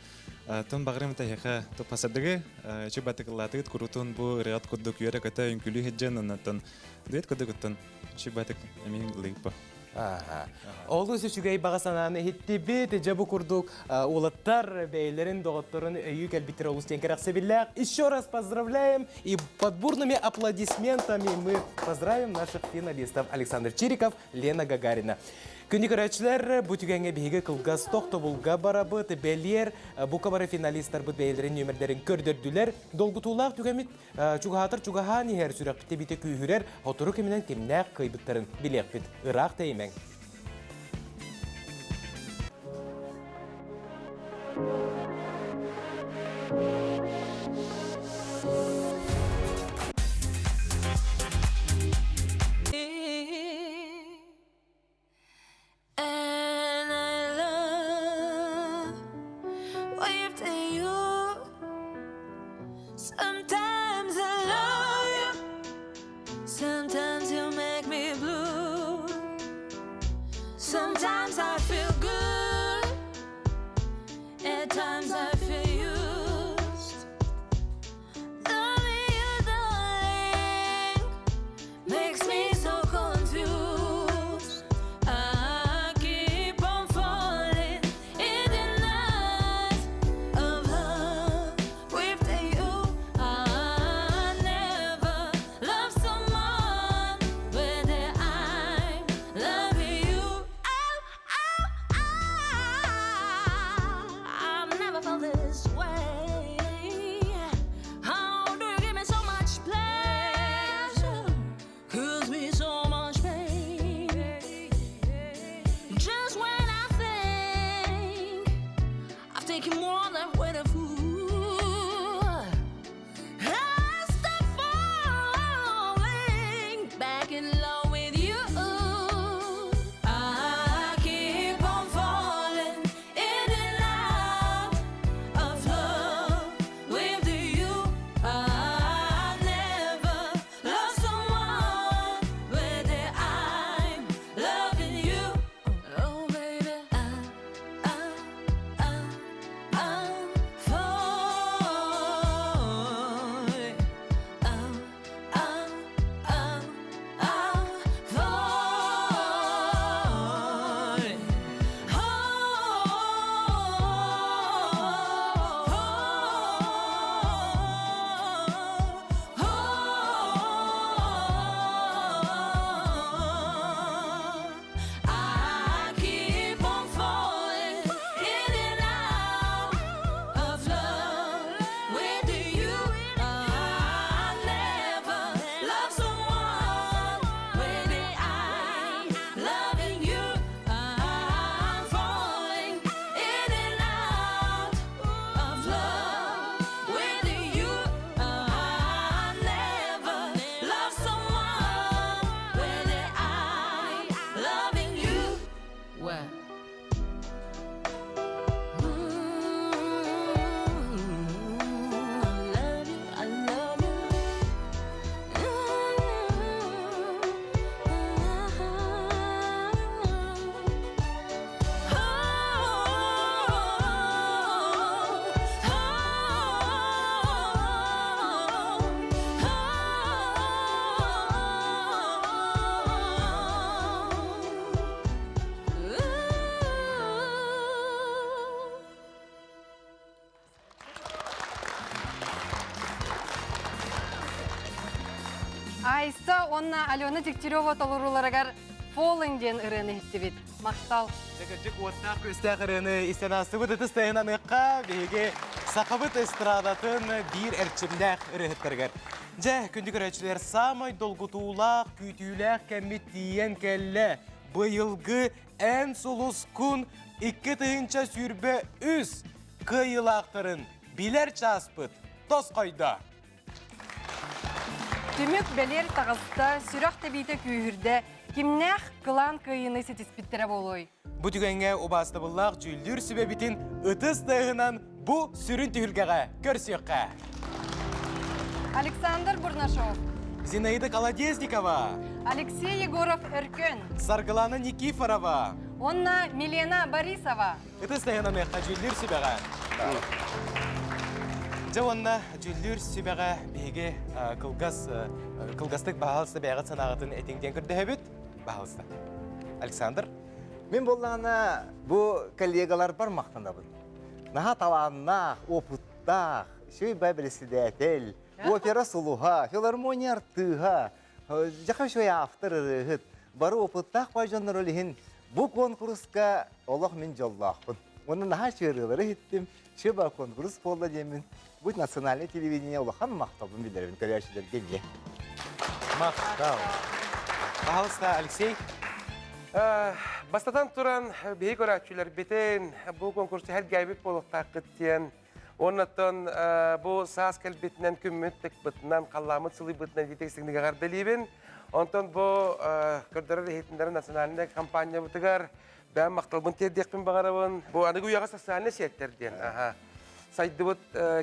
тон багрым таһиха топасадыгы, чу батыкыллатыгыт курутун бу ырыат курдук үөрэ көтө үҥкүлүү хеджен оннаттан дуэт курдук чу батык эмин лыйпа. Олус үчүгэй баҕа санааны иһиттибит. Дьэ бу курдук уолаттар бэйэлэрин доҕотторун өйүү кэлбиттэр олус диэн кэрэхсэбиллээх. Еще раз поздравляем и под бурными аплодисментами мы поздравим наших финалистов Александр Чириков, Лена Гагарина. Күндү көрөөччүлэр, бу түгэҥҥэ биһиги кылгас тохтобулга барабыт, бэлиэр бука бары финалистарбыт бэйэлэрин нүөмэрдэрин көрдөрдүлэр. Долгутуулаах түгэммит Чугаһаатар чугаһаан иһэр сүрэхпит эбитэ күүһүрэр, сотору кэминэн кимнээх кыайбыттарын билиэхпит. Ыраах тэйимэҥ. with you. Sometimes I love you, sometimes you make me blue. Sometimes I feel good, at times I feel used. Loving you, darling, makes me so confused. I keep on falling in the night of love with you. I never loved someone whether I'm loving you. Oh, oh, oh, I've never felt this way. How do you give me so much pleasure? Cause me so much pain. Just when I think I've taken more than what a fool, I start falling back in love with you. I keep on falling in and out of love with you. I never love someone whether I'm loving you. Oh baby, I, I, I, I'm falling. I'm, I'm, I'm, I'm falling. I keep on falling in and out of love with you. I never love someone when I'm loving you. I'm falling in and out of love with you. I never love someone when I'm loving you. What? I love you, I love you. Айса онна Алена Дегтярева толоруларыгар Falling диэн ырыаны иһиттибит. Махтал. Дьэ, уоттаах күстээх ырыаны истэн аастыбыт ытыс тайынаныахха биһиги сахабыт эстрадатын биир эрчимнээх ырыаһыттарыгар. Дьэ, күндү көрөөччүлэр, саамай долгутуулаах, күүтүүлээх кэммит тиийэн кэллэ. Быйылгы эн сулускун 2023 кыайыылаахтарын билэр чааспыт тосхойдо. Түмүк бэлиэр таҕыста, сүрэх тэбиитэ күүһүрдэ, кимнээх кылаан кыайыыны ситиспиттэрэ буолуой? Бу түгэҥҥэ убаастабыллаах дьүүллүүр сүбэбитин ытыс тыаһынан бу сүрүн түһүлгэҕэ көрсүөххэ. Александр Бурнашов, Зинаида Колодезникова, Алексей Егоров Өркөн Саргылана Никифорова, уонна Милена Борисова. Ытыс тыаһынан дьүүллүүр сүбэҕэ. Дьэ уонна дьүүллүүр сүбэҕэ биһиги кылгас кылгастык баһаалыста бэйэҕит санааҕытын этиҥ диэн көрдөһөбүт. Баһаалыста. Александр. Мин буоллаҕына бу коллегаларбар махтанабын. Наһаа талааннаах, опыттаах, үчүгэй председатель, опера сулуһа, филармония артыыһа, дьаха үчүгэй автор ырыаһыт, бары опыттаах бай дьоннор ол иһин бу куонкуруска олох мин дьоллоохпун. Уонна наһаа үчүгэй иһиттим, үчүгэй конкурс буолла диэммин, бу национальный телевидение улахан махталбын биллэрэбин көрөөччүлэргэ эмиэ. Махтал. Пожалуйста, Алексей. Бастатан туран, биһи көрөөччүлэрбитин бу конкурсу сэргээбит буолуохтааххыт диэн, оннаттан бу саас кэлбитинэн күммүт тыкпытынан, халлааммыт сылыйбытынан диитик сигнигэ эҕэрдэлиибин. Онтон бу көрдөрөр иһитиннэрэр национальнай компаниябытыгар бэйэм махталбын тиэрдиэхпин баҕарабын. Бу аныгы үйэҕэ социальнай сеттэр диэн. Аха. сайдыбыт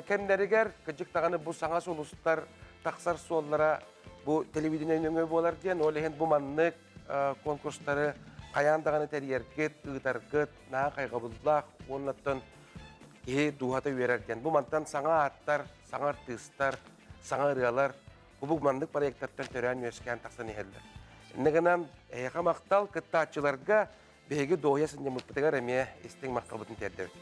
кэмнэригэр кыдьык даҕаны бу саҥа сулустар тахсар суоллара бу телевидение нөҥүө буолар диэн, ол иһин бу маннык конкурстары хайаан даҕаны тэрийэргит, ыытаргыт наһаа хайҕабыллаах уоннаттан киһи дууһата үөрэр диэн. Бу мантан саҥа ааттар, саҥа артыыстар, саҥа ырыалар бу маннык проектартан төрөөн-үөскээн тахсан иһэллэр. Инньэ гынан эһиэхэ махтал кыттааччыларга биһиги дуоһуйа сынньаммыппытыгар эмиэ истиҥ махталбытын тиэрдэбит.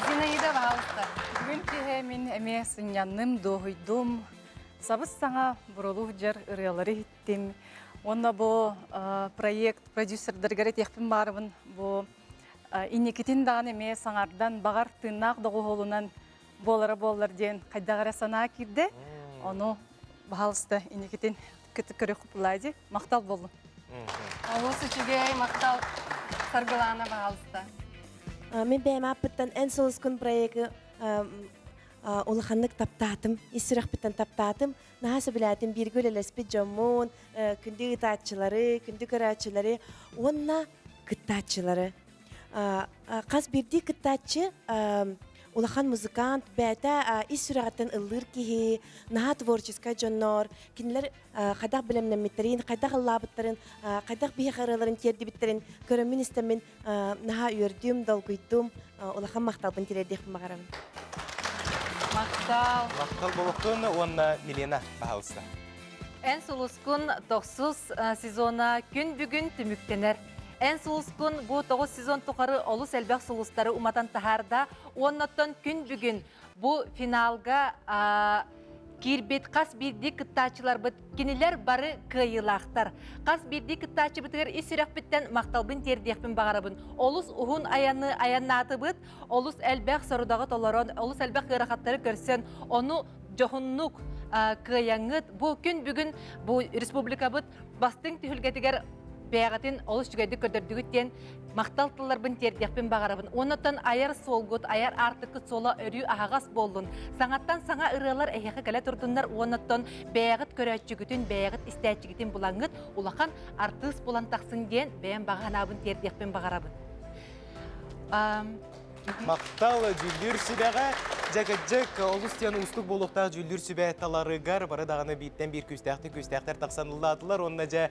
Зинаида, пожалуйста. Бүгүн киһи мин эмиэ сынньанным, дуоһуйдум. Сабыс-саҥа бурулуу дьар ырыалары иһиттим. Уонна бу проект продюсердарыгар этиэхпин баарыбын бу инникитин даҕаны эмиэ саҥардан, баҕар тыыннаах доҕуһуолунан буолара буоллар диэн хайдах эрэ санаа киирдэ. Ону, баһаалыста, инникитин көрүөх Махтал боллун. Олус үчүгэй, махтал. Саргылана, баһаалыста. Мин бэйэм ааппыттан Эн сулускун проегы улаханнык таптаатым, ис сүрэхпиттэн таптаатым. Наһаа сөбүлээтим бииргэ үлэлэспит дьоммун, күндү ыытааччылары, күндү көрөөччүлэри уонна кыттааччылары. Хас биирдии кыттааччы улахан музыкант, бэйэтэ ис сүрэҕиттэн ыллыыр киһи, наһаа творческай дьоннор, кинилэр хайдах бэлэмнэммиттэрин, хайдах ыллаабыттарын, хайдах биһиэхэ ырыаларын тиэрдибиттэрин көрөммүн истэммин наһаа үөрдүм, долгуйдум, улахан махталбын тириэрдиэхпин баҕарабын. Махтал. Махтал болуктун уонна Милена, пожалуйста. Эн сулускун тохсус сезона күн бүгүн түмүктэнэр. Эн сулускун бу тоҕус сезон тухары олус элбэх сулустары уматан таһаарда. Уоннаттан күн бүгүн бу финалга киирбит хас биирдии кыттааччыларбыт кинилэр бары кыайыылаахтар. Хас биирдии кыттааччыбытыгар ис сүрэхпиттэн махталбын тиэрдиэхпин баҕарабын. Олус уһун айаны айаннаатыбыт, олус элбэх сорудаҕы толорон, олус элбэх ыарахаттары көрсөн, ону дьоһуннук кыайаҥҥыт бу күн бүгүн бу республикабыт бастыҥ түһүлгэтигэр бэйэҕитин олус үчүгэйдик көрдөрдүгүт диэн махтал тылларбын тиэрдиэхпин баҕарабын. Уоннаттан айар суолгут, айар аартыккыт суола өрүү аһаҕас буоллун. Саҥаттан саҥа ырыалар эһиэхэ кэлэ турдуннар уоннаттан бэйэҕит көрөөччүгүтүн, бэйэҕит истээччигитин булаҥҥыт улахан артыыс булан тахсын диэн бэйэм баҕа санаабын тиэрдиэхпин баҕарабын. Махтал дьүүллүүр сүбэҕэ. Дьэ, олус диэн уустук буолуохтаах дьүүллүүр сүбэ таларыгар бары даҕаны бииртэн биир күүстээхтик күүстээхтэр тахсан ыллаатылар. Уонна дьэ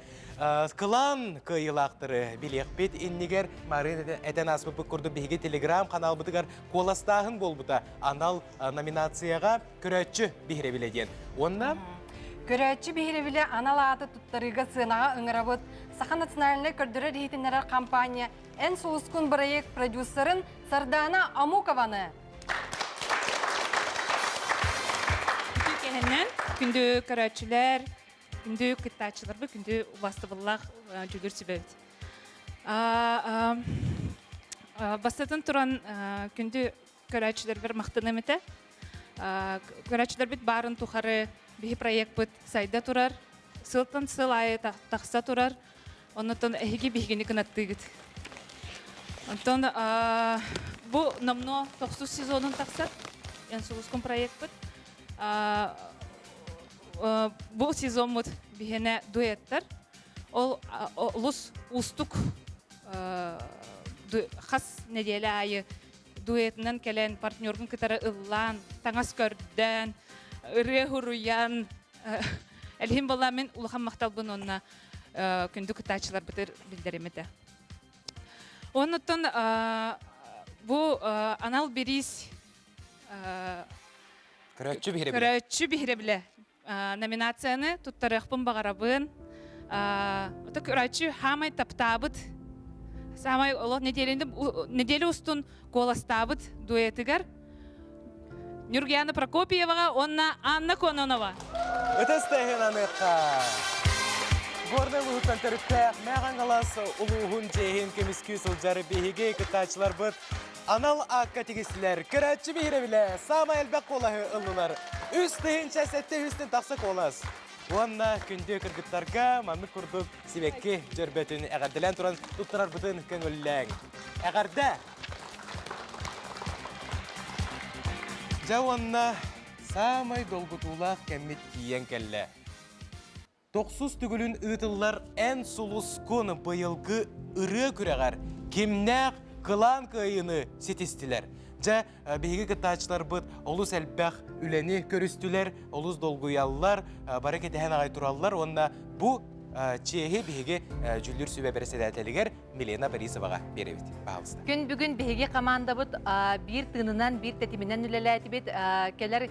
кылаан кыайыылаахтары билиэхпит иннигэр Марын этэн ааспыппыт курдук биһиги телеграм-ханаалбытыгар куоластааһын буолбута анал номинацияҕа көрөөччү биһирэбилэ диэн. Уонна Көрөөччү биһирэбилэ анал ааты туттарыыга сыанаҕа ыҥырабыт Саха национальнай көрдөрөр-иһитиннэрэр компания Эн сулускун бырайыак продюсерын Сардаана Амукованы. Күндү кэһэннэн, күндү көрөөччүлэр, күндү кыттааччыларбыт, күндү убастабыллаах дьүүлүр сүбэбит. Бастатан туран күндү көрөөччүлэрбэр махтаным этэ. Көрөөччүлэрбит баарын тухары биһи проекпыт сайда турар, сылтан сыл аайы тахса турар. Оннотон эһиги биһигини кынаттыыгыт. Онтон бу номно тохсус сезонун тахсар Эн сулускун проекпыт. Бу сезоммут биһиэнэ дуэттар. Ол олус уустук хас нэдиэлэ аайы дуэтынан кэлэн партнербун кытары ыллаан, таҥас көрдөөн, ырыа хуруйан, элиһин буолла мин улахан махталбын уонна күндү кыттааччыларбытыр биллэрим этэ. Оннуттан бу анал бириис Көрөөччү биһирэбилэ. Көрөөччү биһирэбилэ номинацияны туттарыахпын баҕарабын. Ото көрөөччү хаамай таптаабыт, саамай олох неделя устун куоластаабыт дуэтыгар Нюргияна Прокопьеваҕа уонна Анна Кононова. Ытыс тэһин аныахха! Горнай улууһуттан төрүттээх Мэҕаҥалас улууһун чиэһин көмүскүү сылдьар биһиги кыттааччыларбыт Анал аакка тигистилэр. Көрөөччү биһирэбилэ саамай элбэх куолаһы ыллылар. 3700 тахса куолас. Уонна күндү кыргыттарга маннык курдук сибэкки дьөрбөтүн эҕэрдэлээн туран туттарарбытын көҥүллээҥ. Эҕэрдэ! Дьэ уонна саамай долгутуулаах кэммит тиийэн кэллэ. Тохсус төгүлүн ыытыллар Эн сулускун быйылгы ырыа күрэҕэр кимнээх кылаан кыайыыны ситистилэр. Дьэ, биһиги кыттааччыларбыт олус элбэх үлэни көрүстүлэр, олус долгуйаллар, бары кэтэһэн аҕай тураллар уонна бу чиэһи биһиги дьүүллүүр сүбэ бэрэссэдээтэлигэр Милена Борисоваҕа биэрэбит. Пожалуйста. Күн бүгүн биһиги командабыт биир тыынынан, биир тэтиминэн үлэлээтибит. Кэлэр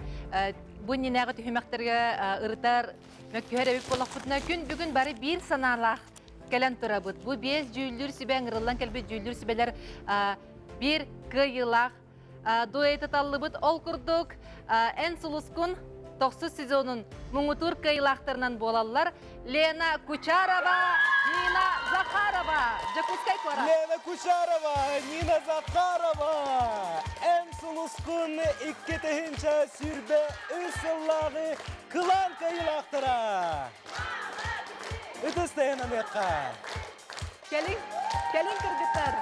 бу иннинээҕи түһүмэхтэргэ ырытар, мөккүһэр эбит буоллахпытына, күн бүгүн бары биир санаалаах кэлэн турабыт. Бу биэс дьүүллүүр сүбэ ыҥырыллан кэлбит дьүүллүүр сүбэлэр биир кыайыылаах дуэты таллыбыт. Ол курдук, эн сулускун тохсус сезонун муҥутуур кыайыылаахтарынан буолаллар Лена Кучарова, Нина Захарова, Дьокуускай куорат. Лена Кучарова, Нина Захарова, эн сулускун 2023 сыллааҕы кылаан кыайыылаахтара! Ытыс тайананыахха! Кэлиҥ, кэлиҥ кыргыттар.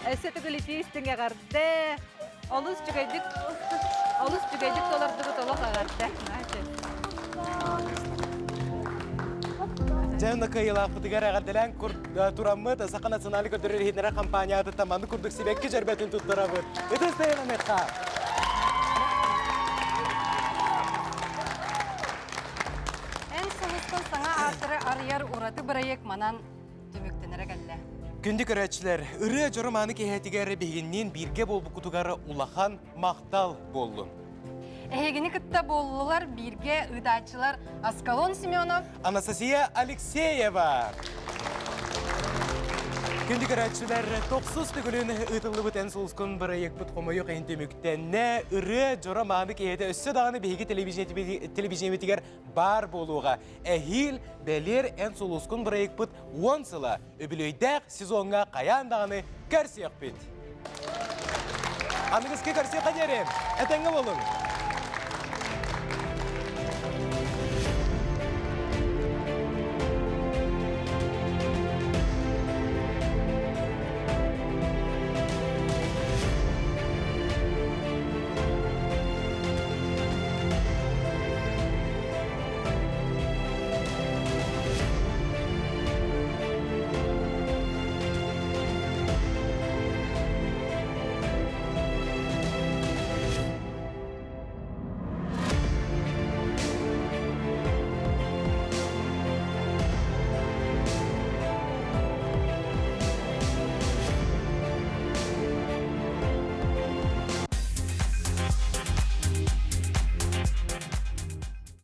Өссө төгүл итии истиҥ эҕэрдэ. Олус үчүгэйдик, олус үчүгэйдик толордугут олох эҕэрдэ. Дьэ, онно кыайыылаахпытыгар эҕэрдэлээн тураммыт Саха национальнай көрдөрөр иһитиннэрэр компаниятыттан маннык курдук сибэкки дьөрбөтүн туттарабыт. Ытыс тайананыахха! Эн сулустан саҥа ааттары арыйар ураты бырайыак манан түмүктэнэрэ кэллэ. Күндү көрөөччүлэр, ырыа дьоро мааны киэһэтигэр биһигинниин бииргэ буолбуккутугар улахан махтал буоллун. Эһигини кытта буоллулар бииргэ ыытааччылар Аскалон Семенов, Анастасия Алексеева. Күндү көрөөччүлэр, тохсус төгүлүн ыытыллыбыт эн сулускун бырайыакпыт хомойуох иһин түмүктэннэ. Ырыа дьоро мааны киэһэтэ өссө даҕаны биһиги телевидениебитигэр баар буолуоҕа. Эһиил бэлиэр эн сулускун бырайыакпыт 10 сыла үбүлүөйдээх сезоҥҥа хайаан даҕаны көрсүөхпүт. Аныгыскы көрсүөххэ диэри этэҥҥэ буолуҥ!